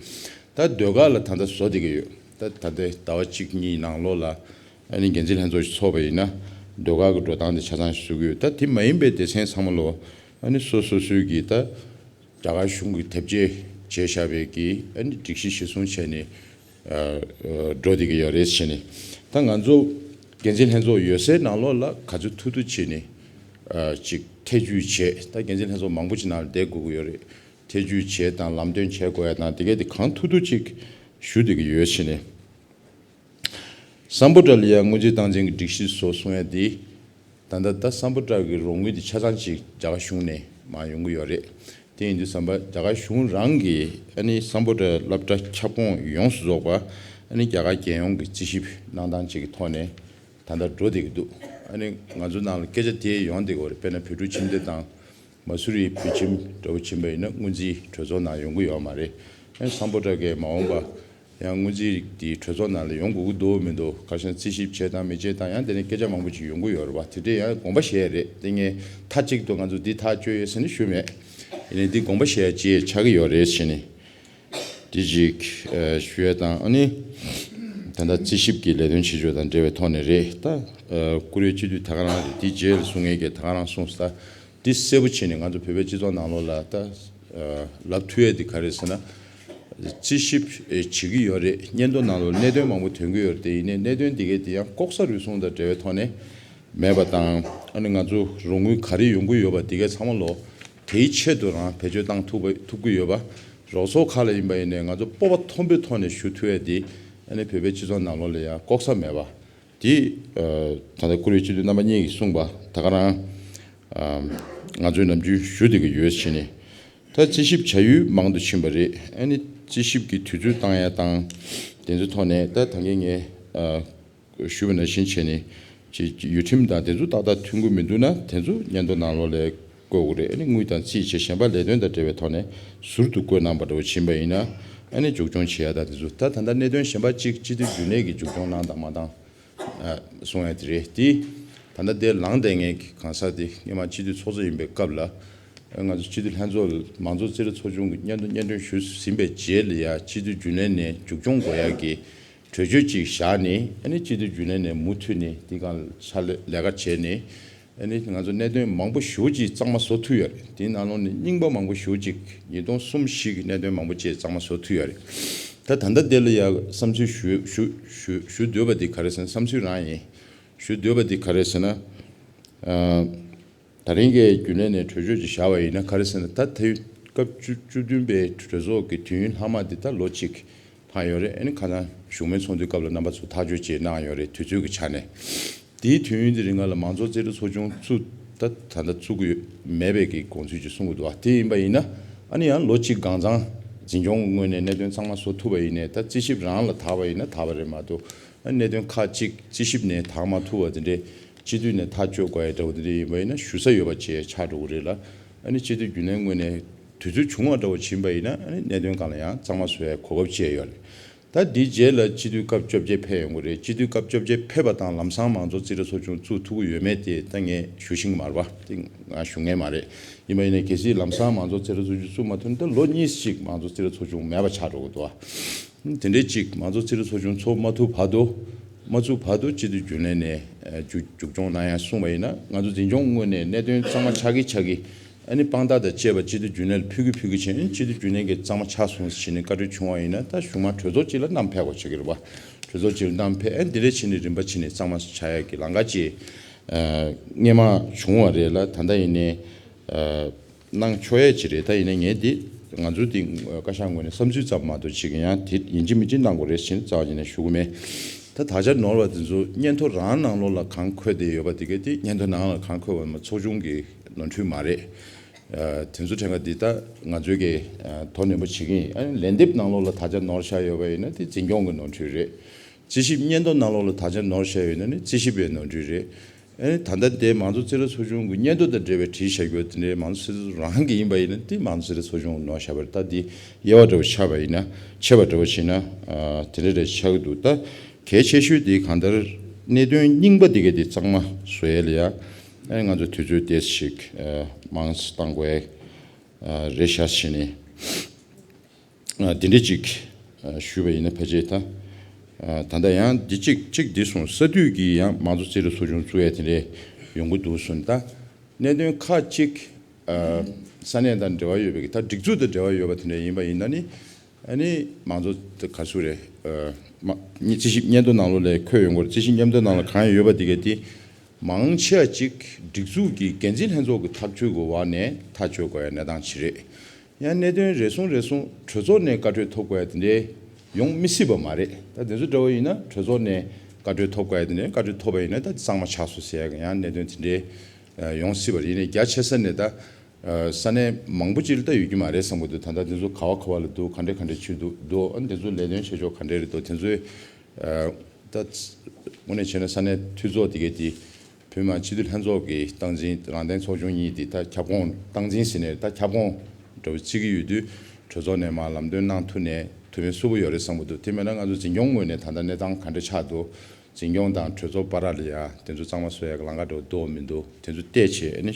ད་ཟློས་གར་ལ་ད་ལྟ་བཟོ་བསྡད་ཀྱི་ཡོད། ད་ད་ལྟའི་ཟླ་བ་གཅིག་གཉིས་ནང་ལོགས་ལ་ཨ་ནི་འགན་འཛིན་ལྷན་ཚོགས་ཤིག་ཚོགས་པ་ཡིན་ན་ཟློས་གར་གྱི་འགྲོ་སྟངས་དེ་ཆ་ཚང་ཞིག་བཟོ་གི་ཡོད། ད་དེ་མ་ཡིན་པའི་སྡེ་ཚན་ཚང་མ་ལོ་ཨ་ནི་སོ་སོ་སོའི་གི་ད་རྒྱ་གར་གཞུང་གི་དེབ་སྐྱེལ་བྱས་བཞག་པའི་གི་ཨ་ནི་སྒྲིག་གཞི་གཞིར་བཟུང་བྱས་ནས་ཨ་ཨ་འགྲོ་བསྡད་ཀྱི་ཡོད་རེད་བྱས་ནས། ད་ང་ཚོ་འགན་འཛིན་ལྷན་ཚོགས་ཡོད་སའི་ནང་ལོགས་ལ་ག་ཚོད་ཐུབ་ཐུབ་བྱས་ནས་ཨ་ཅིག་ཐེ་ཇུས་བྱས། ད་འགན་འཛིན་ལྷན་ཚོགས་མང་པོ་ཅིག་ནང་ལ་བསྡད་དགོས་ཀྱི་ཡོད་རེད། ཐེ་ཇུས་བྱས་དང་ལམ་སྟོན་བྱེད་དགོས་ཡ་དང་དེ་གས་དེ་གང་ཐུབ་ཐུབ་ཅིག་ཞུ་བསྡད་ཀྱི་ཡོད་བྱས་ནས། སམ་བྷོ་ཊ་ལ་ཡ་སྔོན་རྩིས་སྟངས་འཛིན་གྱི་སྒྲིག་གཞི་བཟོ་གསུང་ཡ་དེ། ད་ལྟ་ད་སམ་བྷོ་ཊ་གི་རོགས་དངུལ་དེ་ཆ་ཚང་ཅིག་རྒྱ་གར་གཞུང་ནས་མར་ཡོང་གི་ཡོད་རེད། དེ་ཡིན་དུས་ཙམ་པ་རྒྱ་གར་གཞུང་རང་གིས་ཨ་ནི་སམ་བྷོ་ཊ་སློབ་གྲྭ་ཁྱབ་ཁོངས་ཡོངས་སུ་རྫོགས་པ་ཨ་ནི་རྒྱ་གར་རྒྱལ་ཡོངས་ཀྱི་རྩིས་ཞིབ་གནང་སྟངས་ཅིག་གི་ཐོག་ནས་ད་ལྟ་འགྲོ་བསྡད་ཀྱི་འདུག་ཨ་ནི་ང་ཚོ་ནང་ལ་སྐད་ཆ་དེ་ཡོང་བསྡད་ཀྱི་ཡོད་རེད། དཔེར་ན་བོད་ཕྲུག་ཁྱིམ་སྡེ་དང་། མ་སུ་རི་བོད་ཁྱིམ་འདྲ་བོ་ཕྱིན་པ་ཡིན་ན་སྔོན་རྩིས་གྲོས་ཚོགས་ནང་ཡོང་གི་ཡོད་མ་རེད། ཡང་སམ་བྷོ་ཊ་གས་མ་འོངས་པ་ཡང་སྔོན་རྩིས་དེ་གྲོས་ཚོགས་ནང་ལ་ཡོང་དགོས་ཀྱི་འདུག་མི་འདུག་ག་ཤེད་རྩིས་ཞིབ་བྱེད་དང་མི་བྱེད་དང་ཡང་དེ་ནས་སྐད་ཆ་མང་པོ་ཅིག་ཡོང་གི་ཡོད་རེད་པ། དེ་འདྲས་ཡང་དགོངས་པ་བཞེས་ཡ་རེད། དེ་ངས་མཐའ་གཅིག་ཏུ་ང་ཚོ་འདི་ཐག་གཅོད་ཡོད་ཟེར་ནས་ཞུས་མེད། ཡིན་ནའི་འདི་དགོངས་པ་བཞེས་ཡ་ཅིག་ཆགས་ཀྱི་ཡོད་རེད་ཟེར་ནས། དེ་ཅིག་ཨ་ཞུ་ཡ་དང་ཨ་ནི་ད་ལྟ་རྩིས་ཞིབ་ཀྱི་ལས་དོན་བྱེད་ཕྱོགས་དང་འབྲེལ་བའི་ཐོག་ནས་རེད། ད་ཨ་བཀུར་འོས་སྤྱི་འཐུས་ད་ག་རང་རེད། དེ་རྗེས་ལ་གསུང་མཁན་གྱིས་ད་ག་རང་གསུངས་སོང་། ད་འདི་གསལ་པོ་བྱས་ནས་ང་ཚོ་བོད་པའི་སྤྱི་ཚོགས་ནང་ལོགས་ལ་ད་ཨ་ལབ་ཐུབ་ཡ་དེ་ག་རེད་ཟེར་ན། རྩིས་ཞིབ་ཨེ་བྱེད་ཀྱི་ཡོད་རེད། སྙན་ཐོ་ནང་ལོགས་གནད་དོན་མང་པོ་ཐོན་གྱི་ཡོད་རེད། དེ་ཡིན་ནའི་གནད་དོན་དེ་གའི་དེ་ཡང་ལྐོག་ཟ་རུལ་སུངས་དང་འབྲེལ་བའི་ཐོག་ནས་མེད་པ་དང་ཨ་ནི་ང་ཚོ་རོགས་དངུལ་ག་རེ་ཡོང་གི་ཡོད་པ་དེ་གའི་ཚང་མ་ལོ། དེའི་ཆེད་དུ་རང་བེད་སྤྱོད་བཏང་ཐུབ་པ་ཐུབ་ཀྱི་ཡོད་པ། རོགས་ཚོགས་ཁག་ལ་ཡིན་པ་ཡིན་ནའི་ང་ཚོ་སྤོབས་པ་མཐོན་པོའི་ཐོག་ནས་ཞུ་ཐུབ་ཡ་དེ་ཨ་ནི་བོད་པའི་སྤྱི་ཚོགས་ནང་ལོགས་ལ་ཡང་ལྐོག་ཟ་མེད་པ་དེ། ཨ་ད་ལྟ་བཀུར་འོས་སྤྱི་འཐུས་རྣམ་པ་གཉིས་ཀྱིས་གསུངས་པ་ད་ག་རང་ཨ་ང་ཚོས་ནམ་རྒྱུན་ཞུ་བསྡད་ཀྱི་ཡོད་ཟེར་ནས། ད་རྩིས་ཞིབ་བྱ་ཡུལ་མང་དུ་ཕྱིན་པ་རེད། ཨ་ནི་རྩིས་ཞིབ་ཀྱི་དུས་ཚོད་བཏང་ཡ་དང་དེ་ཚོའི་ཐོག་ནས་ད་ད་གིན་ངས་ཨ། ཞུས་པ་ནང་བཞིན་བྱས་ནས་ཅིག་ཡུལ་ཁྲིམས་དང་དེ་ཚོ་ཏག་ཏག་མཐུན་གྱི་མི་འདུག་ན་དེ་ཚོ་སྙན་ཐོ་ནང་ལོགས་ལ་བཀོད་དགོས་རེད། ཨ་ནི་དངུལ་དང་རྩིས་བྱས་གཞན་པ་ལས་དོན་དང་འབྲེལ་བའི་ཐོག་ནས་ཟུར་དུ་བཀོད་གནང་པ་འདྲ་བོ་ཕྱིན་པ་ཡིན་ན་ཨ་ནི་མཇུག་སྐྱོང་བྱེད་ཡ་དང་དེ་ཚོ་ད་ད་ལྟ་གནད་དོན་གཞན་པ་གཅིག་སྤྱི་འཐུས་རྒྱུན་ལས་ཀྱིས་མཇུག་སྐྱོང་གནང་དང་མ་གནང་ཨ་གསུང་ཡ་དེ་རེད། དེ་ད་ལྟ་དེ་ལངས་བསྡད་མཁན་གྱི་གང་ཟག་དེ་སྔོན་མ་སྤྱི་འཐུས་ཚོགས་གཙོ་ཡིན་པའི་སྐབས་ལ་ཨ་ང་ཚོ་སྤྱི་འཐུས་ལྷན་ཚོགས་མང་གཙོ་རྩིས་རིག་ཚོགས་ཆུང་གི་སྙན་ཐོ་སྙན་སྒྲོན་ཞུས་ཟིན་པའི་རྗེས་ལ་ཡ་སྤྱི་འཐུས་རྒྱུན་ལས་ནས་མཇུག་སྐྱོང་དགོས་ཡ་གི་གྲོས་ཆོད་ཅིག་བཞག་ནས་ཨ་ནི་སྤྱི་འཐུས་རྒྱུན་ལས་ནས་མུ་མཐུད་ནས་འདི་སྒང་ཕྱག་ལས་ལས་ཀ་བྱས་ནས་ཨ་ནི་ང་ཚོ་གནད་དོན་མང་པོ་ཞེ་པོ་ཅིག་གཙང་མ་བཟོ་ཐུབ་ཡོད་རེད། དེའི་ནང་ལོགས་ནས་རྙིང་པ་མང་པོ་ཞེ་པོ་ཅིག་ཉིས་སྟོང་གསུམ་བཞི་གི་གནད་དོན་མང་པོ་ཅིག་གཙང་མ་བཟོ་ཐུབ་ཡོད་རེད། ད་ད་ལྟ་དེ་ལ་ཡ་བསམ་ཚུལ་ཞུ་ཞུ་ཞུ་ཞུ་འདོད་པ་འདི་ག་རེ་ཟེར་ན་བསམ་ཚུལ་རང་ཡིན། ཞུ་འདོད་པ་འདི་ག་རེ་ཟེར་ན། ཨ། ད་རིང་གི་རྒྱུན་ལས་ནས་གྲོས་ཆོད་ཅིག་བཞག་པ་ཡིན་ན་ག་རེ་ཟེར་ན་ད་དེ་སྐབས་བཅུ་བཅུ་བདུན་པའི་གྲོས་ཚོགས་ཀྱི་དུས་ཡུན་ལྷག་མ་འདི་ད་ལོ་གཅིག་ལྷག་ཡོད་རེད། ཨ་ནི་ཁ་སང་གཞུང་མིན་ཚོགས་འདུའི་སྐབས་ལ་རྣམ་པ་ཚོ་ཐག་གཅོད་ཅིག་གནང་ཡོད་རེད། དུས་ཚོད་ཀྱི་ཆ་ནས་དེའི་དུས་ཡུན་འདི་རིང་ལ་མང་གཙོ་རྩིས་རིག་ཚོགས་ཆུང་བཙུགས་ད་ད་ལྟ་བཙུགས་ཀྱི་ཡོད་མེད་པའི་གི་དགོངས་ཚུལ་ཅིག་གསུང་གི་འདུག་བ། དེ་ཡིན་པ་ཡིན་ན་ཨ་ནི་ཡང་ལོ་གཅིག་གང་ཚང་ འཛིན་སྐྱོང་གི་ངོས་ནས་གནད་དོན་ཚང་མ་བཟོ་ཐུབ་པ་ཡིན་ནའི་ད་རྩིས་ཞིབ་རང་ལ་དག་པ་ཡིན་ན་དག་པ་རེད་མ་གཏོགས། ཨ་གནད་དོན་ཁག་ཅིག་རྩིས་ཞིབ་ནས་དག་མ་ཐུབ་པ་དེ་འདྲའི་སྤྱི་འཐུས་ནས་ཐག་གཅོད་དགོས་ཡ་འདྲ་བོ་དེ་འདྲ་ཡིན་པ་ཡིན་ན་ཞུ་ས་ཡོད་པ་བྱས་ཆགས་འགྲོ་གི་རེད་ལ། ཨ་ནི་སྤྱི་འཐུས་རྒྱུན་ལས་ངོས་ནས་དུས་ཚོད་བྱུང་བ་འདྲ་བོ་ཕྱིན་པ་ཡིན་ན་ཨ་ནི་གནད་དོན་སྒང་ལ་ཡང་གཙང་མ་བཟོ་ཡ་གོ་སྐབས་བཅས་ཡོད་རེད། ད་འདིའི་རྗེས་ལ་སྤྱི་འཐུས་སྐབས་བཅོ་བརྒྱད་ཕེབས་ཡོང་གི་རེད། སྤྱི་འཐུས་སྐབས་བཅོ་བརྒྱད་ཕེབས་པ་དང་ལམ་སང་མང་གཙོ་རྩིས་རིག་ཚོགས་ཆུང་བཙུགས་ཐུབ་ཀྱི་ཡོད་མེད་དེ་ད་ངས་ཞུ་ཤེས་ཀྱི་མ་རེད་པ། དེ་ང་ཞུ་མཁན་མ་རེད། ཡིན་པ་ཡིན་ནའི་གལ་སྲིད་ལམ་སང་མང་གཙོ་རྩིས་རིག་ཚོགས་ཆུང་བཙུགས་མ་ཐུབ་ན་ད་ལོ་གཉིས་ཤིག་མང་གཙོ་རྩིས་རིག་ཚོགས་ཆུང་མེད་པ་ཆགས་འགྲོ་གི་འདུག་ཨ། དེ་འདྲའི་ཅིག་མང་གཙོ་རྩིས་རིག་ཚོགས་ཆུང་ཚོགས་མ་ཐུབ་བར་དུ། མ་བཙུགས་བར་དུ་སྤྱི་འཐུས་རྒྱུན་ལས་ནས་ཨ་མཇུག་མཇུག་སྐྱོང་གནང་ཡ་གསུངས་པ་ཡིན་ན་ང་ཚོ་འཛིན་སྐྱོང་ངོས་ནས་གནད་དོན་གཙང་མ་ཆགས་ཀྱི་ཆགས་ཀྱི། ཨ་ནི་དཔང་རྟགས་དང་བཅས་པ་སྤྱི་འཐུས་རྒྱུན་ལས་ལ་ཕུལ་གྱི་ཕུལ་གྱི་བྱས་ཨ་ནི་སྤྱི་འཐུས་རྒྱུན་ལས་ཀྱིས་གཙང་མ་ཆགས་སོང་ཟེར་ནས་བཀའ་འཁྲོལ་བྱུང་བ་ཡིན་ན་ད་གཞུག་མ་གྲོས་ཚོགས་གཅིག་ལ་བསྣམས་ཕེབས་དགོས་བྱེད་ཀྱི་རེད་པ། གྲོས་ཚོགས་གཅིག་ལ་བསྣམས་ཕེབས་ཨ་ནི་དེ་འདྲས་བྱས་ནས་རིམ་པ་བྱས་ནས་གཙང་མ་ཆགས་ཡ་གི་ལམ་ཁ་ཅིག་ཨ་སྔོན་མ་བྱུང་བ་རེད་ལ། ད་ལྟ་ཡིན་ནའི་ཨ་གནང་ཆོག་ཡ་ཅིག་རེད། ད་ཡིན་ནའི་ངས་འདི་ང་ཚོ་འདི་བཀའ་ཤག་ངོས་ནས་བསམ་ཚུལ་ཙམ་མ་གཏོགས་ཅིག་ཡང་དེ་ཡིན་གཅིག་མིན་གཅིག་གནང་དགོས་རེད་ཟེར་ནས་རྩ་བ་ཉིད་ནས་ཞུ་གི་མེད། ད་དག་ཆ་ནོར་བ་དེ་ཚོ་སྙན་ཐོ་རང་ནང་ལོགས་ལ་གང་འཁོད་བསྡད་ཡོད་པ་དེ་ག་དེ་སྙན་ཐོ་ནང་ལ་གང་འཁོད་པ་མ་ཚོགས་ཆུང་གི་ནོར་འཁྲུལ་མ་རེད། ཨ་དེ་ཚོ་ཕྲན་ག་འདི་ལྟ་ང་ཚོའི་གི་ཨ་དོ་ནན་པོ་བྱེད་ཀྱི་ཡིན། ཨ་ནི་ལན་འདེབས་ནང་ལོགས་ལ་དག་ཆ་ནོར་བཞག་ཡོད་པ་ཡིན་ན་དེ་འཛིན་སྐྱོང་གི་ནོར་འཁྲུལ་རེད། རྩིས་ཞིབ་སྙན་ཐོ་ནང་ལོགས་ལ་དག་ཆ་ནོར་བཞག་ཡོད་ན་ནི་རྩིས་ཞིབ་པའི་ནོར་འཁྲུལ་རེད། ཨ་ནི་ད་ལྟ་དེ་མང་གཙོ་རྩིས་རིག་ཚོགས་ཆུང་གི་སྙན་ཐོ་དང་འབྲེལ་བའི་བྲིས་བཞག་རྒྱུ་དེ་འདྲའི་མང་གཙོ་རྩིས་རིག་རང་གི་ཡིན་པ་ཡིན་ན་དེ་མང་གཙོ་རྩིས་རིག་ཚོགས་ཆུང་ནོར་བཞག་པ་རེད། ད་དེ་དབྱེ་བ་འདྲ་བོ་ཆགས་པ་ཡིན་ན་ཕྱེ་བ་འདྲ་བོ་བྱས་ན་ཨ་དེ་འདྲ་འདྲ་ཆགས་ཀྱི་འདུག་ད་གལ་ཆེ་ཤོས་དེ་གང་ལྟར་གནད་དོན་རྙིང་པ་དེ་ག་དེ་གཙང་མ་བཟོ་ཡ་ལ་ཡ་ཨ་ནི་ང་ཚོ་དུས་ཚོད་ཏོག་ཙམ་ཞིག་ཨ་མང་ཙམ་བཏང་དགོས་ཡ་ཨ་རེད་ཤག་བྱས་ནས། ཨ་འདི་འདྲ་ཅིག་ཨ་ཞུས་པ་ཡིན་ན་ཕལ་ཆེར་ད་ཨ་ད་ལྟ་ཡང་འདི་གཅིག་གཅིག་འདི་སོང་ས་དུས་ཀྱི་ཡང་མང་གཙོ་རྩིས་རིག་ཚོགས་ཆུང་བཙུགས་ཡ་དེ་འདྲ་ཡོང་གི་འདུག་སོང་ད། གནད་དོན་ཁག་ཅིག་ཨ་ས་གནས་དང་འབྲེལ་བ་ཡོད་པའི་ད་སྒྲིག་འཛུགས་དང་འབྲེལ་བ་ཡོད་པ་དེ་འདྲ་ཡིན་པ་ཡིན་ན་ནི་ཨ་ནི་མང་གཙོ་དེ་ག་ཚོད་རེད། ཨ་མ་རྩིས་ཞིབ་སྙན་ཐོ་ནང་ལོགས་ལ་འཁོད་ཡོང་གི་རེད། རྩིས་ཞིབ་སྙན་ཐོ་ནང་ལ་གང་ཡོད་པ་དེ་ག་དེ་མང་ཆེ་བ་ཅིག་སྒྲིག་འཛུགས་ཀྱི་འགན་འཛིན་ལྷན་ཚོགས་ཀྱི་ཐག་གཅོད་ཀྱི་འོག་ནས་ཐག་གཅོད་དགོས་ཡ་གནས་སྟངས་ཅིག་རེད། ཡང་གནད་དོན་རེ་ཟུང་རེ་ཟུང་གྲོས་ཚོགས་ནས་བཀའ་འཁྲོལ་ཐོབ་དགོས་ཡ་དེ་འདྲའི་ཡོང་མི་སྲིད་པ་མ་རེད། ད་དེ་ཚོ་འདྲ་བོ་ཡིན་ན་གྲོས་ཚོགས་ནས་བཀའ་འཁྲོལ་ཐོབ་དགོས་ཡ་དེ་འདྲའི་བཀའ་འཁྲོལ་ཐོབ་པ་ཡིན་ན་ད་གཙང་མ་ཆགས་སོང་ཟེར་ཡ་གི་ཡང་གནད་དོན་དེ་འདྲའི་ཡོང་སྲིད་པ་རེད། ཡིན་ནའི་རྒྱ་ཆེ་ས་ནས་ད་ས་གནས་མང་པོ་ཅིག་ལ་ད་ཡོད་ཀྱི་མ་རེད་བསམ་གྱི་འདུག་ད་ལྟ་དེ་ཚོ་ག་བ་ག་བ་ལ་འདུག་ག་འདྲ་ག་འདྲ་བྱེད་འདུག་འདུག་ཨ་དེ་ཚོ་ལས་དོན་བྱེད་ཕྱོགས་ག་འདྲ་རེད་འདུག་དེ་ཚོའི་ད་དངོས་གནས་བྱས་ན་ས་གནས་འཐུས་ཚོགས་དེ་གའི་དེ་བོད་མི་མང་སྤྱི་འཐུས་ལྷན་ཚོགས་ཀྱི་སྟངས་འཛིན་རང་བདེན་ཚོགས་ཆུང་གཉིས་དེ་ད་ཁྱབ་ཁོངས་སྟངས་འཛིན་ཟེར་ནས་ད་ཁྱབ་ཁོངས་འདྲ་བོ་བརྩི་གི་ཡོད་དུས་གྲོས་ཚོགས་ནས་མར་ལམ་སྟོན་གནང་ཐུབ་ནས་ཐུབ་མིན་སུ་པོ་ཡོད་རེད་བསམ་གྱི་འདུག་དེ་མིན་ན་ང་ཚོ་འཛིན་སྐྱོང་ངོས་ནས་ད་ལྟ་གནས་སྟངས་ག་འདྲ་ཆགས་འདུག་འཛིན་སྐྱོང་དང་གྲོས་ཚོགས་བར་ལ་ཡ་དེ་ཚོ་གཙང་མ་བཟོ་ཡ་གི་ལམ་ཁ་འདྲ་བོ་འདུག་མི་འདུག་དེ་ཚོ་བལྟས་བྱས་ཨ་ནི་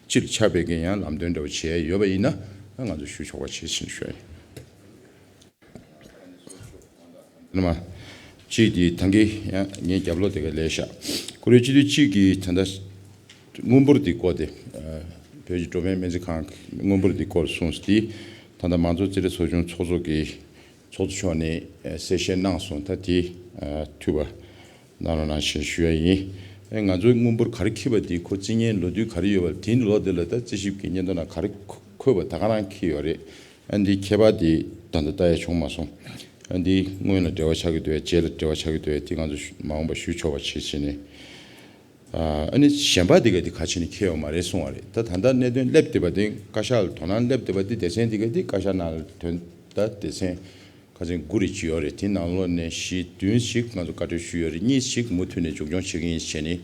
སྤྱིར་ཆགས་པའི་གི་ཡང་ལམ་སྟོན་འདྲ་བོ་བྱས་ཡོད་པ་ཡིན་ན་ང་ཚོ་ཞུ་ཆོག་པ་བྱེད་ཟིན་ཞུ་ཡ་ཡིན། ནི་མ། གཅིག་དེ་ད་གིན་ཡང་ངའི་རྒྱབ་ལོགས་དེ་ག་ལས་ཤག་ཀུ་རེ་སྤྱི་འཐུས་གཅིག་གིས་ད་ལྟ་དངུལ་འབོར་དེ་སྐོར་དེ། བོད་ཀྱི་འགྲོ་ཕན་སྨན་རྩིས་ཁང་གི་དངུལ་འབོར་དེ་སྐོར་གསུངས་སོང་། དེ་ད་ལྟ་མང་གཙོ་རྩིས་རིག་ཚོགས་ཆུང་ཚོགས་གཙོ་གིས་ཚོགས་གཙོ་མཆོག་ནས་གསལ་བཤད་གནང་སོང་། ད་དེ་འཐུས་པ་གནང་རོགས་གནང་ཞེས་ཞུ་ཡ་ཡིན། ང་ཚོའི་དངུལ་འབོར་ག་རེ་འཁྱེར་བ་དེ་ཁོ་རྩིས་ཉེན་ལོ་དུས་ག་རེ་ཡོད་པ་དེའི་ལོ་དེ་ལ་ད་རྩིས་ཞིབ་ཀྱི་སྙན་ཐོ་ནང་ག་རེ་འཁོད་པ་ད་ག་རང་འཁྱེར་ཡོད་རེད། ཨ་འདི་ཁྱད་པར་དེ་ད་ལྟ་ལྟ་ཡ་བྱུང་མ་སོང་། ཨ་འདི་སྔོན་ལ་འབྲེལ་བ་ཆགས་ཀྱི་འདུག་ཡ་རྗེས་ལ་འབྲེལ་བ་ཆགས་ཀྱི་འདུག་ཡ་དེ་ང་ཚོ་མ་འོངས་པ་ཞུ་ཆོག་པ་བྱེད་བྱས་ནས། ཨ་ནི་གཞན་པ་དེ་ག་དེ་ག་ཆེ་ནས་འཁྱེར་ཡོད་མ་རེད་གསུང་བ་རེད། ད་ད་ལྟ་གནད་དོན་སླེབས་བསྡད་པ་དེ་བཀའ་ཤག་ལ་དོ་སྣང་སླེབས་བསྡད་པ་དེ་སྡེ་ཚན་དེ་ག་དེ་བཀའ་ཤག་ནང་ལ་ཐོན་ད་སྡེ་ཚན་ཁ་ཚན་དགུ་རེ་ཅིག་ཡོད་རེད། དེ་ནང་ལོགས་ནས་བཞི་བདུན་ཞིག་ང་ཚོ་བཀའ་འཁྲོལ་ཞུས་ཡོད་རེད། གཉིས་ཤིག་མུ་མཐུད་ནས་མཇུག་སྐྱོང་བྱེད་ཀྱི་ཡིན་ཞེས་ནས་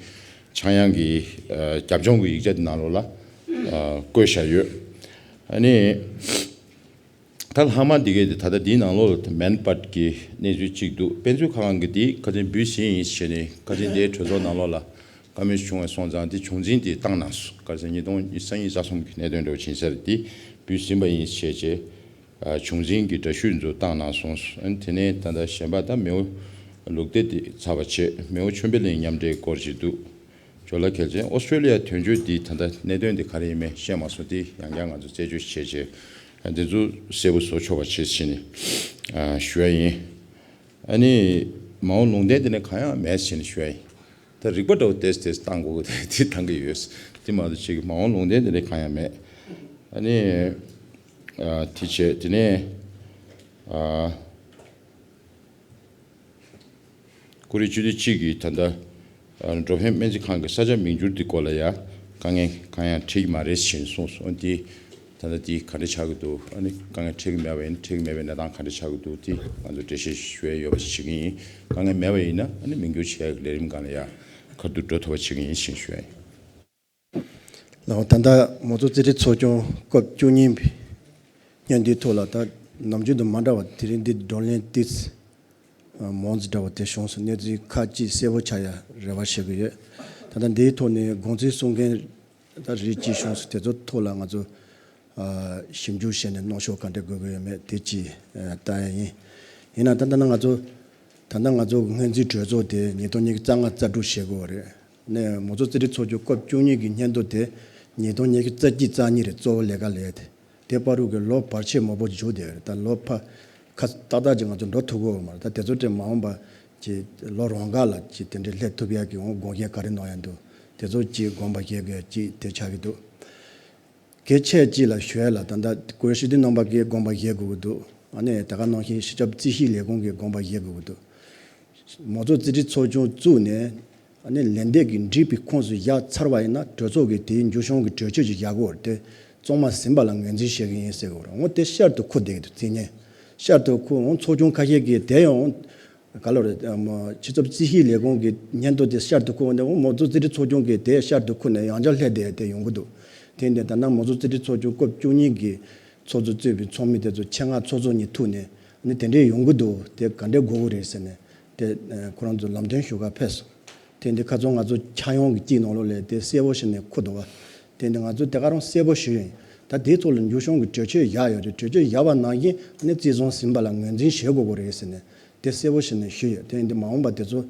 ཆག་ཡང་གི་རྒྱབ་ལྗོངས་ཀྱི་ཡིག་ཆ་དེ་ནང་ལོགས་ལ་བཀོད་བཞག་ཡོད། ཨ་ནི། ད་ལྷག་མ་འདི་གའི་དེ་ད་ལྟ་འདིའི་ནང་ལོགས་ལ་དེ་མེན་པར་གྱི་གནས་ཚུལ་གཅིག་འདུག་དཔེ་མཛོད་ཁང་གི་དེ་ཁ་སང་འབུལ་ཟིན་ཡིན་ཞེས་ནས་ཁ་སང་དེའི་གྲོས་ཚོགས་ནང་ལོགས་ལ་བཀའ་མོལ་བྱུང་བ་སོང་ཙང་དེ་བྱུང་འཛིན་དེ་བཏང་གནང་སོང་། ཁ་སང་ཉིས་སྟོང་ཉི་ཤུ་རྩ་གཉིས་རྩ་གསུམ་གྱི་གནད་དོན་འདྲ་བོ་ཕྱིན་ཚར་དེ་འབུལ་ཟིན་པ་ཡིན་ཞེས་བྱས་བྱུང་འཛིན་གྱི་འདྲ་བཤུས་ཚོ་བཏང་གནང་སོང་། དེ་ནས་ད་ལྟ་གཞན་པ་ད་མེའོ་ལུག་སྡེ་དེ་ཚར་བ་བྱས་མེའོ་ཆོས་འཕེལ་གླིང་མཉམ་འབྲེལ་སྐོར་ཞིག་འདུག་ཇོ་ལ་གལ་ཆེན་ཨོ་སི་ཀྲོ་ལི་ཡ་དོན་གཅོད་འདི་ད་ལྟ་གནད་དོན་འདི་ག་རེ་ཡིན་མིན་ཤེས་མ་སོང་། དེ་ཡང་བསྐྱར་ང་ཚོ་རྩད་གཅོད་བྱས་རྗེས་འདི་ཚོ་གསལ་པོ་བཟོ་ཆོག་པ་བྱེད་ཟེར་ནས་ཞུ་ཡ་ཡིན། ཨ་ནི་མ་འོངས་ལུང་བསྟན་དེ་ནས་གང་ཡང་མེད་ཟེར་ནས་ཞུ་ཡ་ཡིན། ད་རིག་པ་འདྲ་བོ་ཏེས་ཏེས་བཏང་དགོས་ཀྱི་དེ་བཏང་གི་ཡོད། དེ་མ་གཏོགས་ཅིག་མ་འོངས་ལུང་བསྟན་དེ་ནས་གང་ཡང་མེད། ཨ་ནི་དེ་བྱས་དེ་ནས། ཀུ་རེ་སྤྱི་འཐུས་གཅིག་གིས་ད་ལྟ་འགྲོ་ཕན་སྨན་རྩིས་ཁང་གི་ས་ཆ་མིང་བསྒྱུར་འདི་སྐོར་ལ་ཡང་དཀའ་ངལ་གང་ཡང་འཕྲད་ཀྱི་མ་རེད་ཞེས་གསུངས་སོང་། འདི་ད་ ད་ལྟ་འདི་ག་འདྲ་ཆགས་ཀྱི་འདུག་ཨ་ནི་དཀའ་ངལ་འཕྲད་ཀྱི་མེད་པ་ཡིན་ན། འཕྲད་ཀྱི་མེད་པའི་གནས་སྟངས་ག་འདྲ་ཆགས་ཀྱི་འདུག་དེ་ང་ཚོ་འགྲེལ་བཤད་ཞུ་ཡ་ཡོད་པ་ཞིག་བྱེད་ཀྱི་ཡིན། དཀའ་ངལ་མེད་པ་ཡིན་ན་ཨ་ནི་མི་འགྱུར་བྱེད་ཡ་གི་ལས་རིམ་སྒང་ལ་ཡ་ཁ་ཐུག་འགྲོ་ཐུབ་པ་བྱེད་ཀྱི་ཡིན་ཞེས་ཞུ་ཡ་ཡིན། ལགས། ད་ལྟ་མང་གཙོ་རྩིས་ཁྲའི་ཚོགས་ཆུང་སྐབས་བཅུ་གཉིས་པའི་སྙན་ཐོའི་ཐོག་ལ། ད་ནམ་རྒྱུན་དང་མ་འདྲ་བར་དེ་རིང་འདི་བགྲོ་གླེང་ཏོག་ཙམ་མང་ཙམ་འདྲ་བ་དེ་བྱུང་སོང་། གནས་ཚུལ་ཁག་ཅིག་གསལ་པོ་ཆགས་ཡ་རེ་བ་བྱེད་ཀྱི་ཡོད། ད་ལྟ་འདིའི་ཐོག་ནས་དགོངས་ཚུལ་གསུང་མཁན་ད་རེ་ཅིག་བྱུང་སོང་། དེ་ཚོའི་ཐོག་ལ་ང་ཚོ་ཞིབ་འཇུག་བྱས་ནས་གནོན་ཤུགས་ག་འདྲ་དགོས་ཀྱི་ཡོད་མེད་དེ་ཅིག་ལྟ་ཡ་ཡིན། ཡིན་ན་ད་ལྟ་ན་ང་ཚོ་ད་ལྟ་ང་ཚོ་སྔོན་རྩིས་གྲོས་ཚོགས་དེ་ཉིས་སྟོང་ཉི་ཤུ་རྩ་ལྔ་རྩ་དྲུག་བྱེད་དགོས་པ་རེད། ནས་མང་གཙོ་རྩིས་ཁྲའི་ཚོགས་ཆུང་སྐབས་བཅུ་གཉིས་ཀྱི་སྙན་ཐོ་དེ་ཉིས་སྟོང་ཉི་ཤུ་རྩ་གཅིག་རྩ་གཉིས་རེད། གཙོ་བོ་ལས་ཀ་ལས་དེ། དེ་བར་དུ་གི་ལོ་བར་ཆད་མང་པོ་བཞུགས་བསྡད་ཡོད་རེད། ད་ལོ་ཕ་ཁ་ཏག་ཏག་ཅིག་ང་ཚོ་འགྲོ་ཐུབ་ཀྱི་ཡོད་མ་རེད། ད་དེ་ཚོ་དེ་མ་འོངས་པ་ཅིག་ལོ་རང་འགག་ལ་ཅིག་དེ་འདྲའི་སླེབས་ཐུབ་ཡག་གི་འོང་དགོངས་བཞེས་ག་རེ་གནང་ཡ་འདུག་དེ་ཚོ་ཅིག་དགོངས་པ་བཞེས་དགོས་ཅིག་དེ་ཆགས་ཀྱི་འདུག་གལ་ཆེ་ཅིག་ལ་ཞུ་ཡ་ལ་ད་ལྟ་སྐུ་ཞབས་ཤེས་ལྡན་རྣམ་པ་གིས་དགོངས་པ་བཞེས་དགོས་ཀྱི་འདུག་ཨ་ནི་ད་ག་ནང་བཞིན་སྤྱི་ཁྱབ་རྩིས་ཞིབ་ལས་ཁུངས་ཀྱིས་དགོངས་པ་བཞེས་དགོས་ཀྱི་འདུག་མང་གཙོ་རྩིས་ཁྲའི་ཚོགས་ཆུང་བཙུགས་ནས་ཨ་ནི་ལན་འདེབས་ཀྱི་འགྲིག་པའི་ཁོངས་སུ་བཞག་ཚར་བ་ཡིན་ན། གྲོས་ཚོགས་ཀྱིས་དེའི་མཇུག་བྱང་གི་གྲོས་ཆོད་ཅིག་བཞག་དགོས་རེད་དེ། གཙང་མ་ཟིན་པ་ལ་ངོས་འཛིན་བྱེད་ཀྱི་ཡིན་ཟེར་དགོས་རེད། འོ་དེ་ཤར་དུ་འཁོར་བསྡད་ཀྱི་འདུག་རྩིས་ཉན་ཤར་དུ་འཁོར། འོ་ཚོགས་ཆུང་ཁ་ཤས་ཀྱིས་དེ་ཡང་ག་ལོ་རེད། ཨ་མ་སྤྱི་ཚོགས་རྩིས་ཞིབ་ལས་ཁུངས་ཀྱི་སྙན་ཐོ་དེ་ཤར་དུ་འཁོར་འོང་དེ། འོ་མང་གཙོ་རྩིས་ཁྲའི་ཚོགས་ཆུང་གིས་དེ་ཤར་དུ་འཁོར་ནས་ཡང་བསྐྱར་ལྷད་དེ་དེ་ཡོང་གི་འདུག་དེ་འདི་ད་ནང་མང་གཙོ་རྩིས་ཁྲའི་ཚོགས་ཆུང་སྐབས་བཅུ་གཉིས་ཀྱི་ཚོགས་གཙོ་གཙོས་པའི་ཚོགས་མི་དེ་ཚོ་ཆེད་མངགས་ཚོགས་གཙོ་གཉིས་ཐུག་ནས་ནི་དེ་འདྲས་ཡོང་གི་འདུག་དེ་ག་འདྲས་དགོས་ཀྱི་རེད་ཟེར་ནས་དེ་ཁོ་རང་ཚོ་ལམ་སྟོན་ཞུ་ག་ཕེབས་སོང་། དེ་འདི་ཁ་ཚོན་ང་ཚོ་ཕྱག་ཡོང་གི་གཅིག་ནང་ལོགས་ལས་དེ་གསལ་པོ་ཞིག་ནས་འཁོར་འདུག་བ། དེ་འདི་ང་ཚོ་དེ་ག་རང་གསལ་པོ་ཞུ་ཡིན། ད་དེའི་ཐོག་ལ་མཇུག་བྱང་གི་གྲོས་ཆོད་བཞག་ཡོད་རེད། གྲོས་ཆོད་བཞག་པ་ནང་བཞིན་ནི་རྩིས་བཟང་ཟིན་པ་ལ་ངོས་འཛིན་བྱེད་དགོས་ཀྱི་རེད་ཟེར་ནས་དེ་གསལ་པོ་ཞིག་ནས་ཞུས་ཡོད། དེ་ཡིན་དུས་མ་འོངས་པ་དེ་ཚོ་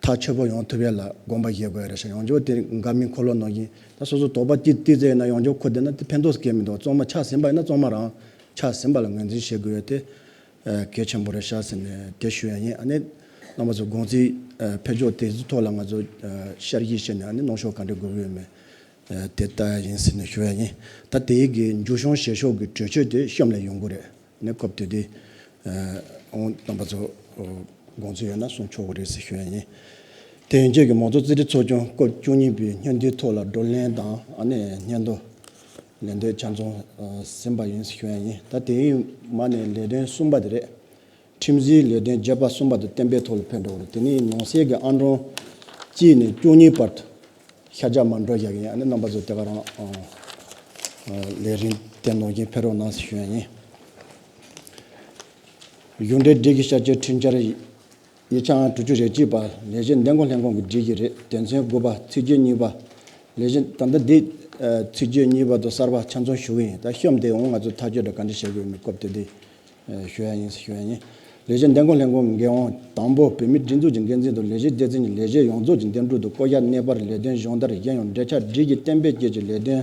ཐག་ཆོད་པོ་ཡོང་ཐུབ་ཡས་ལ་དགོངས་པ་བཞེས་དགོས་ཡ་རེད་ཤག་ཡང་བསྐྱར་དེ་འགག་མིན་འཁོར་ལོ་ནང་བཞིན་ད་སོ་སོ་དོགས་པ་ཅིག་ཏིག་ཙམ་ཡོད་ན་ཡང་བསྐྱར་འཁོར་བསྡད་ན་དེ་ཕན་ཐོགས་སུ་གལ་མི་འདུག་གཙང་མ་ཆགས་ཟིན་པ་ཡིན་ན་གཙང་མ་རང་ཆགས་ཟིན་པ་ལ་ངོས་འཛིན་བྱེད་དགོས་ཡ་དེ་གལ་ཆེན་པོ་རེད་ཤག་ཟེར་ནས་དེ་ཞུ་ཡ་ཡིན། ཨ་ནི་རྣམ་པ་ཚོ་དགོངས་ཚུལ་ཕེབས་ཕྱོགས་དེ་ཚོའི་ཐོག་ལ་ང་ཚོ་བསྐྱར་ཞིབ་བྱས་ནས་ཨ་ནི་གནོན་ཤུགས་ག་འདྲ་དགོས་ཀྱི་ཡོད་མེད་དེ་ལྟ་ཡ་ཡིན་ཟེར་ནས་ཞུ་ཡ་ཡིན། ད་དེའི་གི་མཇུག་བྱང་བཞེས་ཕྱོགས་ཀྱི་གྲོས་ཆོད་དེ་གཤམ་ལ་ཡོང་གི་རེད། ནས་སྐབས་དེ་དུས་ཨོང་རྣམ་པ་ཚོ་དགོངས་ཚུལ་ཡོད་ན་གསུང་ཆོག་གི་རེད་ཟེར་ཞུ་ཡ་ཡིན། དེ་ཡན་ཆད་ཀྱི་མང་གཙོ་རྩིས་ཁྲའི་ཚོགས་ཆུང་སྐབས་བཅུ་གཉིས་པའི་སྙན་ཐོའི་ཐོག་ལ་བགྲོ་གླེང་དང་ཨ་ནེ་སྙན་ཐོ་ལན་འདེབས་ཆ་ཚང་ཟིན་པ་ཡིན་ཟེར་ཞུ་ཡ་ཡིན། ད་དེའི་མ་ནས་ལས་དོན་གསུམ་པ་དེ་རེད། ཁྲིམས་འཛིན་ལས་དོན་བརྗོད་པ་གསུམ་པ་དེ་གཏན་འབེབས་ཐོག་ལ་ཕེབས་འགྲོ་གི་རེད། དེ་ནས་ནང་གསེས་ཀྱི་ཨང་གྲངས་གཅིག་ནས་བཅུ་གཉིས་བར་དུ་ཤར་རྒྱག་མ་འགྲོ་བཞག་གི་ཡིན། ཨ་ནི་རྣམ་པ་ཚོ་དེ་ག་རང་ལས་རིམ་དེ་ནང་བཞིན་ཕེབས་རོགས་གནང་ཟེར་ཞུ་ཡ་ཡིན། གཞུང་འབྲེལ་སྒྲིག་གཞི་བསྐྱར་བཅོས་ཁྲིམས་འཆར་ཡིག་ཆ་ཨང་དྲུག་ཅུ་རེ་གཅིག་པ་ལས་བྱེད་འདེམས་བསྐོ་ལྷན་ཁང་གི་སྒྲིག་གཞི་རེད། དོན་ཚན་དགུ་པ་ཚིག་བརྗོད་གཉིས་པ་ལས་བྱེད་ད་ལྟ་འདི་ཚིག་བརྗོད་གཉིས་པ་དང་གསར་པ་ཆ་ཚང་ཞུ་གི་ཡིན། ད་གཤམ་དེ་འོང་ང་ཚོ་ཐག་གཅོད་འདྲ་ག་འདྲ་བྱེད་དགོས་མིན་སྐབས་དེ་དུས་ཞུ་ཡ་ཡིན་ཞུ་ཡ་ཡིན། ལས་བྱེད་འདེམས་བསྐོ་ལྷན་ཁང་གི་འགན་དབང་དང་པོ་བོད་མིའི་སྒྲིག་འཛུགས་ཀྱི་འགན་འཛིན་དང་ལས་བྱེད་སྡེ་ཚན་གྱི་ལས་བྱེད་ཡོངས་རྫོགས་ཀྱི་འདེམས་སྒྲུག་དང་བསྐོ་གཞག་གནས་སྤར་ལས་དོན་སྦྱོང་བརྡར་གཞན་ཡང་འབྲེལ་ཆགས་སྒྲིག་གཞི་གཏན་འབེབས་བཅས་ཀྱི་ལས་དོན་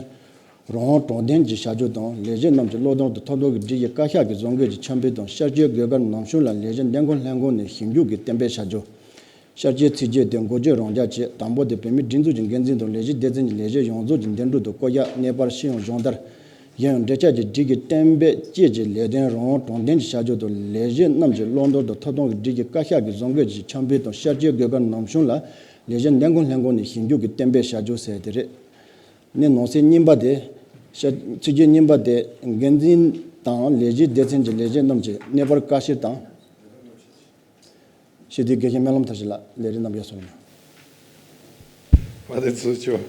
རང་དབང་དྲང་བདེན་གྱི་བྱ་སྤྱོད་དང་ལས་བྱེད་རྣམས་ཀྱི་བློ་དོར་དང་ཐོབ་ཐང་གི་སྒྲིག་གཞི་བཀའ་ཤག་གིས་བཟོ་འགོད་ཀྱི་ཆ་འཕྲིན་དང་བསྐྱར་བཅོས་དགོས་པར་ནམ་བྱུང་ལ་ལས་བྱེད་འདེམས་བསྐོ་ལྷན་ཁང་ནས་ཞིབ་འཇུག་གིས་གཏན་འབེབས་བྱ་རྒྱུ། བསྐྱར་བཅོས་ཚིག་བརྗོད་དེ་འགོ་བརྗོད་རང་འཇགས་བྱས། དང་པོ་དེ་བོད་མིའི་སྒྲིག་འཛུགས་ཀྱི་འགན་འཛིན་དང་ལས་བྱེད་སྡེ་ཚན་གྱི་ལས་བྱེད་ཡོངས་རྫོགས་ཀྱི་འདེམས་སྒྲུག་དང་བསྐོ་གཞག་གནས་སྤར་ཤེས་ཡོན་སྦྱོང་བརྡར་གཞན་ཡང་འབྲེལ་ཆགས་ཀྱི་སྒྲིག་གཞི་གཏན་འབེབས་བཅས་ཀྱི་ལས་དོན་རང་དབང་དྲང་བདེན་གྱི་བྱ་སྤྱོད་དང་ལས་བྱེད་རྣམས་ཀྱི་བླང་དོར་དང་ཐོབ་ཐང་གི་སྒྲིག་གཞི་བཀའ་ཤག་གིས་བཟོ་འགོད་ཀྱི་ཆ་འཕྲིན་དང་བསྐྱར་བཅོས་དགོས་པར་ནམ་བྱུང་ལ་ལས་བྱེད་འདེམས་བསྐོ་ལྷན་ཁང་ནས་ཞིབ་འཇུག་གིས་གཏན་འབེབས་བྱ་རྒྱུ་ཟེར་དེ་རེད། ནས་ནང་གསེས་གཉིས་པ་དེ། ཚིག་བརྗོད་གཉིས་པ་དེ་འགན་འཛིན་དང་ལས་བྱེད་སྡེ་ཚན་གྱི་ལས་བྱེད་རྣམས་ཀྱི་གནས་སྤར་བཀའ་ཤེར་དང་། ཞེས་དེ་དགེ་བཤེས་སྨོན་ལམ་མཐར་ཕྱིན་ལགས་ལས་རིམ་རྣམས་ཡར་སོང་ལ། མ་དེ་ཚུལ་ཆོས།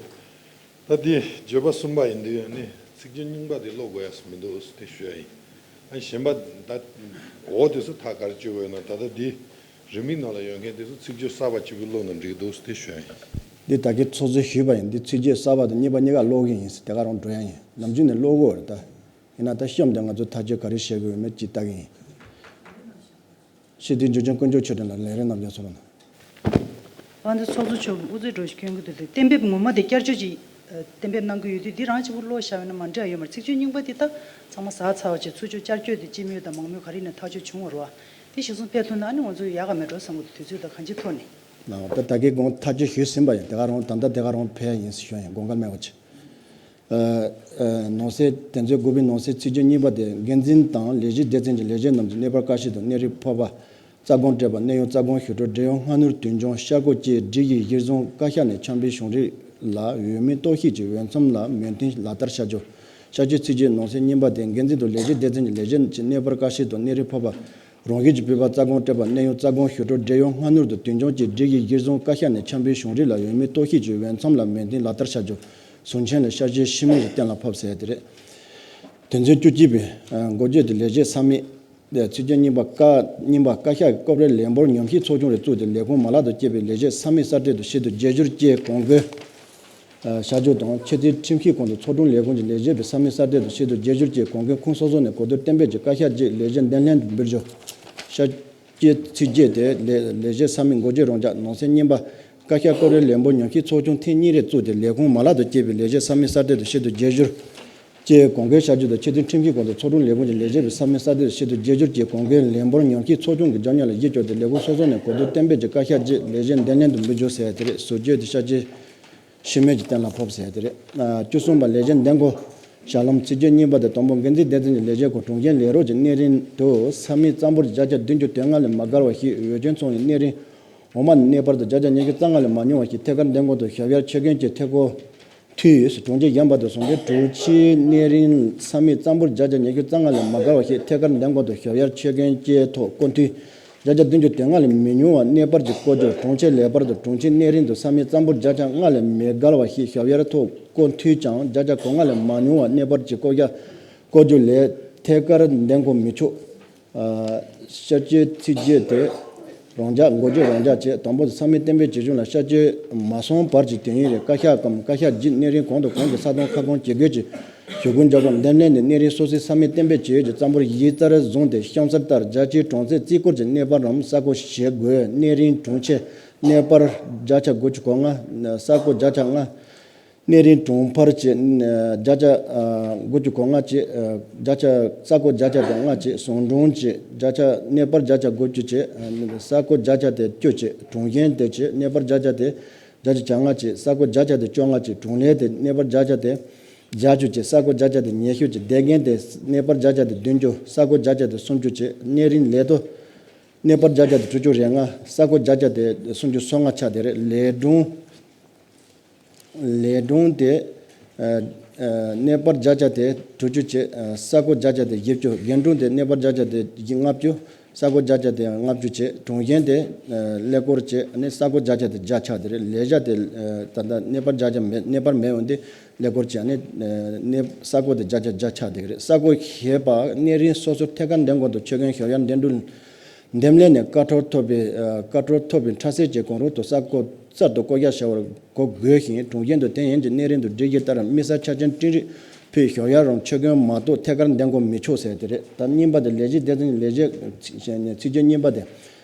ད་དེ་བརྗོད་པ་གསུམ་པ་ཡིན་དུས་ནི་ཚིག་བརྗོད་རྙིང་པ་དེ་ཀློག་དགོས་ཡ་སུ་མི་འདུག་དེ་ཞུ་ཡ་ཡིན། ཨ་གཞན་པ་ད་འོ་དེ་ཚོ་ཐག་ག་རེ་གཅོད་དགོས་ན་ད་ལྟ་དེ་རིང་མིན་ནང་ལ་ཡོད་མཁན་དེ་ཚོ་ཚིག་བརྗོད་གསར་པ་གཅིག་པུ་ཀློག་ན་འགྲིག་འདུག་དེ་ཞུ་ཡ་ཡིན། འདི་ད་གིན་ཚོགས་གཙོས་ཞུས་པ་ཡིན། འདི་ཚིག་བརྗོད་གསར་པ་དང་གཉིས་པ་གཉིས་ཀ་ཀློག་གི་ཡིན་ཟེར་དེ་ག་རང་འགྲོ་ཡ་ཡིན། ནམ་རྒྱུན་ནས་ཀློག་གི་ཡོད་རེད་ད། ཡིན་ན་ད་གཤམ་དེ་ང་ཚོ་ཐག་གཅོད་ག་རེ་བྱེད་དགོས་ཡོད་མེད་ཅིག་ལྟ་གི་ཡིན། ཞེས་དེ་འཇུ་ཆེན་དཀོན་མཆོག་ཆོས་སྒྲོན་ལགས་ལས་རིམ་རྣམས་ཀྱང་གསུང་རོགས་གནང་། ཨ་ནི་ཚོགས་གཙོ་མཆོག་གིས་དབུ་མཛད་འགྲོ་ཞིག་སྐྱོན་གྱི་འདུག་དེ་གཏན་འབེབས་ངོ་མ་དེ་བསྐྱར་བཅོས་ཅིག་གཏན་འབེབས་གནང་གི་ཡོད་དུས་འདི་རང་གཅིག་པུ་ཀློག་བཞག་པ་ཡིན་ན་མ་འགྲིག་ཡ་ཡོད་མ་རེད། ཚིག་བརྗོད་རྙིང་པ་དེ་ད་ཚང་མ་ཟ་ཚར་བ་བྱས་ཚུར་ཕྱོགས་བསྐྱར་བཅོས་དེ་སྤྱི་མོས་དང་མང་མོས་ག་རེ་ཡིན་ན་ཐག་གཅོད་བྱུང་བ་རེད་བ། དེ་གཞིར་བཟུང་སྤེལ་ཐུབ་ན་ཨ་ནི་ང་ཚོ་ཡག་ག་མེད་འགྲོ་བསམ་གྱི་འདུག་དུས་ཚོད་དང་གང་ཅིའི་ཐོག་ནས། ལགས་ད་ད་གིན་དགོངས་ཐག་གཅོད་ཞུས་ཟིན་པ་ཡིན། དེ་ག་རང་ད་ལྟ་དེ་ག་རང་ཕེབས་ཡ་ཡིན་ཟེར་ཞུ་ཡ་ཡིན། དགོངས་འགལ་མེད་པ་བྱས། ནང་གསེས་དོན་ཚན་དགུ་པའི་ནང་གསེས་ཚིག་བརྗོད་གཉིས་པ་དེ་འགན་འཛིན་དང་ལས་བྱེད་སྡེ་ཚན་གྱི་ལས་བྱེད་རྣམས་ཀྱི་གནས་སྤར་བཀའ་ཤག་དང་གནས་རིགས་ཕོར་པ་རྩ་དགོངས་སྤྲད་པ་གནས་དབྱུང་རྩ་དགོངས་ཞུ་སྒྲུབ་འབྲེལ་ཡོད་སྔ་སྣུར་དོན་ཆུང་ཤར་སྐོར་བཅས་སྒྲིག་གཞི་གཞིར་བཟུང་བཀའ་ཤག་ནས་ཆ་འཕྲིན་བྱུང་རིགས་ལ་འོས་མིའི་རྟོག་ཞིབ་ཀྱི་འོས་འཚམ་ལ་མོས་མཐུན་ལག་བསྟར་བྱ་རྒྱུ། བསྐྱར་བཅོས་ཚིག་བརྗོད་ནང་གསེས་གཉིས་པ་དེ། འགན་འཛིན་དང་ལས་བྱེད་སྡེ་ཚན་གྱི་ལས་བྱེད་ཀྱི་གནས་བབ་བཀའ་ཤག་དང་གནས་རིམ་ཕབ་པ། རང་འགན་གྱི་སྤུས་ཀ་རྩ་དགོངས་སྤྲད་པ། གནས་དབྱུང་རྩ་དགོངས་ཞུ་སྒྲུབ་རྒྱལ་ཡོངས་སྔ་སྣུར་དང་དུས་འགྱངས་བཅས་སྒྲིག་གཞི་གཞིར་བཟུང་བཀའ་ཤག་ནས་འཆར་འབུལ་བྱུང་རིགས་ལ་འོས་མིའི་རྟོག་ཞིབ་ཀྱིས་འོས་འཚམ་ལ་འབད་བརྩོན་ལག་བསྟར་བྱ་རྒྱུ། ཟུར་མཆན་ལ་བསྐྱར་བཅོས་ཤུལ་མའི་གཏན་ལ་ཕབ་ཟེར་ཡ་དེ་རེད། དོན་ཚན་བཅུ་གཅིག་པའི་འགོ་བརྗོད་དེ། ལས་བྱེད་ས་མིག་ཚིག་བརྗོད་གཉིས་པ། བཀའ་གཉིས་པ། བཀའ་ཤག་གི་སྐབས་རེ་ལས་འབོར་ཉམས་ཞིབ་ཚོགས་ཆུང་རེ་བཙུགས་ཏེ་ལས་ཁུངས་མ་ལག་དང་བཅས་པའི་ལས་བྱེད་ས་མིག་གསར་གཏོད་དང་ཆེད་དུ་བརྗེ་བསྒྱུར་བཅས་གོང་འཁོད་བྱ་རྒྱུ་དང་། ཆེས་མཐོའི་ཁྲིམས་ཞིབ་ཁང་དང་ཚོགས་དྲུང་ལས་ཁུངས་ཀྱི་ལས་བྱེད་པའི་ས་མིག་གསར་གཏོད་དང་ཆེད་དུ་བརྗེ་བསྒྱུར་བཅས་གོང་འཁོད་ཁུངས་སོ་སོ་ནས་གོ་བསྡུར་གཏན་འབེབས་ཀྱིས་བཀའ་ཤག་བཅས་ལས་བྱེད་འདེམས་ལྷན་དུ་འབུལ་རྒྱུ། བསྐྱར་བཅོས་ཚིག་བརྗོད་དེ། ལས་ལས་བྱེད་ས་མིག་འགོ་བརྗོད་རང་འཇགས། ནང་གསེས་གཉིས་པ། བཀའ་ཤག་སྐབས་རེ་ལས་འབོར་ཉམས་ཞིབ་ཚོགས་ཆུང་ཐེངས་གཉིས་རེ་བཙུགས་ཏེ་ལས་ཁུངས་མ་ལག་དང་བཅས་པའི་ལས་བྱེད་ས་མིག་གསར་གཏོད་དང་ཆེད་དུ་བརྗེ་བསྒྱུར་བཅས་གོང་འཁོད་བྱ་རྒྱུ་དང་། ཆེས་མཐོའི་ཁྲིམས་ཞིབ་ཁང་དང་ཚོགས་དྲུང་ལས་ཁུངས་ཀྱི་ལས་བྱེད་པའི་ས་མིག་གསར་གཏོད་དང་ཆེད་དུ་བརྗེ་བསྒྱུར་བཅས་གོང་འཁོད་ལས་འབོར་ཉམས་ཞིབ་ཚོགས་ཆུང་གི་རྒྱབ་གཉེར་ལ་གཞི་བཅོལ་ཏེ་ལས་ཁུངས་སོ་སོ་ནས་གོ་བསྡུར་གཏན་འབེབས་ཀྱིས་བཀའ་ཤག་བཅས་ལས་བྱེད་འདེམས་ལྷན་དུ་འབུལ་རྒྱུ་ཟེར་ཡ་དེ་རེད། ཟུར་བརྗོད་དེ་བསྐྱར་བཅོས་ཤུལ་མའི་གཏན་ལ་ཕབ་ཟེར་ཡ་དེ་རེད། བཅུ་གསུམ་པ། ལས་བྱེད་འདེམས་བསྐོ། བྱ་ལམ་ཚིག་བརྗོད་གཉིས་པ་དེ། དང་པོ། འགན་འཛིན་སྡེ་ཚན་གྱི་ལས་བྱེད་ཁང་དྲུང་ཆེ་ལས་རོགས་ཀྱི་གནས་རིམ་དུ་ས་མིག་རྩ་འབོར་བརྒྱ་ཆ་བདུན་ཅུ་དོན་ལྔ་ལས་མ་བརྒལ་བ་ཞིག་འོས་ཆོས་ཚང་བའི་གནས་རིམ་འོག་མ་ནས་གནས་སྤར་དུ་བརྒྱ་ཆ་ཉི་ཤུ་རྩ་ལྔ་ལས་མ་ཉུང་བ་ཞིག་ཐད་ཀར་འདེམས་ཁང་དུ་ཞབས་ཡར་ཆེད་འགན་བཅས་ཐད་ཁུར་མཐུད། དྲུང་ཆེ་གཞན་པ་དང་ཟུང་འབྲེལ་དྲུང་ཆེའི་གནས་རིམ་ས་མིག་རྩ་འབོར་བརྒྱ་ཆ་ཉི་ཤུ་རྩ་ལྔ་ལས་མ་བརྒལ་བ་ཞིག་ཐད་ཀར་འདེམས་ཁང་དུ་ཞབས་ཡར་ཆེད་འགན་བཅས་ཐོག་བསྐོ་མཐུད། བརྒྱ་ཆ་བདུན་ཅུ་དོན་ལྔ་ལས་མི་ཉུང་བ་གནས་སྤར་གྱིས་བསྐོ་རྒྱུ། དྲུང་ཆེ་ལས་སྤར་དང་དྲུང་ཆེའི་གནས་རིམ་དུ་ས་མིག་རྩ་འབོར་བརྒྱ་ཆ་ལྔ་ལས་མི་བརྒལ་བ་ཞིག་ཞབས་ཡར་ཐོག་བསྐོ་མཐུད་ཀྱང་། བརྒྱ་ཆ་གོ་ལྔ་ལས་མ་ཉུང་བ་གནས་སྤར་གྱིས་བསྐོ་རྒྱུ། བསྐོ་རྒྱུ་ལས་ཐད་ཀར་འདེམས་ཁང་མི་ཆོག་བསྐྱར་བཅོས་ཚིག་བརྗོད་དེ། རང་འཇགས། འགོ་བརྗོད་རང་འཇགས་བྱས། དང་པོ། ས་མིག་གཏན་འབེབས་བྱེད་གཞུང་ལ་བསྐྱར་བཅོས་མ་སོང་བར་གྱི་དུས་ཡུན་རིང་བཀའ་ཤག་གམ་བཀའ་ཤག་བརྒྱུད་གནས་རིམ་གང་དང་གང་གི་ས་དང་ཁ་སྐོང་བྱེད་དགོས་ཀྱི་ཞུ་སྐུལ་འཇོག་པ། འདེམས་ལྷན་ནས་གནས་རིམ་སོ་སོའི་ས་མིག་གཏན་འབེབས་བྱེད་ཡུལ་གྱི་རྩ་འབོར་གཞི་རྩར་བཟུང་སྟེ་གཤམ་གསལ་ལྟར། རྒྱ་ཆེའི་གྲངས་ཚད་རྩིས་སྐོར་གྱི་གནས་སྤར་རམ་གསར་བསྐོ་བྱེད་དགོས། གནས་རིམ་དྲུང་ཆེ། གནས་སྤར་བརྒྱ་ཆ་དགུ་ཅུ་གོ་ལྔ། གསར་བསྐོ་བརྒྱ་ཆ་ལྔ། གནས་རིམ་དྲུང་འཕར་བཅས་བརྒྱ་ཆ་དགུ་ཅུ་གོ་ལྔ་བཅས། བརྒྱ་ཆ་གསར་བསྐོ་བརྒྱ་ཆ་དེ་ལྔ་བཅས། ཟུང་དྲུང་བཅས་བརྒྱ་ཆ། གནས་སྤར་བརྒྱ་ཆ་དགུ་བཅུ་བཅས། གསར་བསྐོ་བརྒྱ་ཆ་དེ་བཅུ་བཅས། དྲུང་གཞོན་དེ་བཅས། གནས་སྤར་བརྒྱ་ཆ་དེ་བརྒྱ་ཆ་གྱ་ལྔ་བཅས། གསར་བསྐོ་བརྒྱ་ཆ་དེ་བཅོ་ལྔ་བཅས། དྲུང་ལས་དེ་གནས་སྤར་བརྒྱ་ཆ་དེ་བརྒྱད་ཅུ་བཅས། གསར་བསྐོ་བརྒྱ་ཆ་དེ་ཉི་ཤུ་བཅས། སྡེ་འགན་དེ་གནས་སྤར་བརྒྱ་ཆ་དེ་བདུན་ཅུ། གསར་བསྐོ་བརྒྱ་ཆ་དེ་སུམ་ཅུ་བཅས། གནས་རིམ་ལས་ཐོག་གནས་སྤར་བརྒྱ་ཆ་དེ་དྲུག་ཅུ་རེ་ལྔ། གསར་བསྐོ་བརྒྱ་ཆ་དེ་སུམ་ཅུ་སོ་ལྔ་ཆགས་བསྡད་རེད། ལས་དྲུང་། ལས་དྲུང་དེ། ཨ་ཨ་གནས་སྤར་བརྒྱ་ཆ་དེ་དྲུག་ཅུ་བཅས། ཨ་གསར་བསྐོ་བརྒྱ་ཆ་དེ་བཞི་བཅུ། རྒན་དྲུང་དེ་གནས་སྤར་བརྒྱ་ཆ་དེ་ལྔ་བཅུ། གསར་བསྐོ་བརྒྱ་ཆ་དེ་ལྔ་བཅུ་བཅས། དྲུང་གཞོན་དེ་ཨ་ཀླད་ཀོར་བཅས་ནས་གསར་བསྐོ་བརྒྱ་ཆ་དེ་བརྒྱ་ཆགས་བསྡད་རེད། ལས་བྱ་དེ་ཨ་ད་ལྟ་གནས་སྤར་བརྒྱ་ཆ་མེད། གནས་སྤར་མེད་འོང་དེ་ཀླད་ཀོར་བཅས་ནས་ཨ་གནས་གསར་བསྐོ་དེ་བརྒྱ་ཆ་བརྒྱ་ཆགས་བསྡད་ཀྱི་རེད། གསར་བསྐོ་ཞེས་པ་གནས་རིམ་སོ་སོར་ཐད་ཀར་འདེམས་ཁང་དུ་ཆེད་འགན་ཞབས་ཡར་འདེམས་སྒྲུག་འདེམས་ལྷན་ནས་བཀའ་འཁྲོལ་ཐོབ་པའི། ཨ་བཀའ་འཁྲོལ་ཐོབ་པའི་འཕྲལ་སེལ་གྱི་གོང་རོལ་དུ་གསར་བསྐོ་གསར་དུ་བསྐོ་གཞག་བྱ་བར་གོ་དགོས་ཤིང་། དྲུང་གཞོན་དུ་དེ་ཡན་གྱི་གནས་རིམ་དུ་སྒྲིག་གཞི་ལྟར་དམིགས་བསལ་ཆ་རྐྱེན་སྤྲིང་རིགས་ཕུད་ཞབས་ཡར་རམ་ཆེད་འགན་མ་གཏོགས་ཐད་ཀར་འདེམས་ཁང་མི་ཆོག་ཟེར་དེ་རེད། ད་གཉིས་པ་དེ། ལས་བྱེད་སྡེ་ཚན་གྱི་ལས་བྱེད། ཚིག་བརྗོད་གཉིས་པ་དེ།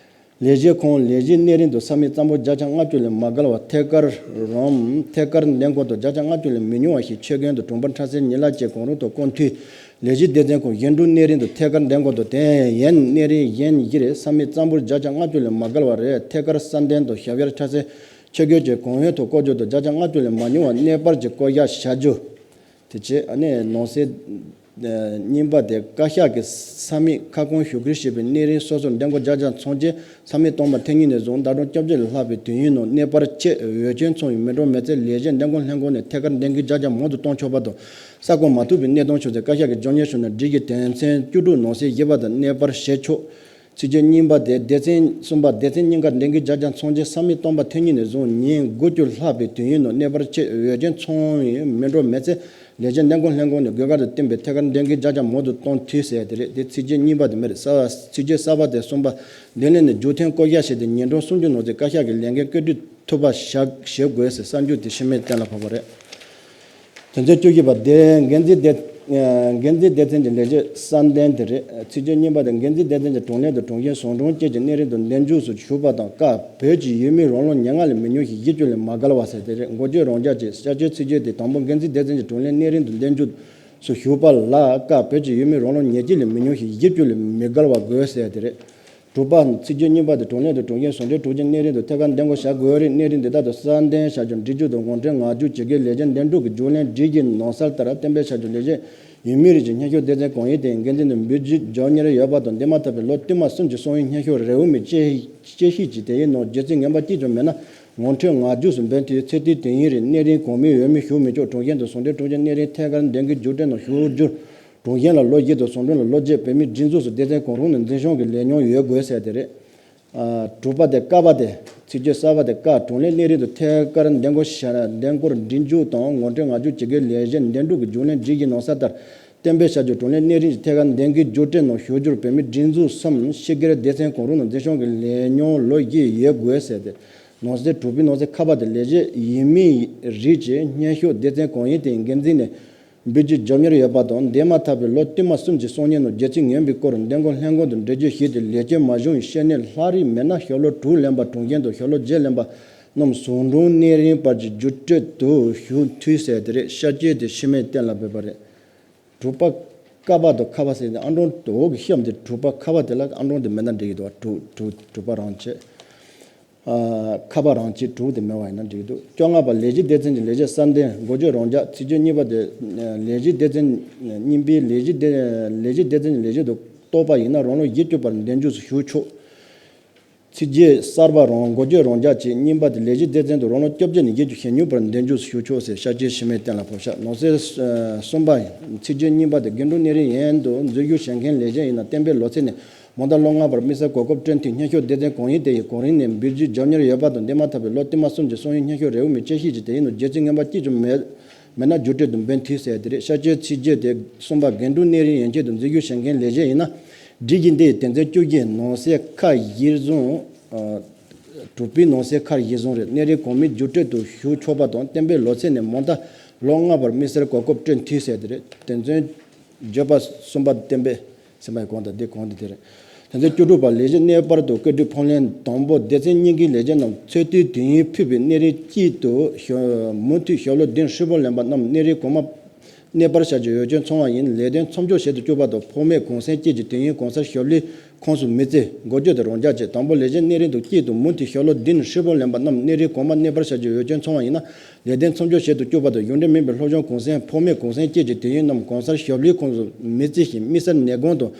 ལས་བྱེད་ཁང་ལས་བྱེད་གནས་རིམ་དུ་ས་མིག་རྩ་འབོར་བརྒྱ་ཆ་ལྔ་བཅུ་ལས་མ་བརྒལ་བ་ཐད་ཀར་རམ་ཐད་ཀར་འདེམས་ཁང་དུ་བརྒྱ་ཆ་ལྔ་བཅུ་ལས་མི་ཉུང་བ་ཞིག་ཆེད་འགན་དུ་དྲུང་འཕར་འཕྲལ་སེལ་ཉིན་གླའི་གོང་རོལ་དུ་བསྐོ་མཐུད། ལས་བྱེད་སྡེ་ཚན་ཁང་གཞན་དྲུང་གནས་རིམ་དུ་ཐད་ཀར་འདེམས་ཁང་དུ་དེ་ཡན་གནས་རིམ་གཞན་བཞི་རེ་ས་མིག་རྩ་འབོར་བརྒྱ་ཆ་ལྔ་བཅུ་ལས་མ་བརྒལ་བ་རེ་ཐད་ཀར་གསར་འདེམས་དང་ཞབས་ཡར་འཕྲལ་སེལ་ཆེད་འགན་གྱི་གོང་འོག་ཏུ་བསྐོ་རྒྱུ་དང་། བརྒྱ་ཆ་ལྔ་བཅུ་ལས་མ་ཉུང་བ་གནས་སྤར་གྱིས་བསྐོ་གཞག་བྱ་རྒྱུ། དེ་བྱས་ཨ་ནི་ནང་གསེས་གཉིས་པ་དེ། བཀའ་ཤག་གིས་ས་མིག་ཁ་སྐོང་ཞུ་སྐུལ་བྱས་པའི་གནས་རིམ་སོ་སོར་འདེམས་བསྐོ་བརྒྱ་ཆ་ཚང་རྗེས་ས་མིག་སྟོང་པ་ཐེངས་གཉིས་ནས་བཟུང་ཟླ་གྲངས་བཅོ་བརྒྱད་ལས་ལྷག་པའི་དུས་ཡུན་ནང་གནས་སྤར་ཆེད་འོས་ཆོས་ཚང་བའི་མི་གྲངས་མེད་ཚེ་ལས་བྱེད་འདེམས་ཁང་ལྷན་ཁང་ནས་ཐད་ཀར་འདེམས་ཀྱི་བརྒྱ་ཆ་མང་དུ་གཏོང་ཆོག་པ་དང་། གསར་བསྐོ་མ་ཐུབ་པའི་གནས་སྟངས་བྱུང་ཚེ་བཀའ་ཤག་གིས་རྒྱབ་གཉེར་ཞུས་ནས་སྒྲིག་གཞི་དོན་ཚན་བཅུ་དྲུག་ནང་གསེས་བཞི་པ་ལྟར་གནས་སྤར་བྱེད་ཆོག་ཚིག་བརྗོད་གཉིས་པ་དེ། སྡེ་ཚན་གསུམ་པ། སྡེ་ཚན་གཉིས་ཀར་འདེམས་ཀྱི་བརྒྱ་ཆ་ཚང་རྗེས་ས་མིག་སྟོང་པ་ཐེངས་གཉིས་ནས་བཟུང་ཉིན་དགུ་བཅུ་ལྷག་པའི་དུས་ཡུན་ནང་གནས་སྤར་ཆེད་འོས་ཆོས་ཚང་བའི་མི་གྲངས་མེད་ཚེ་ལས་བྱེད་འདེམས་ཁང་ལྷན་ཁང་ནས་དགོས་གལ་དུ་བསྟུན་པའི་ཐད་ཀར་འདེམས་ཀྱི་བརྒྱ་ཆ་མང་དུ་གཏོང་འཐུས་ཟེར་དེ་རེད། དེ་ཚིག་བརྗོད་གཉིས་པ་དེ་མ་རེད། གསར་བ། ཚིག་བརྗོད་གསར་པ་དེ་གསུམ་པ། འདེམས་ལྷན་ནས་མཇུག་མཐའི་བསྐོ་གཞག་བྱས་ཏེ་ཉིན་གྲངས་སུམ་ཅུ་ནང་ཚུད་བཀའ་ཤག་གི་ལས་འགན་བཀོད་སྒྲིག་ཐུབ་པ་བྱ་བྱེད་དགོས་ཟེར་གསར་འཇུག་དེ་ཕྱི་མའི་གཏན་ལ་ཕབ་པ་རེད། དོན་ཚན་བཅུ་བཞི་པ་དེ། འགན་འཛིན་སྡེ། ཨ་འགན་འཛིན་སྡེ་ཚན་གྱི་ལས་བྱེད་གསར་འདེམས་དེ་རེད། ཚིག་བརྗོད་གཉིས་པ་དེ། འགན་འཛིན་སྡེ་ཚན་གྱི་དྲུང་ལས་དང་དྲུང་ཆེ། ཟུང་དྲུང་བཅས་ཀྱི་གནས་རིམ་དུ་འདེམས་འཇུག་སུ་ཞུགས་པ་དང་། ཀ་བོད་ཀྱི་ཡུལ་མིའི་རང་དབང་ཉེར་ལྔ་ལས་མི་ཉུང་ཞིང་བཞི་བཅུ་ལས་མ་བརྒལ་བ་ཟེར་དེ་རེད། འགོ་བརྗོད་རང་འཇགས་བྱས། བསྐྱར་བཅོས་ཚིག་བརྗོད་དེ། དང་པོ། འགན་འཛིན་སྡེ་ཚན་གྱི་དྲུང་ལས་གནས་རིམ་དུ་འདེམས་འཇུག་སུ་ཞུགས་པ་ལ། ཀ་བོད་ཀྱི་ཡུལ་མིའི་རང་དབང་ཉེར་གཅིག་ལས་མི་ཉུང་ཞིང་བཞི་བཅུ་ལས་མི་བརྒལ་བ་དགོས་ཟེར་དེ་རེད། དྲུག་པ། ཚིག་བརྗོད་གཉིས་པ་དེ། དྲུང་ལས་དང་དྲུང་ཆེ། ཟུང་འབྲེལ་དྲུང་ཆེ་གནས་རིམ་དུ་ཐད་ཀར་འདེམས་བསྐོ་བྱ་དགོས་རིགས་གནས་རིམ་དེ་དག་ཏུ་གསར་འདེམས་བྱ་རྒྱུ། སྒྲིག་འཇུག་དང་ངོ་སྤྲོད་ངག་རྒྱུན་ཇི་དགོས་ལས་བྱེད་འདེམས་སྒྲུག་གི་རྒྱུན་ལས་སྒྲིག་གཞིའི་ནང་གསལ་ལྟར་གཏན་འབེབས་བྱ་རྒྱུ། ལས་བྱེད་ཡུལ་མི་རིགས་ཀྱི་སྙན་ཞུ་སྡེ་ཚན་གང་ཡིན་དེའི་འགན་འཛིན་དུ་འབུལ་རྒྱུ་རྒྱབ་གཉེར་ཡོད་པ་དང་། འདས་མ་ཐག་པའི་ལོ་བསྟུད་མར་གསུམ་གྱི་གསང་བའི་སྙན་ཞུ་རེའུ་མིག་དཔྱད་དཔྱད་ཞིབ་ཀྱིས་དེའི་ནང་བརྗོད་ཚིག་ངན་པ་གཅིག་ཀྱང་མེད་ན། ངོ་འཕྲོད་ང་རྒྱལ་སུ་འབད་མཐའི་ཚེ་ཏིའི་དོན་ཡིན་རེད། གནས་རིམ་གོང་མའི་འོས་མི་ཞུགས་མི་ཆོག་གྲོང་ཁྱེར་དུ་ཟུང་འབྲེལ་གྲོང་ཁྱེར་གནས་རིམ་ཐད་ཀར་འདེམས་ཀྱི་རྒྱུགས་སྤྲོད་ནང་ཞུགས་རྒྱུར། གྲོང་ཁྱེར་ལ་ལོ་བཞི་དང་ཟུང་འབྲེལ་ལ་ལོ་བརྒྱད་བོད་མིའི་སྒྲིག་འཛུགས་སུ་སྡེ་ཚན་གང་རུང་ནས་འཛིན་སྐྱོང་གི་ལས་མྱོང་ཡོད་དགོས་ཟེར་དེ་རེད། ཨ། དྲུག་པ་དེ་ཀ་པ་དེ། ཚིག་བརྗོད་གསར་པ་དེ་ཀ། གྲོང་ལས་གནས་རིམ་དུ་ཐད་ཀར་འདེམས་བསྐོ་བྱ། འདེམས་བསྐོར་སྒྲིག་འཇུག་དང་ངོ་སྤྲོད་ང་རྒྱལ་བྱེད་དགོས། ལས་གཞི་འདེམས་སྒྲུག་གི་རྒྱུགས་ལེན་སྒྲིག་གཞི་ནང་གསལ་ལྟར་གཏན་འབེབས་བྱ་རྒྱུ། གྲོང་ལས་གནས་རིམ་གྱི་ཐད་ཀར་འདེམས་ཀྱི་རྒྱུགས་སྤྲོད་ནང་ཞུགས་རྒྱུར་བོད་མིའི་སྒྲིག་འཛུགས་སམ་ཕྱི་སྒེར་སྡེ་ཚན་གང་རུང་ནང་འཛིན་སྐྱོང་གི་ལས་མྱོང་ལོ་བཞི་ཡོད་དགོས་ཟེར་ཏེ། ནང་གསེས་དྲུག་པའི་ནང་གསེས་ཁ་པ་དེ་ལས་བྱེད་ཡིན་མིན་རིགས་ཀྱི་སྙན་ཞུ་སྡེ་ཚན་གང་ཡིན་དེའི་འགན་འཛིན་ནས་འབུལ་རྒྱུའི་རྒྱབ་གཉེར་ཡོད་པ་དང་། འདས་མ་ཐག་པའི་ལོ་བསྟུད་མར་གསུམ་གྱི་གསང་མྱུལ་ནང་རྒྱལ་སྤྱིའི་ངན་པའི་སྐོར་འདེམས་བསྐོ་ལྷན་ཁང་དུ་འགྲེལ་བརྗོད་ཞུས་ཏེ། ལས་བྱེད་མ་བྱུང་བའི་བཤེར་གཉེར་ལྷག་རིགས་མེད་ན་ཤོག་ལོ་དྲུག་ལོན་པ་གྲོང་ཁྱེར་དུ། ཤོག་ལོ་བརྒྱད་ལོན་པ་རྣམས་ཟུང་དྲུང་གནས་རིམ་བར་གྱི་རྒྱུགས་སྤྲོད་དུ་ཞུགས་འཐུས་ཟེར་དེ་རེད། ཤར་སྐྱོད་དེ་ཤི་མེད་གཏན་ལ་འབེབས་པ་རེད། དྲུག་པ་ཀ་པ་དང་ཁ་པ་ཟེར་ནས་ཨང་གྲངས་འོག་གི་གཤམ་དེ། དྲུག་པ་ཁ་པ་དེ་ལ་ཨང་གྲངས་དེ་མེད་ན་འགྲིག་གི་འདུག་དྲུག་དྲུག་དྲུག་པ་རང་བྱེད། ཨ། ཁ་པ་རང་བྱེད་དྲུག་དེ་མེད་པ་ཡིན་ན་འགྲིག་གི་འདུག་བཅོ་ལྔ་པ་ལས་གཞི་སྡེ་ཚན་གྱི་ལས་བྱེད་གསར་འདེམས་འགོ་བརྗོད་རང་འཇགས། ཚིག་བརྗོད་གཉིས་པ་དེ་ལས་གཞི་སྡེ་ཚན་རྙིང་པའི་ལས་གཞི་སྡེ་ལས་གཞི་སྡེ་ཚན་གྱི་ལས་བྱེད་དུ་གཏོགས་པ་ཡིན་ན་རང་ལོ་བཞི་བཅུ་བར་འདེམས་རྒྱུགས་སུ་ཞུགས་ཆོག་ཚིག་བརྗོད་གསར་པ་རང་འགོ་བརྗོད་རང་འཇགས་བྱས། རྙིང་པ་དེ་ལས་གཞི་སྡེ་ཚན་དུ་རང་ལོ་བཅོ་བརྒྱད་ནས་བཞི་བཅུ་ཞེ་གཉིས་བར་འདེམས་རྒྱུགས་སུ་ཞུགས་ཆོག་ཟེར། ཤར་སྐྱོད་ཤི་མེད་གཏན་ལ་ཕབ་བཞག་ནང་གསེས་གསུམ་པ་ཡིན། ཚིག་བརྗོད་གཉིས་པ་དེ་དགུན་གྲོང་གནས་རིམ་ཡན་དུ་འཛུལ་ཞུགས་བྱེད་མཁན་ལས་བྱེད་ཡིན་ན་གཏན་འབེབས་ལོ་ཚད་ནས་མ་མཐའ་ལོ་ལྔ་བར་དམིགས་བསལ་གོ་སྐབས་སྤྲོད་འཐུས། སྙན་ཞུ་སྡེ་ཚན་གང་ཡིན་དེ་ཡི་གོ་རིམ་ནས་འབུལ་རྒྱུའི་རྒྱབ་གཉེར་ཡོད་པ་དང་། འདས་མ་ཐག་པའི་ལོ་བསྟུད་མར་གསུམ་གྱི་གསང་མྱུལ་སྙན་ཞུ་རེའུ་མིག་དཔྱད་ཞིབ་ཀྱིས་དེ་ཡིན་ནོ་རྒྱལ་སྤྱིའི་ངན་པ་གཅིག་ཀྱང་མེད་མེད་ན་རྒྱུགས་སྤྲོད་དུ་འབུལ་འཐུས་ཟེར་དེ་རེད། ཤར་སྐྱོད་ཚིག་བརྗོད་དེ་གསུམ་པ་དགུན་གྲོང་གནས་རིམ་ཡན་ཆད་དུ་འཛུལ་ཞུགས་བྱེད་མཁན་ལས་བྱེད་ཡིན་ན། སྒྲིག་གཞི་འདིའི་དོན་ཚན་བཅུ་བཞི་ནང་གསེས་ཁ་གཞིར་བཟུང་། ཨ། དྲུག་པའི་ནང་གསེས་ཁ་གཞིར་བཟུང་རེད། གནས་རིམ་གོང་མའི་རྒྱུགས་སྤྲོད་དུ་ཞུགས་ཆོག་པ་དང་། གཏན་འབེབས་ལོ་ཚད་ནས་མ་མཐའ་ལོ་ལྔ་བར་དམིགས་བསལ་གོ་སྐབས་སྤྲོད་འཐུས་ཟེར་དེ་རེད། དོན་ཚན་བརྗོད་པ་གསུམ་པ་གཏན་འབེབས་ཟིན་པའི་གོང་དང་འདི་གོང་དེ་དེ་རེད། དོན་ཚན་བཅུ་དྲུག་པ་ལས་བྱེད་གནས་སྤར་དུ་བཀོད་སྒྲིག་ཕབ་ལེན། དང་པོ། སྡེ་ཚན་གཉིས་ཀྱི་ལས་བྱེད་རྣམས་ཚེ་ཏོག་དུས་ཡུན་ཕུད་པའི་གནས་རིམ་གཅིག་ཏུ་ཞོ་མུ་མཐུད་ཞོགས་ལོ་བདུན་ཧྲིལ་པོ་ལོན་པ་རྣམས་གནས་རིམ་གོང་མ་གནས་སྤར་བྱ་རྒྱུའི་འོས་ཆོས་ཚང་བ་ཡིན། ལས་དོན་མཚམས་འཇོག་བྱེད་དུ་བཅུག་པ་དང་། ཕོགས་མེད་གུང་གསེང་བཅས་ཀྱི་དུས་ཡུན་གང་སར་ཞབས་ལས་ཁོངས་སུ་མི་བརྩི། འགོ་བརྗོད་དེ་རང་འཇགས་བྱས། དང་པོ་ལས་བྱེད་གནས་རིམ་དུ་གཅིག་ཏུ་མུ་མཐུད་ཞོགས་ལོ་བདུན་ཧྲིལ་པོ་ལོན་པ་རྣམས་གནས་རིམ་གོང་མ་གནས་སྤར་བྱ་རྒྱུའི་འོས་ཆོས་ཚང་བ་ཡིན་ན། ལས་དོན་མཚམས་འཇོག་བྱེད་དུ་བཅུག་པ་དང་། གཞུང་འབྲེལ་མིན་པའི་སློབ་སྦྱོང་གུང་གསེང་། ཕོགས་མེད་གུང་གསེང་བཅས་ཀྱི་དུས་ཡུན་རྣམས་གང་སར་ཞབས་ལས་ཁོངས་སུ་མི་བརྩི་ཞིང་། དམིགས་བསལ་ནད་དགོངས་དང་།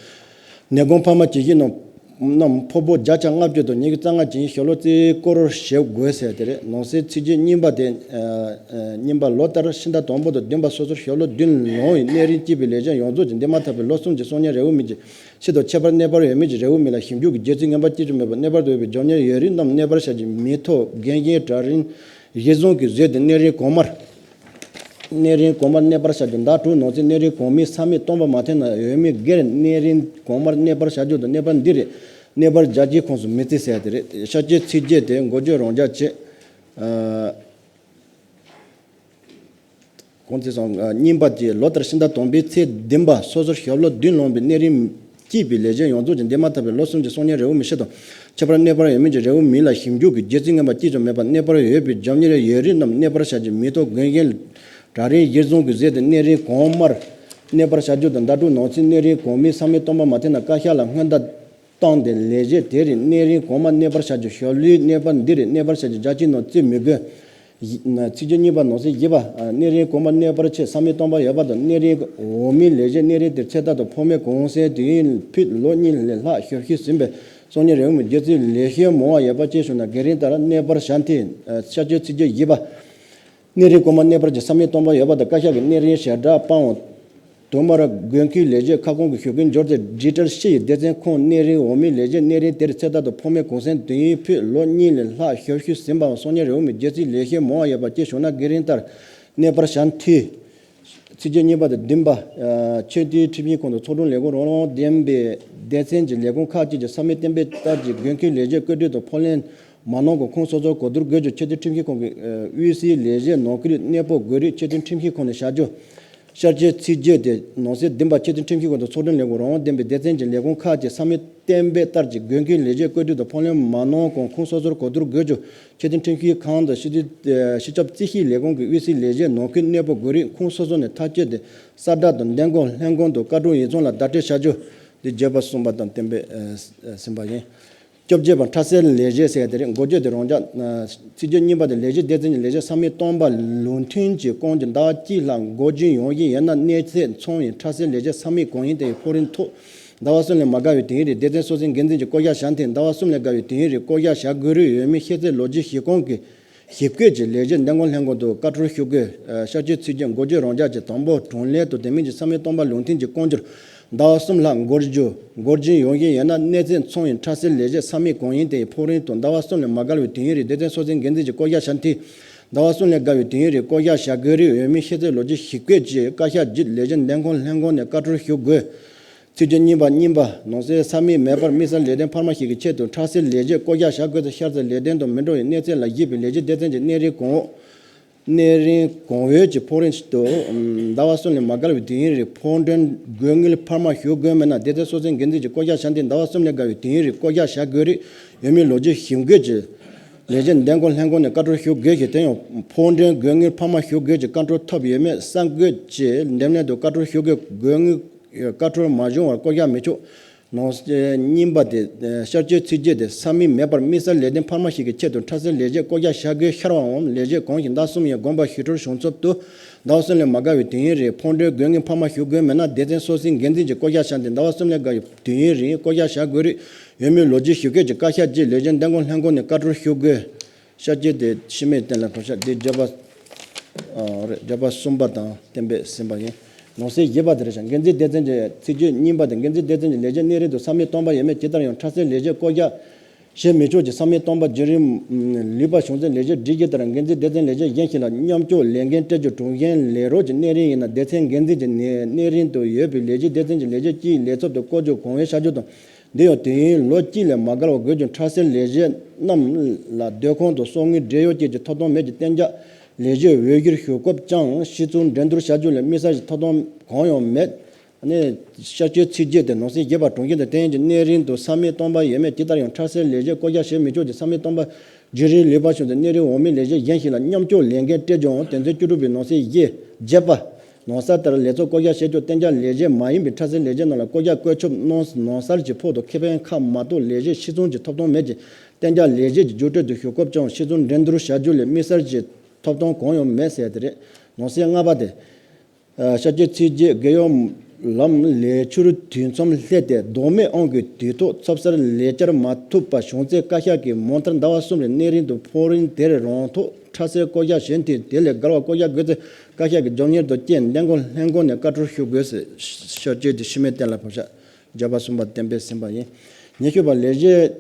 ནད་དགོངས་འཕར་མ་ཇི་བཞིན་རྣམས་རྣམས་ཕོགས་པོ་བརྒྱ་ཆ་ལྔ་བཅུ་དང་ཉི་ཤུ་རྩ་ལྔ་ཇི་བཞིན་ཞོགས་ལོ་རྩིས་སྐོར་ཞིབ་དགོས་ཟེར་དེ་རེད། ནང་གསེས་ཚིག་བརྗོད་གཉིས་པ་དེ། ཨ། ཨ། གཉིས་པ་ལོ་ལྟར་ཕྱི་ཟླ་དང་པོ་དང་བདུན་པ་སོ་སོར་ཞོགས་ལོ་བདུན་ལོན་པའི་གནས་རིམ་གཅིག་པའི་ལས་བྱེད་ཡོངས་རྫོགས་ཀྱི་འདས་མ་ཐག་པའི་ལོ་གསུམ་གྱི་གསང་མྱུལ་རེའུ་མིག་གི་ཆེད་དུ་ཁྱད་པར་གནས་སྤར་འོས་མི་གྱི་རེའུ་མིག་ལ་ཞིབ་འཇུག་གི་རྒྱུ་མཚན་ངན་པ་གཅིག་ཀྱང་མེད་པར་གནས་སྤར་དུ་འོས་པའི་རྒྱབ་གཉེར་ཡོད་རིགས་རྣམས་གནས་སྤར་བྱ་རྒྱུའི་མིང་ཐོ་འགན་འཁྱེར་དྲ་རིང་གཞིར་བཟུང་གིས་བཟོས་ཏེ་གནས་རིམ་གོང་མར། གནས་རིམ་གོང་མར་གནས་སྤར་བྱ་རྒྱུ། ཟླ་དྲུག་ནང་ཚུད་གནས་རིམ་གོང་མའི་ས་མིག་སྟོང་པ་མ་ཐོན་ན་འོས་མི་སྒེར་གནས་རིམ་གོང་མར་གནས་སྤར་བྱ་རྒྱུ་དང་། གནས་སྤར་འདི་རེད། གནས་སྤར་རྒྱ་སྐྱེད་ཁོངས་སུ་མི་བརྩི་ཟེར་དེ་རེད། ཤར་སྐྱོད་ཚིག་བརྗོད་དེ་འགོ་བརྗོད་རང་འཇགས་བྱས། ཨ། གོང་ཚེས་སོང་། ཨ། གཉིས་པ་དེ་ལོ་ལྟར་ཕྱི་ཟླ་དང་པོའི་ཚེས་བདུན་པ་སོ་སོར་ཞོགས་ལོ་བདུན་ལོན་པའི་གནས་རིམ་གཅིག་པའི་ལས་བྱེད་ཡོངས་རྫོགས་ཀྱི་འདས་མ་ཐག་པའི་ལོ་གསུམ་གྱི་གསང་མྱུལ་རེའུ་མིག་ཆེད་དུ། ཁྱད་པར་གནས་སྤར་འོས་མི་གྱི་རེའུ་མིག་ལ་ཞིབ་འཇུག་གི་རྒྱུ་མཚན་ངན་པ་གཅིག་ཀྱང་མེད་པར་གནས་སྤར་འོས་པའི་རྒྱབ་གཉེར་ཡོད་རིགས་རྣམས་གནས་སྤར་བྱ་རྒྱུའི་མིང་ཐོ་འགན་འཁྱེར་དྲ་རིང་གཞིར་བཟུང་གིས་བཟོས་ཏེ་གནས་རིམ་གོང་མར་གནས་སྤར་བྱ་རྒྱུ་དང་། ཟླ་དྲུག་ནང་ཚུད་གནས་རིམ་གོང་མའི་ས་མིག་སྟོང་པ་མ་ཐོན་ན་བཀའ་ཤག་ལ་སྔོན་བརྡ་བཏང་སྟེ་ལས་བྱེད་དེ་རིགས་གནས་རིམ་གོང་མར་གནས་སྤར་བྱ་རྒྱུ། ཞབས་ལས་གནས་སྤར་འདི་རིགས་གནས་སྤར་བྱ་རྒྱུ་རྒྱ་སྐྱེད་ནང་བརྩི་མི་དགོས། ཚིག་བརྗོད་གཉིས་པ་ནང་གསེས་བཞི་པ། གནས་རིམ་གོང་མར་གནས་སྤར་ཆེད་ས་མིག་སྟོང་པ་ཡོད་པ་དང་། གནས་རིམ་འོག་མའི་ལས་བྱེད་གནས་རིམ་དེར་ཚེ་ཐར་དང་ཕོགས་མེད་གུང་གསེང་དུས་ཡུན་ཕུད་ལོ་གཉིས་ལས་ལྷག་ཞབས་ཞུ་ཟིན་པའི་གསང་མྱུལ་རེའུ་མིག་བརྒྱུད་ཚུལ་ལེགས་ཤོམ་མང་བ་ཡོད་པ་བཅས་བྱུང་ན་འགན་རིམ་ལྟར་གནས་སྤར་བྱ་འཐུས། ཤར་སྐྱོད་ཚིག་བརྗོད་བཞི་པ། གནས་རིམ་གོང་མར་གནས་སྤར་གྱི་ས་མིག་སྟོང་པ་ཡོད་པ་དང་། བཀའ་ཤག་གིས་གནས་རིམ་ཞལ་བསྒྲགས་སྤང་བ། དུ་མར་དགོས་མཁོའི་ལས་བྱེད་ཁ་སྐོང་གི་ཞུ་སྐུལ་འབྱོར་ཏེ་ཌི་ཇི་ཊལ་ཕྱི་ཡི་སྡེ་ཚན་ཁོངས་གནས་རིམ་འོག་མའི་ལས་བྱེད་གནས་རིམ་དེར་ཚེ་ཐར་དང་ཕོགས་མེད་གུང་གསེང་དུས་ཡུན་ཕུད་ལོ་གཉིས་ལས་ལྷག་ཞབས་ཞུ་ཟིན་པའམ་གསང་མྱུལ་རེའུ་མིག་བརྒྱུད་ཚུལ་ལེགས་ཤོམ་མང་བ་ཡོད་པ་བཅས་བྱུང་ན་འགན་རིམ་ལྟར་གནས་སྤར་བྱ་འཐུས། ཚིག་བརྗོད་གཉིས་པ་དང་བདུན་པ། ཨ། ཆེས་མཐོའི་ཁྲིམས་ཞིབ་ཁང་དང་ཚོགས་དྲུང་ལས་ཁུངས་རང་དབང་ལྡན་པའི་སྡེ་ཚན་གྱི་ལས་ཁུངས་ཁག་ཅིག་གི་ས་མིག་གཏན་འབེབས་ལྟར་གྱི་དགོས་མཁོའི་ལས་བྱེད་བཀོད་སྒྲིག་དང་ཕབ་ལེན་མ་གནང་གོང་ཁོངས་སོ་སོར་གོ་བསྡུར་དགོས་རྒྱུ། ཆེས་མཐོའི་ཁྲིམས་ཞིབ་ཁང་གི་དབུས་སའི་ལས་བྱེད་ནང་ཁུལ་གནས་སྤོ་དགོས་རིགས་ཆེས་མཐོའི་ཁྲིམས་ཞིབ་ཁང་ནས་བྱ་རྒྱུ། ཤར་སྐྱོད་ཚིག་བརྗོད་དེ་ནང་གསེས་བདུན་པ། ཆེས་མཐོའི་ཁྲིམས་ཞིབ་ཁང་དང་ཚོགས་དྲུང་ལས་ཁུངས་རང་དབང་ལྡན་པའི་སྡེ་ཚན་གྱི་ལས་ཁུངས་ཁག་ཅིག་ས་མིག་གཏན་འབེབས་ལྟར་གྱི་དགོས་མཁོའི་ལས་བྱེད་བཀོད་སྒྲིག་དང་ཕབ་ལེན་མ་གནང་གོང་ཁོངས་སོ་སོར་གོ་བསྡུར་དགོས་རྒྱུ། ཆེས་མཐོའི་ཁྲིམས་ཞིབ་ཁང་དང་སྤྱི་འཐུས། ཨ། སྤྱི་ཁྱབ་རྩིས་ཞིབ་ལས་ཁུངས་ཀྱི་དབུས་སའི་ལས་བྱེད་ནང་ཁུལ་གནས་སྤོ་དགོས་རིགས་ཁོངས་སོ་སོ་ནས་ཐག་གཅོད་དེ་གསལ་བསྒྲགས་དང་འདེམས་བསྐོ་ལྷན་ཁང་དང་བཀའ་དྲུང་ཡིག་ཚང་ལ་བརྡ་སྤྲོད་བྱ་རྒྱུ། འདི་བརྗོད་པ་གསུམ་པ་དང་གཏན་འབེབས། ཨ། ཟིན་པ་ཡིན། བཅོ་བརྒྱད་པ། འཕྲལ་སེལ་ལས་བྱེད་ཟེར་དེ་རེད། འགོ་བརྗོད་དེ་རང་འཇགས། ཨ། ཚིག་བརྗོད་གཉིས་པ་དེ་ལས་བྱེད་སྡེ་ཚན་གྱི་ལས་བྱེད་ས་མིག་སྟོང་པ་ལུགས་མཐུན་གྱིས་གོང་གི་ཟླ་བ་གཅིག་ལྷག་འགོག་རྐྱེན་ཡོང་བཞིན་ཡོད་ན། གནས་ཚད་ཚང་བའི་འཕྲལ་སེལ་ལས་བྱེད་ས་མིག་གང་ཡིན་དེའི་ཕོགས་རིན་ཐོག་ཟླ་བ་གསུམ་ལས་མ་བརྒལ་བའི་དུས་ཡུན་རིང་སྡེ་ཚན་སོ་སོའི་འགན་འཛིན་གྱིས་བསྐོ་གཞག་བྱ་འཐུས། ཟླ་བ་གསུམ་ལས་བརྒལ་བའི་དུས་ཡུན་རིང་བསྐོ་གཞག་བྱ་དགོས་རིགས་འོས་མི་ཤེས་ཚད་ལོ་རྒྱུས་གཞི་རྐང་གི་ ཞིབ་བཀོད་ཀྱི་ལས་བྱེད་འདེམས་བསྐོ་ལྷན་ཁང་དུ་བཀའ་འཁྲོལ་ཞུ་དགོས། ཨ། བསྐྱར་བཅོས་ཚིག་བརྗོད་འགོ་བརྗོད་རང་འཇགས་ཀྱི་དང་པོ་གྲངས་ལས་དང་དེ་མིན་གྱི་ས་མིག་སྟོང་པ་ལུགས་མཐུན་གྱི་བསྐང་སྒྱུར། ཟླ་བ་གསུམ་ལྷག་འགོར་རྒྱུ། འགོར་གྱི་ཡོང་གི་ཡོད་ན་གནས་ཚད་མཚུངས་པའི་ཁྲལ་སེལ་ལས་བྱེད་ས་མིག་གང་ཡིན་དེའི་ཕོགས་རིན་དང་ཟླ་བ་གསུམ་ལས་མ་བརྒལ་བའི་དུས་ཡུན་རིང་སྡེ་ཚན་སོ་སོའི་འགན་འཛིན་གྱི་བསྐོ་བཞག་བྱ་འཐུས། ཟླ་བ་གསུམ་ལས་བརྒལ་བའི་དུས་ཡུན་རིང་བསྐོ་བཞག་བྱ་དགོས་རིགས་འོས་མིའི་ཤེས་ཚད་ལོ་རྒྱུས་ཞིབ་བཀོད་ཀྱི་བཀའ་ཤག་བརྒྱུད་ལས་བྱེད་འདེམས་བསྐོ་ལྷན་ཁང་ནས་བཀའ་འཁྲོལ་ཞུ་དགོས། ཚིག་བརྗོད་གཉིས་པ། གཉིས་པ། ནང་གསེས་ས་མིག་མེད་པར་དམིགས་བསལ་ལས་དོན་འཕར་མ་ཞིག་གི་ཆེད་དུ་ཁྲལ་སེལ་ལས་བྱེད་བསྐོ་བཞག་བྱ་དགོས་ཚེ། ཤར་ཚད་ལས་དོན་དང་མི་འདྲ་བའི་གནས་ཚད་ལ་དབྱེ་བའི་ལས་བྱེད་སྡེ་ཚན་གྱི་གནས་རིམ་གང་འོག་གནས་རིམ་གང་འོག་གི་ཕོགས་རིན་དུ་ཟླ་བ་གསུམ་ལས་མ་བརྒལ་བའི་དུས་ཡུན་རིང་ཕོགས་འགྲེམས་དགོས་དངུལ་འཕར་མ་ཞུ་དགོས་མེད་ན། སྡེ་ཚན་སོ་སོའི་འགན་འཛིན་གྱི་བསྐོ་བཞག་བྱ་འཐུས་ཟླ་བ་གསུམ་ལས་བརྒལ་བའི་དུས་ཡུན་རིང་བསྐོ་བཞག་བྱ་དགོས་རིགས་འོས་མིའི་ལོ་རྒྱུས་ཞིབ་འགོད་ཀྱི་ལས་བྱེད་འདེམས་བསྐོ་ལྷན་ཁང་ནས་བཀའ་འཁྲོལ་ཞུ་དགོས་ཤིང་། དེ་ཡང་ཕོགས་འགྲེམས་དགོས་དངུལ་འཕར་མ་ཞུ་དགོས་ཀྱི་བཀའ་འཁྲོལ་ཐོབ་ཡོད་མེད་གསར་འགོད་ཀྱི་འདེམས་ལྷན་དུ་བཀའ་འཁྲོལ་ཞུ་དགོས། དགོས་དངུལ་བཀའ་འཁྲོལ་མ་བྱུང་བར་བསྐོ་བཞག་མི་ཆོག་ནང་གསེས་གཉིས་པ་དེ། བསྐྱར་བཅོས་ཚིག་བརྗོད་དེ་ས་མིག་མེད་པར་དམིགས་བསལ་ལས་དོན་འཕར་མ་ཞིག་གི་ཆེད་དུ་ཁྲལ་སེལ་ལས་བྱེད་བསྐོ་བཞག་བྱ་དགོས། ཤར་བའམ་ལས་བྱེད་གང་ཞིག་ཟླ་གསུམ་ཡན་དགོངས་པ་ཞུས་ཁྲིམས་བྱུང་ཚབ་ཏུ་ཟླ་བ་གསུམ་ལས་མ་བརྒལ་བའི་དུས་ཡུན་རིང་ཕོགས་འགྲེམས་དགོས་དངུལ་འཕར་མ་ཞུ་དགོས་མེད་ན། སྡེ་ཚན་སོ་སོའི་འགན་འཛིན་གྱི་བསྐོ་བཞག་བྱ་འཐུས་ཟླ་བ་གསུམ་ལས་བརྒལ་བའི་དུས་ཡུན་རིང་བསྐོ་བཞག་བྱ་དགོས་རིགས་འོས་མིའི་ལོ་རྒྱུས་ཞིབ་བཀོད་ཀྱི་བཀའ་ཤག་བརྒྱུད་ལས་བྱེད་འདེམས་བསྐོ་ལྷན་ཁང་ནས་བཀའ་འཁྲོལ་ཞུ་དགོས། བསྐྱར་བཅོས་དེ་ཕྱི་མའི་གཏན་ལ་ཕབ་བཞག་དེ་བརྗོད་པ། ཨ། རེད། བརྗོད་པ་གསུམ་པ་དང་གཏན་འབེབས་ཟིན་པ་ཡིན། ནང་གསེས་བཞི་པ་དེ་རེད་ཤག་འགན་འཛིན་སྡེ་ཚན་གྱི་ཚིག་བརྗོད་གཉིས་པ་དེ། འགན་འཛིན་སྡེ་ཚན་གྱི་ལས་བྱེད་གནས་རིམ་དུ་ས་མིག་སྟོང་པ་ཡོད་མེད་ཇི་ལྟར་ཡང་ཁྲལ་སེལ་ལས་བྱེད་བསྐོ་བཞག་བྱེད་མི་ཆོག་ཅིང་། ས་མིག་སྟོང་པ་བརྒྱུད་རིམ་ལུས་པ་བྱུང་ཚེ་ལས་བྱེད་སྒྲིག་གཞི་ལྟར་འགན་འཛིན་སྡེ་ཚན་ལས་བྱེད་གཞན་ཞིག་ལ་མཉམ་ཞུགས་ལས་འགན་སྤྲད་རྒྱུ། དྲུང་ཆེ་ལས་རོགས་ཀྱི་གནས་རིམ་ཡིན་ན་སྡེ་ཚན་འགན་འཛིན་གྱི་གནས་གནས་རིམ་དུ་ཡོད་པའི་ལས་བྱེད་སྡེ་ཚན་གྱི་ལས་བྱེད་སྤྱིའི་ལས་ཚབ་ཏུ་བསྐོ་རྒྱུ་གང་འོས་བྱ་རྒྱུ་དང་། འདི་ཡང་དུས་ཡུན་ལོ་གཅིག་ལས་མ་བརྒལ་བ་དགོས་ཀྱང་ཁྲལ་སེལ་ལས་བྱེད་རྣམས་ལ་སྡོད་ཁང་དང་གསོག་དངུལ་འབྲེལ་ཡོད་བཅས་ཀྱི་ཐོབ་ཐང་མེད་ཀྱི་གཏན་འཇགས་ལས་བྱེད་འོས་སྒྱུར་ཞུ་སྐབས་ཀྱང་གཞི་ཚུགས་འགྲན་བསྡུར་བྱ་རྒྱུ་ལས་དམིགས་བསལ་གྱི་ཐོབ་ཐང་གང་ཡང་མེད། ནས་བསྐྱར་བཅོས་ཚིག་བརྗོད་དེ་ནང་གསེས་བརྒྱད་པ། དྲུང་ཆེ་དང་དེ་ཡན་གྱི་གནས་རིམ་དུ་ས་མིག་སྟོང་པ་ཡོད་མེད་ཇི་ལྟར་ཡང་ཁྲལ་སེལ་ལས་བྱེད་བསྐོ་བཞག་བྱེད་མི་ཆོག་ཅིང་། ས་མིག་སྟོང་པ་བརྒྱུད་རིམ་ལུས་པ་བྱུང་ཚེ་གནས་རིམ་འོག་མའི་ལས་བྱེད་གཞན་ཞིག་ལ་མཉམ་ཞུགས་ལས་འགན་སྤྲད་རྒྱུའམ་དོན་ཚན་བཅུ་དྲུག་པའི་ནང་གསེས་བཞི། བརྒྱད་པ། ནང་གསར་ལྟར་ལས་ཚབ་བསྐོ་བཞག་བྱེད་ཕྱོགས་གཏན་འཇགས་ལས་བྱེད་མ་ཡིན་པའི་ཁྲལ་སེལ་ལས་བྱེད་རྣམས་ལ་བསྐོ་བཞག་བཀོད་ཁྱབ་ནང་ནང་གསར་གྱི་ཕོགས་དང་ཁེ་ཕན་ཁག་མ་གཏོགས་ལས་བྱེད་གཞི་བཟུང་གི་ཐོབ་ཐང་མེད་ཅིང་། གཏན་འཇགས་ལས་བྱེད་ཀྱི་རྒྱུགས་སྤྲོད་དུ་ཞུགས་སྐབས་ཀྱང་གཞི་བཟུང་འགྲན་བསྡུར་བྱ་རྒྱུ་ལས་དམིགས་བསལ་གྱི་ཐོབ་ཐང་གང་ཡང་མེད་ཟེར་དེ་རེད། ནང་གསེས་ལྔ་པ་དེ། ཨ། བསྐྱར་བཅོས་ཚིག་བརྗོད་རྒས་ཡོལ་ལམ་ལས་འཁྱུར་དུས་མཚམས་སླེབས་ཏེ་ལྡོག་མེད་དབང་གིས་དུས་ཐོག་ཚབ་གསར་ལས་བཅར་མ་ཐུབ་པ་བྱུང་ཚེ་བཀའ་ཤག་གིས་མུ་མཐུད་ཟླ་བ་གསུམ་རིང་གནས་རིམ་དུ་ཕོགས་རིན་དེར་རང་ཐོག་ཁྲལ་སེལ་བསྐོ་བཞག་བྱེད་འཐུས་དེ་ལས་བརྒལ་བ་བསྐོ་བཞག་དགོས་ཚེ་བཀའ་ཤག་གིས་མགྱོགས་མྱུར་དུ་བཅས་འདེམས་བསྐོ་ལྷན་ཁང་ནས་བཀའ་འཁྲོལ་ཞུ་དགོས་ཟེར། བསྐྱར་བཅོས་དེ་ཕྱི་མའི་གཏན་ལ་ཕབ་བཞག་བརྗོད་པ་གསུམ་པ་གཏན་འབེབས་ཟིན་པ་ཡིན། ཉི་ཤུ་པ། ལས་བྱེད་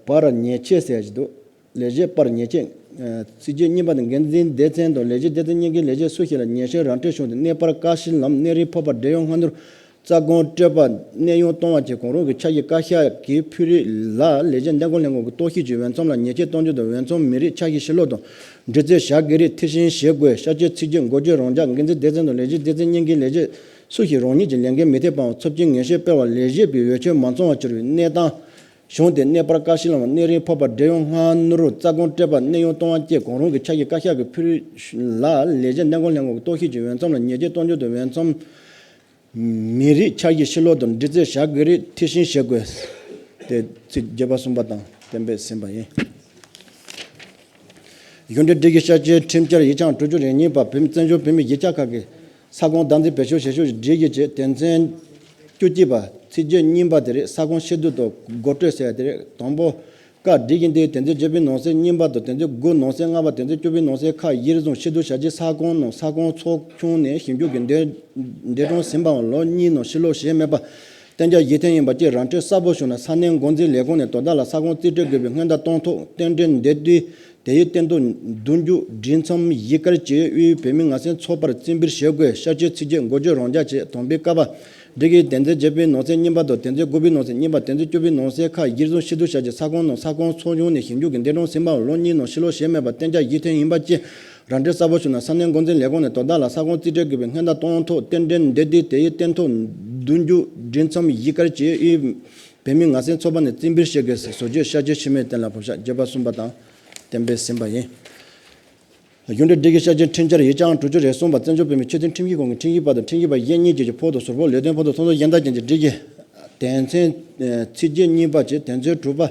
པར་ཉེས་ཆད་ཟེར་གྱི་འདུག་ལས་བྱེད་པར་ཉེས་ཆད། ཚིག་བརྗོད་གཉིས་པ་དེ། འགན་འཛིན་སྡེ་ཚན་དང་ལས་བྱེད་སྡེ་ཚན་གཉིས་ཀའི་ལས་བྱེད་སུ་ཞིག་ལ་ཉེས་ཆད་རང་འཁྲི་བྱུང་སྟེ་གནས་སྤར་བཀག་ཕྱིའི་ལམ། གནས་རིམ་ཕོག་པ། འབྲེལ་ཡོད་སྔ་སྣུར། རྩ་དགོངས་སྤྲོད་པ། གནས་དབྱུང་གཏོང་བ་བཅས་གང་རུང་གི་ཆ་ཤས་བཀའ་ཤག་གིས་ཕུལ་རིགས་ལ་ལས་བྱེད་འདེམས་བསྐོ་ལྷན་ཁང་གི་རྟོག་ཞིབ་ཀྱིས་འོས་འཚམ་ལ་ཉེས་ཆད་གཏོང་རྒྱུ་དང་། འོས་འཚམ་མི་རིགས། ཆ་ཤས་ཕྱི་ལོགས་དང་འདྲི་རྩད་བྱ་དགོས་རིགས་མཐིལ་ཕྱིན་བྱེད་དགོས། བསྐྱར་བཅོས་ཚིག་བརྗོད་འགོ་བརྗོད་རང་འཇགས། འགན་འཛིན་སྡེ་ཚན་དང་ལས་བྱེད་སྡེ་ཚན་གཉིས་ཀའི་ལས་བྱེད་སུ་ཞིག་རང་ཉིད་ཀྱི་ལས་འགན་མི་འཐད་པའམ་ཚབས་ཆེའི་ངེས་ཤེས་སྤེལ་བར་ལས་བྱེད་པའི་འོས་ཆོས་མ་ཚང་བར་གྱུར་བའི་གནས་སྟངས་བྱུང་སྟེ་གནས་སྤར་བཀག་ཕྱིའི་ལམ། གནས་རིམ་ཕོག་པ། འབྲེལ་ཡོད་སྔ་སྣུར། རྩ་དགོངས་སྤྲད་པ། གནས་དབྱུང་གཏོང་བ་བཅས་གང་རུང་གི་ཆ་ཤས་བཀའ་ཤག་གིས་ཕུལ་རིགས་ལ་ལས་བྱེད་འདེམས་བསྐོ་ལྷན་ཁང་གི་རྟོག་ཞིབ་ཀྱིས་འོས་འཚམ་ལ་ཉེས་ཆད་གཏོང་རྒྱུ་དང་། འོས་འཚམ་མི་རིགས། ཆ་ཤས་ཕྱི་ལོགས་དང་འདྲི་རྩད་བྱ་དགོས་རིགས་མཐིལ་ཕྱིན་བྱེད་དགོས། དེ་ཚིག་བརྗོད་པ་གསུམ་པ་དང་གཏན་འབེབས་ཟིན་པ་ཡིན། གཞུང་འབྲེལ་སྒྲིག་གཞི་བསྐྱར་བཅོས་ཁྲིམས་འཆར་ཡིག་ཆ་དྲུག་ཅུ་རེ་གཉིས་པ། བོད་མི་བཙན་བྱོལ་བོད་མིའི་གཞིས་ཆགས་ཁག་གི་ས་ཁོངས་བདག་འཛིན་བེད་སྤྱོད་བྱེད་ཕྱོགས་སྒྲིག་གཞི་བཅས་དོན་ཚན་བཅུ་གཅིག་པ། ཚིག་བརྗོད་གཉིས་པ་དེ་རེད། ས་ཁོངས་ཕྱིར་བསྡུ་དང་འགོ་སྤྲོད་ཟེར་དེ་རེད། དང་པོ། ཀ། སྒྲིག་གཞི་འདིའི་དོན་ཚན་བརྒྱད་པའི་ནང་གསེས་གཉིས་པ་དང་དོན་ཚན་དགུ་ནང་གསེས་ལྔ་པ། དོན་ཚན་བཅུ་པའི་ནང་གསེས་ཁ། གཞིར་བཟུང་ཕྱིར་བསྡུ་བྱ་རྒྱུའི་ས་ཁོངས་ནང་ས་ཁོངས་ཚོགས་ཆུང་ནས་ཞིབ་འཇུག་གི་འདེམས་འདེམས་སྒྲུང་ཟིན་པའམ་ལོ་གཉིས་ནང་ཕྱིར་ལོག་བྱས་མེད་པ་གཏན་འཇགས་ཡིད་བརྟན་ཡིན་པ་བཅས་རང་འཁྲི་གསལ་པོ་བྱུང་ན་ས་གནས་འགོ་འཛིན་ལས་ཁུངས་ནས་དོ་བདག་ལ་ས་ཁོངས་རྩིས་སྤྲོད་དགོས་པའི་སྔོན་བརྡ་གཏོང་ཐོག་རྟེན་འབྲེལ་འདེད་དུས་དེའི་སྟེང་དུ་བསྡུ་རྒྱུ་སྒྲིག་མཚམས་གཞིས་སྒར་གྱི་དབུས་བོད་མིའི་ངལ་སེམས་ཚོགས་པར་རྩིས་འབུལ་བྱེད་དགོས། བསྐྱར་བཅོས་ཚིག་བརྗོད་འགོ་བརྗོད་རང་འཇགས་བྱས། དང་པོའི་ཀ་པ། སྒྲིག་གཞིའི་དོན་ཚན་བརྒྱད་པའི་ནང་གསེས་གཉིས་པ་དང་དོན་ཚན་དགུ་པའི་ནང་གསེས་གཉིས་པ། དོན་ཚན་བཅུ་པའི་ནང་གསེས་ཁ། གཞིར་བཟུང་ཕྱིར་བསྡུ་བྱ་རྒྱུའི་ས་ཁོངས་ནང་ས་ཁོངས་ཚོགས་ཆུང་ནས་ཞིབ་འཇུག་གི་འདེམས་སྒྲུང་ཟིན་པའམ་ལོ་གཉིས་ནང་ཕྱིར་ལོག་བྱས་མེད་པ་གཏན་འཇགས་ཡིད་བརྟན་ཡིན་པ་བཅས་རང་འཁྲི་གསལ་པོ་བྱུང་ན་ས་གནས་འགོ་འཛིན་ལས་ཁུངས་ནས་དོ་བདག་ལ་ས་ཁོངས་རྩིས་སྤྲོད་དགོས་པའི་སྔོན་བརྡ་གཏོང་ཐོག་རྟེན་འབྲེལ་འདེད་དུས་དེའི་སྟེང་དུ་བསྡུ་རྒྱུ་སྒྲིག་མཚམས་གཞིས་སྒར་གྱི་དབུས་བོད་མིའི་ངལ་སེམས་ཚོགས་པ་ནས་རྩིས་འབུལ་བྱེད་དགོས་ཟེར། བཟོ་བཅོས་བསྐྱར་བཅོས་ཕྱི་མའི་གཏན་ལ་ཕབ་བཞག་བརྗོད་པ་གསུམ་པ་དང་གཏན་འབེབས་ཟིན་པ་ཡིན། གཞུང་འབྲེལ་སྒྲིག་གཞི་བསྐྱར་བཅོས་ཁྲིམས་འཆར་ཡིག་ཆ་དྲུག་ཅུ་རེ་གསུམ་པ། བཙན་བྱོལ་བོད་མིའི་ཆོས་དད་ཁྲིམས་ཞིབ་ཁང་གི་ཁྲིམས་ཞིབ་པ་དང་ཁྲིམས་ཞིབ་པ་གཞན་གཉིས་བཅས་ཀྱི་ཕོགས་དང་ཟུར་ཕོགས། ལས་དོན་ཕོགས་དང་ཚོགས་འཛིན་གཞན་དག་ཅན་གྱི་སྒྲིག་གཞི། དོན་ཚན། ཚིག་བརྗོད་གཉིས་པ་བཅས་དོན་ཚན་དྲུག་པ།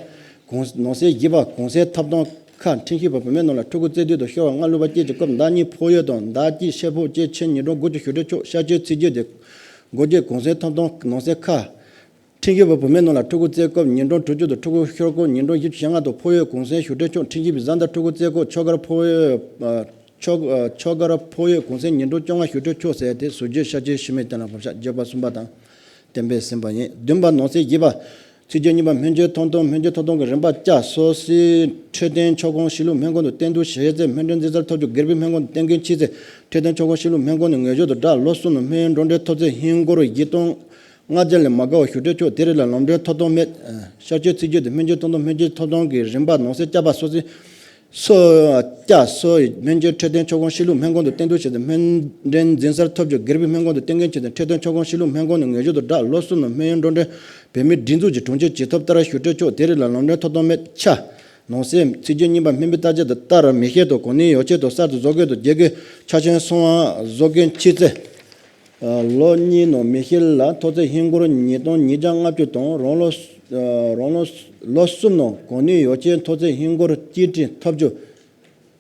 གོང་ནང་གསེས་བཞི་པ། གོང་གསལ་ཐོབ་ཐང་ཁག་ཁྲིམས་ཞིབ་པ་བུད་མེད་རྣམས་ལ་ཕྲུ་གུ་བཙས་དུས་དང་ཤོར་བ་སྔ་ལུས་པ་བཅས་ཀྱི་སྐབས་ཟླ་གཉིས་ཕོགས་ཡོལ་དང་ཟླ་གཅིག་ཤེས་ཕོགས་བཅས་ཆེད་ཉིས་སྟོང་དགུ་བཅུ་ཞེ་དྲུག་ཆོག་བསྐྱར་བཅོས་ཚིག་བརྗོད་དེ། འགོ་བརྗོད་གོང་གསལ་ཐོབ་ཐང་ནང་གསེས་ཁག་ཁྲིམས་ཞིབ་པ་བུད་མེད་རྣམས་ལ་ཕྲུ་གུ་བཙས་སྐབས་ཉིན་གྲངས་དྲུག་ཅུ་དང་ཕྲུ་གུ་ཤོར་སྐབས་ཉིན་གྲངས་བཞི་བཅུ་ཞེ་ལྔ་དང་ཕོགས་ཡོད་གུང་སེང་ཞུ་སྤྲོད་ཆོག་ཁྲིམས་ཞིབ་པའི་བཟའ་ཟླ་ཕྲུ་གུ་བཙས་སྐབས་ཆོག་གར་ཕོགས་ཡོད་ཨ། ཆོག་ཨ། ཆོག་གར་ཕོགས་ཡོད་གུང་སེང་ཉིན་གྲངས་བཅོ་ལྔ་ཞུ་སྤྲོད་ཆོག་ཟེར་ཏེ་ཟུར་བརྗོད་ཤར་ཕྱོགས་ཤི་མེད་གཏན་ལ་ཕབ་ཤག་བརྗོད་པ་གསུམ་པ་དང་། གཏན་འབེབས་ཟིན་པ་ཡིན། བདུན་པ་ནང་གསེས་བཞི་པ། ཚིག་བརྗོད་གཉིས་པ་སྨན་བཅོས་ཐོབ་ཐང་སྨན་བཅོས་ཐོབ་ཐང་གི་རིམ་པ་བཅའ་སོ་སོའི་འཕྲོད་བསྟེན་ཆོག་ཁོངས་གཤིས་ལུགས་སྨན་ཁང་དུ་བསྟེན་གཏུག་བྱས་ཚེ་སྨན་སྦྲུམ་འཛིན་སར་ཐོབ་རྒྱུ་སྒེར་པའི་སྨན་ཁང་དུ་བསྟེན་མཁན་ཕྱིན་ཚེ་འཕྲོད་བསྟེན་ཆོག་ཁོངས་གཤིས་ལུགས་སྨན་ཁང་ནས་ངེས་ཤོས་དང་སྦྲགས་ལོ་གསུམ་ནང་སྨན་ཡོན་འགྲོ་གྲོན་ཐོབ་ཚད་ཧིན་སྒོར་བཞི་སྟོང་ལྔ་བརྒྱ་ལས་མ་བརྒལ་བ་ཞུ་སྤྲོད་ཆོག་དེ་རིགས་ལ་ལམ་སྟོན་ཐོབ་ཐང་མེད། ཤར་ཕྱོགས་ཚིག་བརྗོད་དེ་སྨན་བཅོས་ཐོབ་ཐང་སྨན་བཅོས་ཐོབ་ཐང་གི་རིམ་པ་ནང་གསེས་བཅའ་པ་སོ་སོའི་སོ་བཅའ་སོ་ཡི་སྨན་བཅོས་འཕྲོད་བསྟེན་ཆོག་ཁོངས་གཤིས་ལུགས་སྨན་ཁང་དུ་བསྟེན་གཏུག་བྱས་ཏེ་སྨན་སྦྲུམ་འཛིན་སར་ཐོབ་རྒྱུ་སྒེར་པའི་སྨན་ཁང་དུ་བསྟེན་མཁན་ཆེད་དུ་འཕྲོད་བསྟེན་ཆོག་ཁོངས་གཤིས་ལུགས་སྨན་ཁང་ནས་ངེས་ཤོས་དང་སྦྲགས་ལོ་གསུམ་ནང་སྨན་ཡོན་འགྲོ་གྲོན་བོད་མིའི་སྒྲིག་འཛུགས་ཀྱི་གྲོང་ཁྱེར་བྱེད་ཐབས་ལྟར་ཞུ་སྤྲོད་ཆོག་དེ་རིགས་ལ་ལམ་སྟོན་ཐོབ་ཐང་མེད། ཆ། ནང་གསེས་ཚིག་བརྗོད་གཉིས་པ་སྨན་པའི་བརྟག་དཔྱད་དང་ལྟར་མི་ཤེས་དང་གོ་གནས་ཡོ་ཆས་དང་གསར་དུ་བཟོ་མཁན་དང་རྒྱ་སྐད་ཆ་ཤས་སོང་བ་བཟོ་མཁན་ཕྱིན་ཚེ། ལོ་གཉིས་ནང་མི་ཤེས་ལ་ཐོབ་ཚད་ཧིན་སྒོར་ཉིས་སྟོང་ཉིས་བརྒྱ་ལྔ་བཅུ་དང་རང་ལོ་རང་ལོ་ལོ་གསུམ་ནང་གོ་གནས་ཡོ་ཆས་ཐོབ་ཚད་ཧིན་སྒོར་གཅིག་ཁྲི་ཐོབ་རྒྱུ།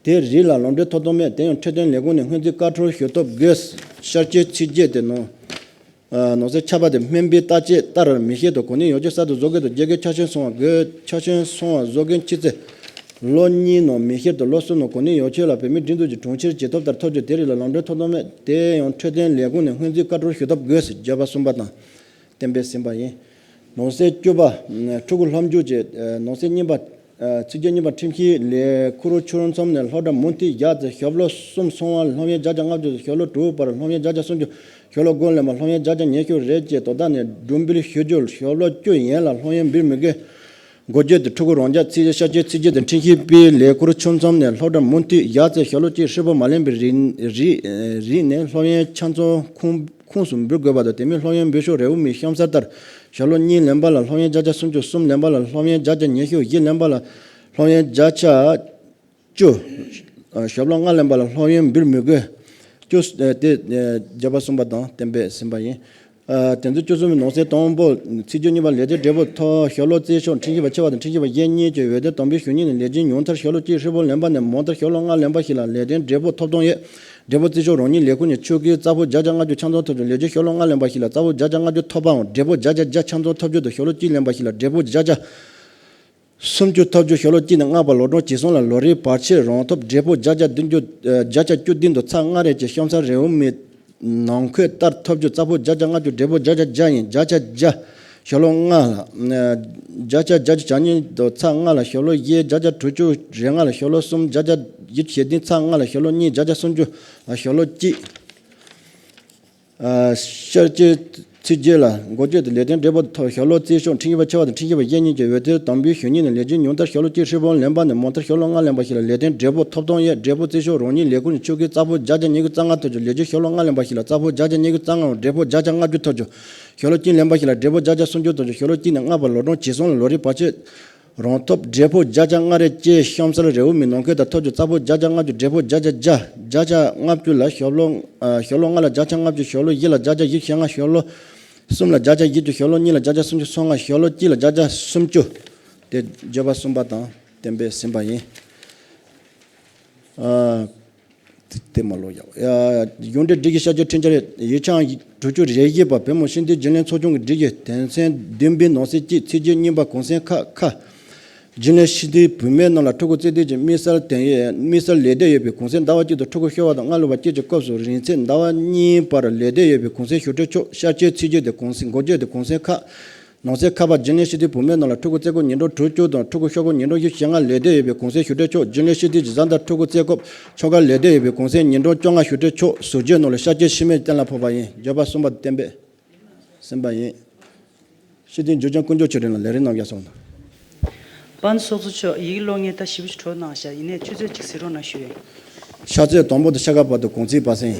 དེ་རིགས་ལ་ལམ་སྟོན་ཐོབ་ཐང་མེད། དེ་ཡང་འཕྲོད་བསྟེན་ལས་ཁུངས་ནས་སྔོན་རྩིས་བཀའ་འཁྲོལ་ཞུ་ཐབས་དགོས། ཤར་ཕྱོགས་ཚིག་བརྗོད་དེ་ནང་ནང་གསེས་ཆ་པ་དེ་སྨན་པའི་བརྟག་དཔྱད་ལྟར་མི་ཤེས་དང་གོ་གནས་ཡོ་ཆས་གསར་དུ་བཟོ་མཁན་དང་རྒྱ་སྐད་ཆ་ཤས་སོང་བ་དགོས་ཆ་ཤས་སོང་བ་བཟོ་མཁན་ཕྱིན་ཚེ། ལོ་གཉིས་ནང་མི་ཤེས་དང་ལོ་གསུམ་ནང་གོ་གནས་ཡོ་ཆས་ལ་བོད་མིའི་སྒྲིག་འཛུགས་ཀྱི་གྲོང་ཁྱེར་བྱེད་ཐབས་ལྟར་ཐོབ་རྒྱུ་དེ་རིགས་ལ་ལམ་སྟོན་ཐོབ་ཐང་མེད། དེ་ཡང་འཕྲོད་བསྟེན་ལས་ཁུངས་ནས་སྔོན་རྩིས་བཀའ་འཁྲོལ་ཞུ་ཐབས་དགོས་ཟེར་བརྗོད་པ་གསུམ་པ་དང་། གཏན་འབེབས་ཟིན་པ་ཡིན། ནང་གསེས་བཅུ་པ། ཕྲུ་གུ་སློབ་འཇུག་བཅས། ནང་གསེས་གཉིས་པ། ཚིག་བརྗོད་གཉིས་པ་ཁྲིམས་ཞིབ་ལས་ཁུར་ཆུང་མཚམས་ནས་སློབ་གྲྭ་མུ་མཐུད་བཞག་སྟེ་ཞོགས་ལོ་གསུམ་སོང་བར་སློབ་ཡོན་བརྒྱ་ཆ་ལྔ་བཅུ་དང་ཞོགས་ལོ་དྲུག་བར་སློབ་ཡོན་བརྒྱ་ཆ་སུམ་ཅུ། ཞོགས་ལོ་དགུ་ལོན་པར་སློབ་ཡོན་བརྒྱ་ཆ་ཉི་ཤུ་རེད་ཅེས་དོ་བདག་ནས་སྒྲུབ་འབུལ་ཞུ་རྒྱུ། ཞོགས་ལོ་བཅུ་ཡན་ལ་སློབ་ཡོན་འབུལ་མི་དགོས། འགོ་བརྗོད་དེ་ཕྲུ་གུ་རང་འཇགས་ཚིག་བརྗོད་ཤར་ཕྱོགས་ཚིག་བརྗོད་དེ་ཁྲིམས་ཞིབ་པའི་ལས་ཁུར་ཆུང་མཚམས་ནས་སློབ་གྲྭ་མུ་མཐུད་བཞག་སྟེ་ཞོགས་ལོ་གཅིག་ཧྲིལ་པོ་མ་ལེན་པའི་རིགས་རིགས་རིགས་ནས་སློབ་ཡོན་ཆ་ཚང་ཁུངས་ཁུངས་སུ་འབུལ་དགོས་པ་དང་དེ་མིན་སློབ་ཡོན་འབུལ་ཕྱོགས་རེའུ་མིག་གཤམ་གསལ་ལྟར་ཞོགས་ལོ་གཉིས་ལོན་པ་ལ་སློབ་ཡོན་བརྒྱ་ཆ་སུམ་ཅུ། གསུམ་ལོན་པ་ལ་སློབ་ཡོན་བརྒྱ་ཆ་ཉི་ཤུ། བཞི་ལོན་པ་ལ་སློབ་ཡོན་བརྒྱ་ཆ་བཅུ། ཞོགས་ལོ་ལྔ་ལོན་པ་ལ་སློབ་ཡོན་འབུལ་མི་དགོས། བཅུ། དེ་བརྗོད་པ་གསུམ་པ་དང་གཏན་འབེབས་ཟིན་པ་ཡིན། དེ་ཚོ་བཅུ་གསུམ་པའི་ནང་གསེས་དང་པོ། ཚིག་བརྗོད་གཉིས་པ་ལས་དོན་འབྲས་བུ་ཐོབ་ཞོགས་ལོ་རྩིས་ཤོག་ཁྲིམས་ཞིབ་པ་ཆེ་བ་དང་ཁྲིམས་ཞིབ་པ་གཞན་གཉིས་ཀྱིས་འོས་འདེམས་དམ་འབུལ་ཞུ་སྙིང་ནས་ལས་བྱེད་ཉུང་མཐར་ཞོགས་ལོ་གཅིག་ཧྲིལ་པོ་ལོན་པ་ནས་མང་མཐར་ཞོགས་ལོ་ལྔ་ལོན་པ་ཞིག་ལ་ལས་དོན་འབྲས་བུ་ཐོབ་ཐང་ཡོད། འབྲས་བུ་རྩིས་ཤོག་རང་ཉིད་ལས་ཁུངས་ནས་ཆོད་སྐྱིད་རྩ་ཕོགས་བརྒྱ་ཆ་ལྔ་བཅུ་ཆ་ཚང་ཐོབ་ཀྱང་ལས་བྱེད་ཞོགས་ལོ་ལྔ་ལོན་པ་ཞིག་ལ་རྩ་ཕོགས་བརྒྱ་ཆ་ལྔ་བཅུ་ཐོབ་པའམ་འབྲས་བུ་བརྒྱ་ཆ་བརྒྱ་ཆ་ཚང་ཐོབ་རྒྱུ་དང་ཞོགས་ལོ་གཅིག་ལོན་པ་ཞིག་ལ་འབྲས་བུ་བརྒྱ་ཆ་སུམ་ཅུ་ཐོབ་རྒྱུ། ཞོགས་ལོ་གཅིག་ནས་ལྔ་བར་ལོ་གྲངས་ཇི་བཟུང་ལ་ལོ་རེའི་བར་ཆད་རང་ཐོབ་འབྲས་བུ་བརྒྱ་ཆ་བདུན་ཅུ་བརྒྱ་ཆ་བཅུ་བདུན་དང་ཚེག་ལྔ་རེ་བཅས་གཤམ་གསལ་རེའུ་མིག་ནང་འཁོད་ལྟར་ཐོབ་རྒྱུ། རྩ་ཕོགས་བརྒྱ་ཆ་ལྔ་བཅུ། འབྲས་བུ་བརྒྱ་ཆ་བརྒྱ་ཡིན། བརྒྱ་ཆ་བརྒྱ། ཞོགས་ལོ་ལྔ་ལ། བརྒྱ་ཆ་བརྒྱ་ཆ་གྱ་གཉིས་དང་ཚེག་ལྔ་ལ་ཞོགས་ལོ་བཞི། བརྒྱ་ཆ་དྲུག་ཅུ་རེ་ལྔ་ལ་ཞོགས་ལོ་གསུམ། བརྒྱ་ཆ་བཞི་བཅུ་ཞེ་བདུན་ཚེག་ལྔ་ལ་ཞོགས་ལོ་གཉིས། བརྒྱ་ཆ་སུམ་ཅུ་ལ་ཞོགས་ལོ་གཅིག། ཨ། ཤར་སྐྱོད་ཚིག་བརྗོད་ལ་འགོ་བརྗོད་དེ་ལས་དོན་འབྲས་བུ་ཐོབ་ཞོགས་ལོ་རྩིས་ཤོག་ཁྲིམས་ཞིབ་པ་ཆེ་བ་དང་ཁྲིམས་ཞིབ་པ་གཞན་གཉིས་ཀྱིས་འོས་འདེམས་དམ་འབུལ་ཞུ་སྙིང་ནས་ལས་བྱེད་ཉུང་མཐར་ཞོགས་ལོ་གཅིག་ཧྲིལ་པོ་ལོན་པ་ནས་མང་མཐར་ཞོགས་ལོ་ལྔ་ལོན་པ་ཞིག་ལ་ལས་དོན་འབྲས་བུ་ཐོབ་ཐང་ཡོད། འབྲས་བུ་རྩིས་ཤོག་རང་ཉིད་ལས་ཁུངས་ནས་ཆོད་སྐྱིད་རྩ་ཕོགས་བརྒྱ་ཆ་ཉི་ཤུ་རྩ་ལྔ་ཐོབ་ཀྱང་ལས་བྱེད་ཞོགས་ལོ་ལྔ་ལོན་པ་ཞིག་ལ་རྩ་ཕོགས་བརྒྱ་ཆ་ཉི་ཤུ་རྩ་ལྔའམ་འབྲས་བུ་བརྒྱ་ཆ་ལྔ་བཅུ་ཐོབ་ཀྱང་ཞོགས་ལོ་གཅིག་ལོན་པ་ཞིག་ལ་འབྲས་བུ་བརྒྱ་ཆ་སུམ་ཅུ་ཐོབ་ཀྱང་ཞོགས་ལོ་གཅིག་ནས་ལྔ་བར་ལོ་གྲངས་ཇི་བཟུང་ལ་ལོ་རེའི་བར་ཆད་རང་ཐོབ་འབྲས་བུ་བརྒྱ་ཆ་ལྔ་རེ་བཅས་གཤམ་གསལ་རེའུ་མིག་ནང་འཁོད་ལྟར་ཐོབ་ཀྱང་རྩ་ཕོགས་བརྒྱ་ཆ་ལྔ་བཅུ། འབྲས་བུ་བརྒྱ་ཆ་བརྒྱ། བརྒྱ་ཆ་ལྔ་བཅུ་ལ་ཞོགས་ལོ། ཨ། ཞོགས་ལོ་ལྔ་ལ་བརྒྱ་ཆ་ལྔ་བཅུ། ཞོགས་ལོ་བཞི་ལ་བརྒྱ་ཆ་བཞི་བཅུ་ཞེ་ལྔ། ཞོགས་ལོ་གསུམ་ལ་བརྒྱ་ཆ་བཞི་བཅུ། ཞོགས་ལོ་གཉིས་ལ་བརྒྱ་ཆ་སུམ་ཅུ་སོ་ལྔ། ཞོགས་ལོ་གཅིག་ལ་བརྒྱ་ཆ་སུམ་ཅུ། དེ་བརྗོད་པ་གསུམ་པ་དང་གཏན་འབེབས་ཟིན་པ་ཡིན། ཨ། དེ་མ་ལོ་ཡག་ཡ། ཡོངས་འབྲེལ་སྒྲིག་གཞི་བསྐྱར་བཅོས་ཁྲིམས་འཆར་ཡིག་ཆ་དྲུག་ཅུ་རེ་བཞི་པ། བོད་མི་ཤེས་ལྡན་རྒྱུན་ལས་ཚོགས་ཆུང་གི་སྒྲིག་གཞི་དོན་ཚན་བདུན་པའི་ནང་གསེས་གཅིག་ཚིག་བརྗོད་གཉིས་པ་གུང་སེང་ཁག་ཁ། རྒྱུན་ལས་ཤེས་ལྡན་བུད་མེད་རྣམས་ལ་ཕྲུ་གུ་བཙས་དུས་ཀྱི་དམིགས་བསལ་དོན་ཡོད། དམིགས་བསལ་ལས་དོན་ཡོད་པའི་གུང་སེང་ཟླ་བ་གཅིག་དང་ཕྲུ་གུ་ཤོར་བ་དང་སྔ་ལོ་བ་གཅིག་གི་སྐབས་སུ་རིང་ཚད་ཟླ་བ་གཉིས་བར་ལས་དོན་ཡོད་པའི་གུང་སེང་ཞུ་སྤྲོད་ཆོག་ཤར་སྐྱོད་ཚིག་བརྗོད་དེ་གུང་སེང་འགོ་བརྗོད་དེ་གུང་སེང་ཁག་ནང་གསེས་ཁ་པ། རྒྱུན་ལས་ཤེས་ལྡན་བུད་མེད་རྣམས་ལ་ཕྲུ་གུ་བཙས་སྐབས་ཉིན་གྲངས་དྲུག་ཅུ་དང་ཕྲུ་གུ་ཤོར་སྐབས་ཉིན་གྲངས་ཉི་ཤུ་ཞེ་ལྔ་ལས་དོན་ཡོད་པའི་གུང་སེང་ཞུ་སྤྲོད་ཆོག་རྒྱུན་ལས་ཤེས་ལྡན་གྱི་བཟའ་ཟླ་ཕྲུ་གུ་བཙས་སྐབས་ཆོག་ཁར་ལས་དོན་ཡོད་པའི་གུང་སེང་ཉིན་གྲངས་བཅོ་ལྔ་ཞུ་སྤྲོད་ཆོག་ཟུར་བརྗོད་ནང་ལ་ཤར་སྐྱོད་ཤི་མེད་གཏན་ལ་ཕབ་པ་ཡིན། བརྗོད་པ་གསུམ་པ་གཏན་འབེབས་ཟིན་པ་ཡིན། ཤེས་ལྡན་འཇུ་ཆེན་དཀོན་མཆོག་ཆོས་སྒྲོན་ལ་ལས་རིམ་རྣམས་ཡར་སོང་དང་། པན་སོག་ཚུ་མཆོག་ཡིག་ཀློག་ངེས་ད་ཞིབ་ཞིབ་གྲོལ་གནང་ཤག་ཡིན་ནའི་ཆུ་ཚོད་གཅིག་གཟིགས་རོགས་གནང་ཞུ། ཤར་ཚོད་དང་པོ་དང་ཤར་ཁ་བར་དུ་གུང་ཚིགས་པ་སེང་།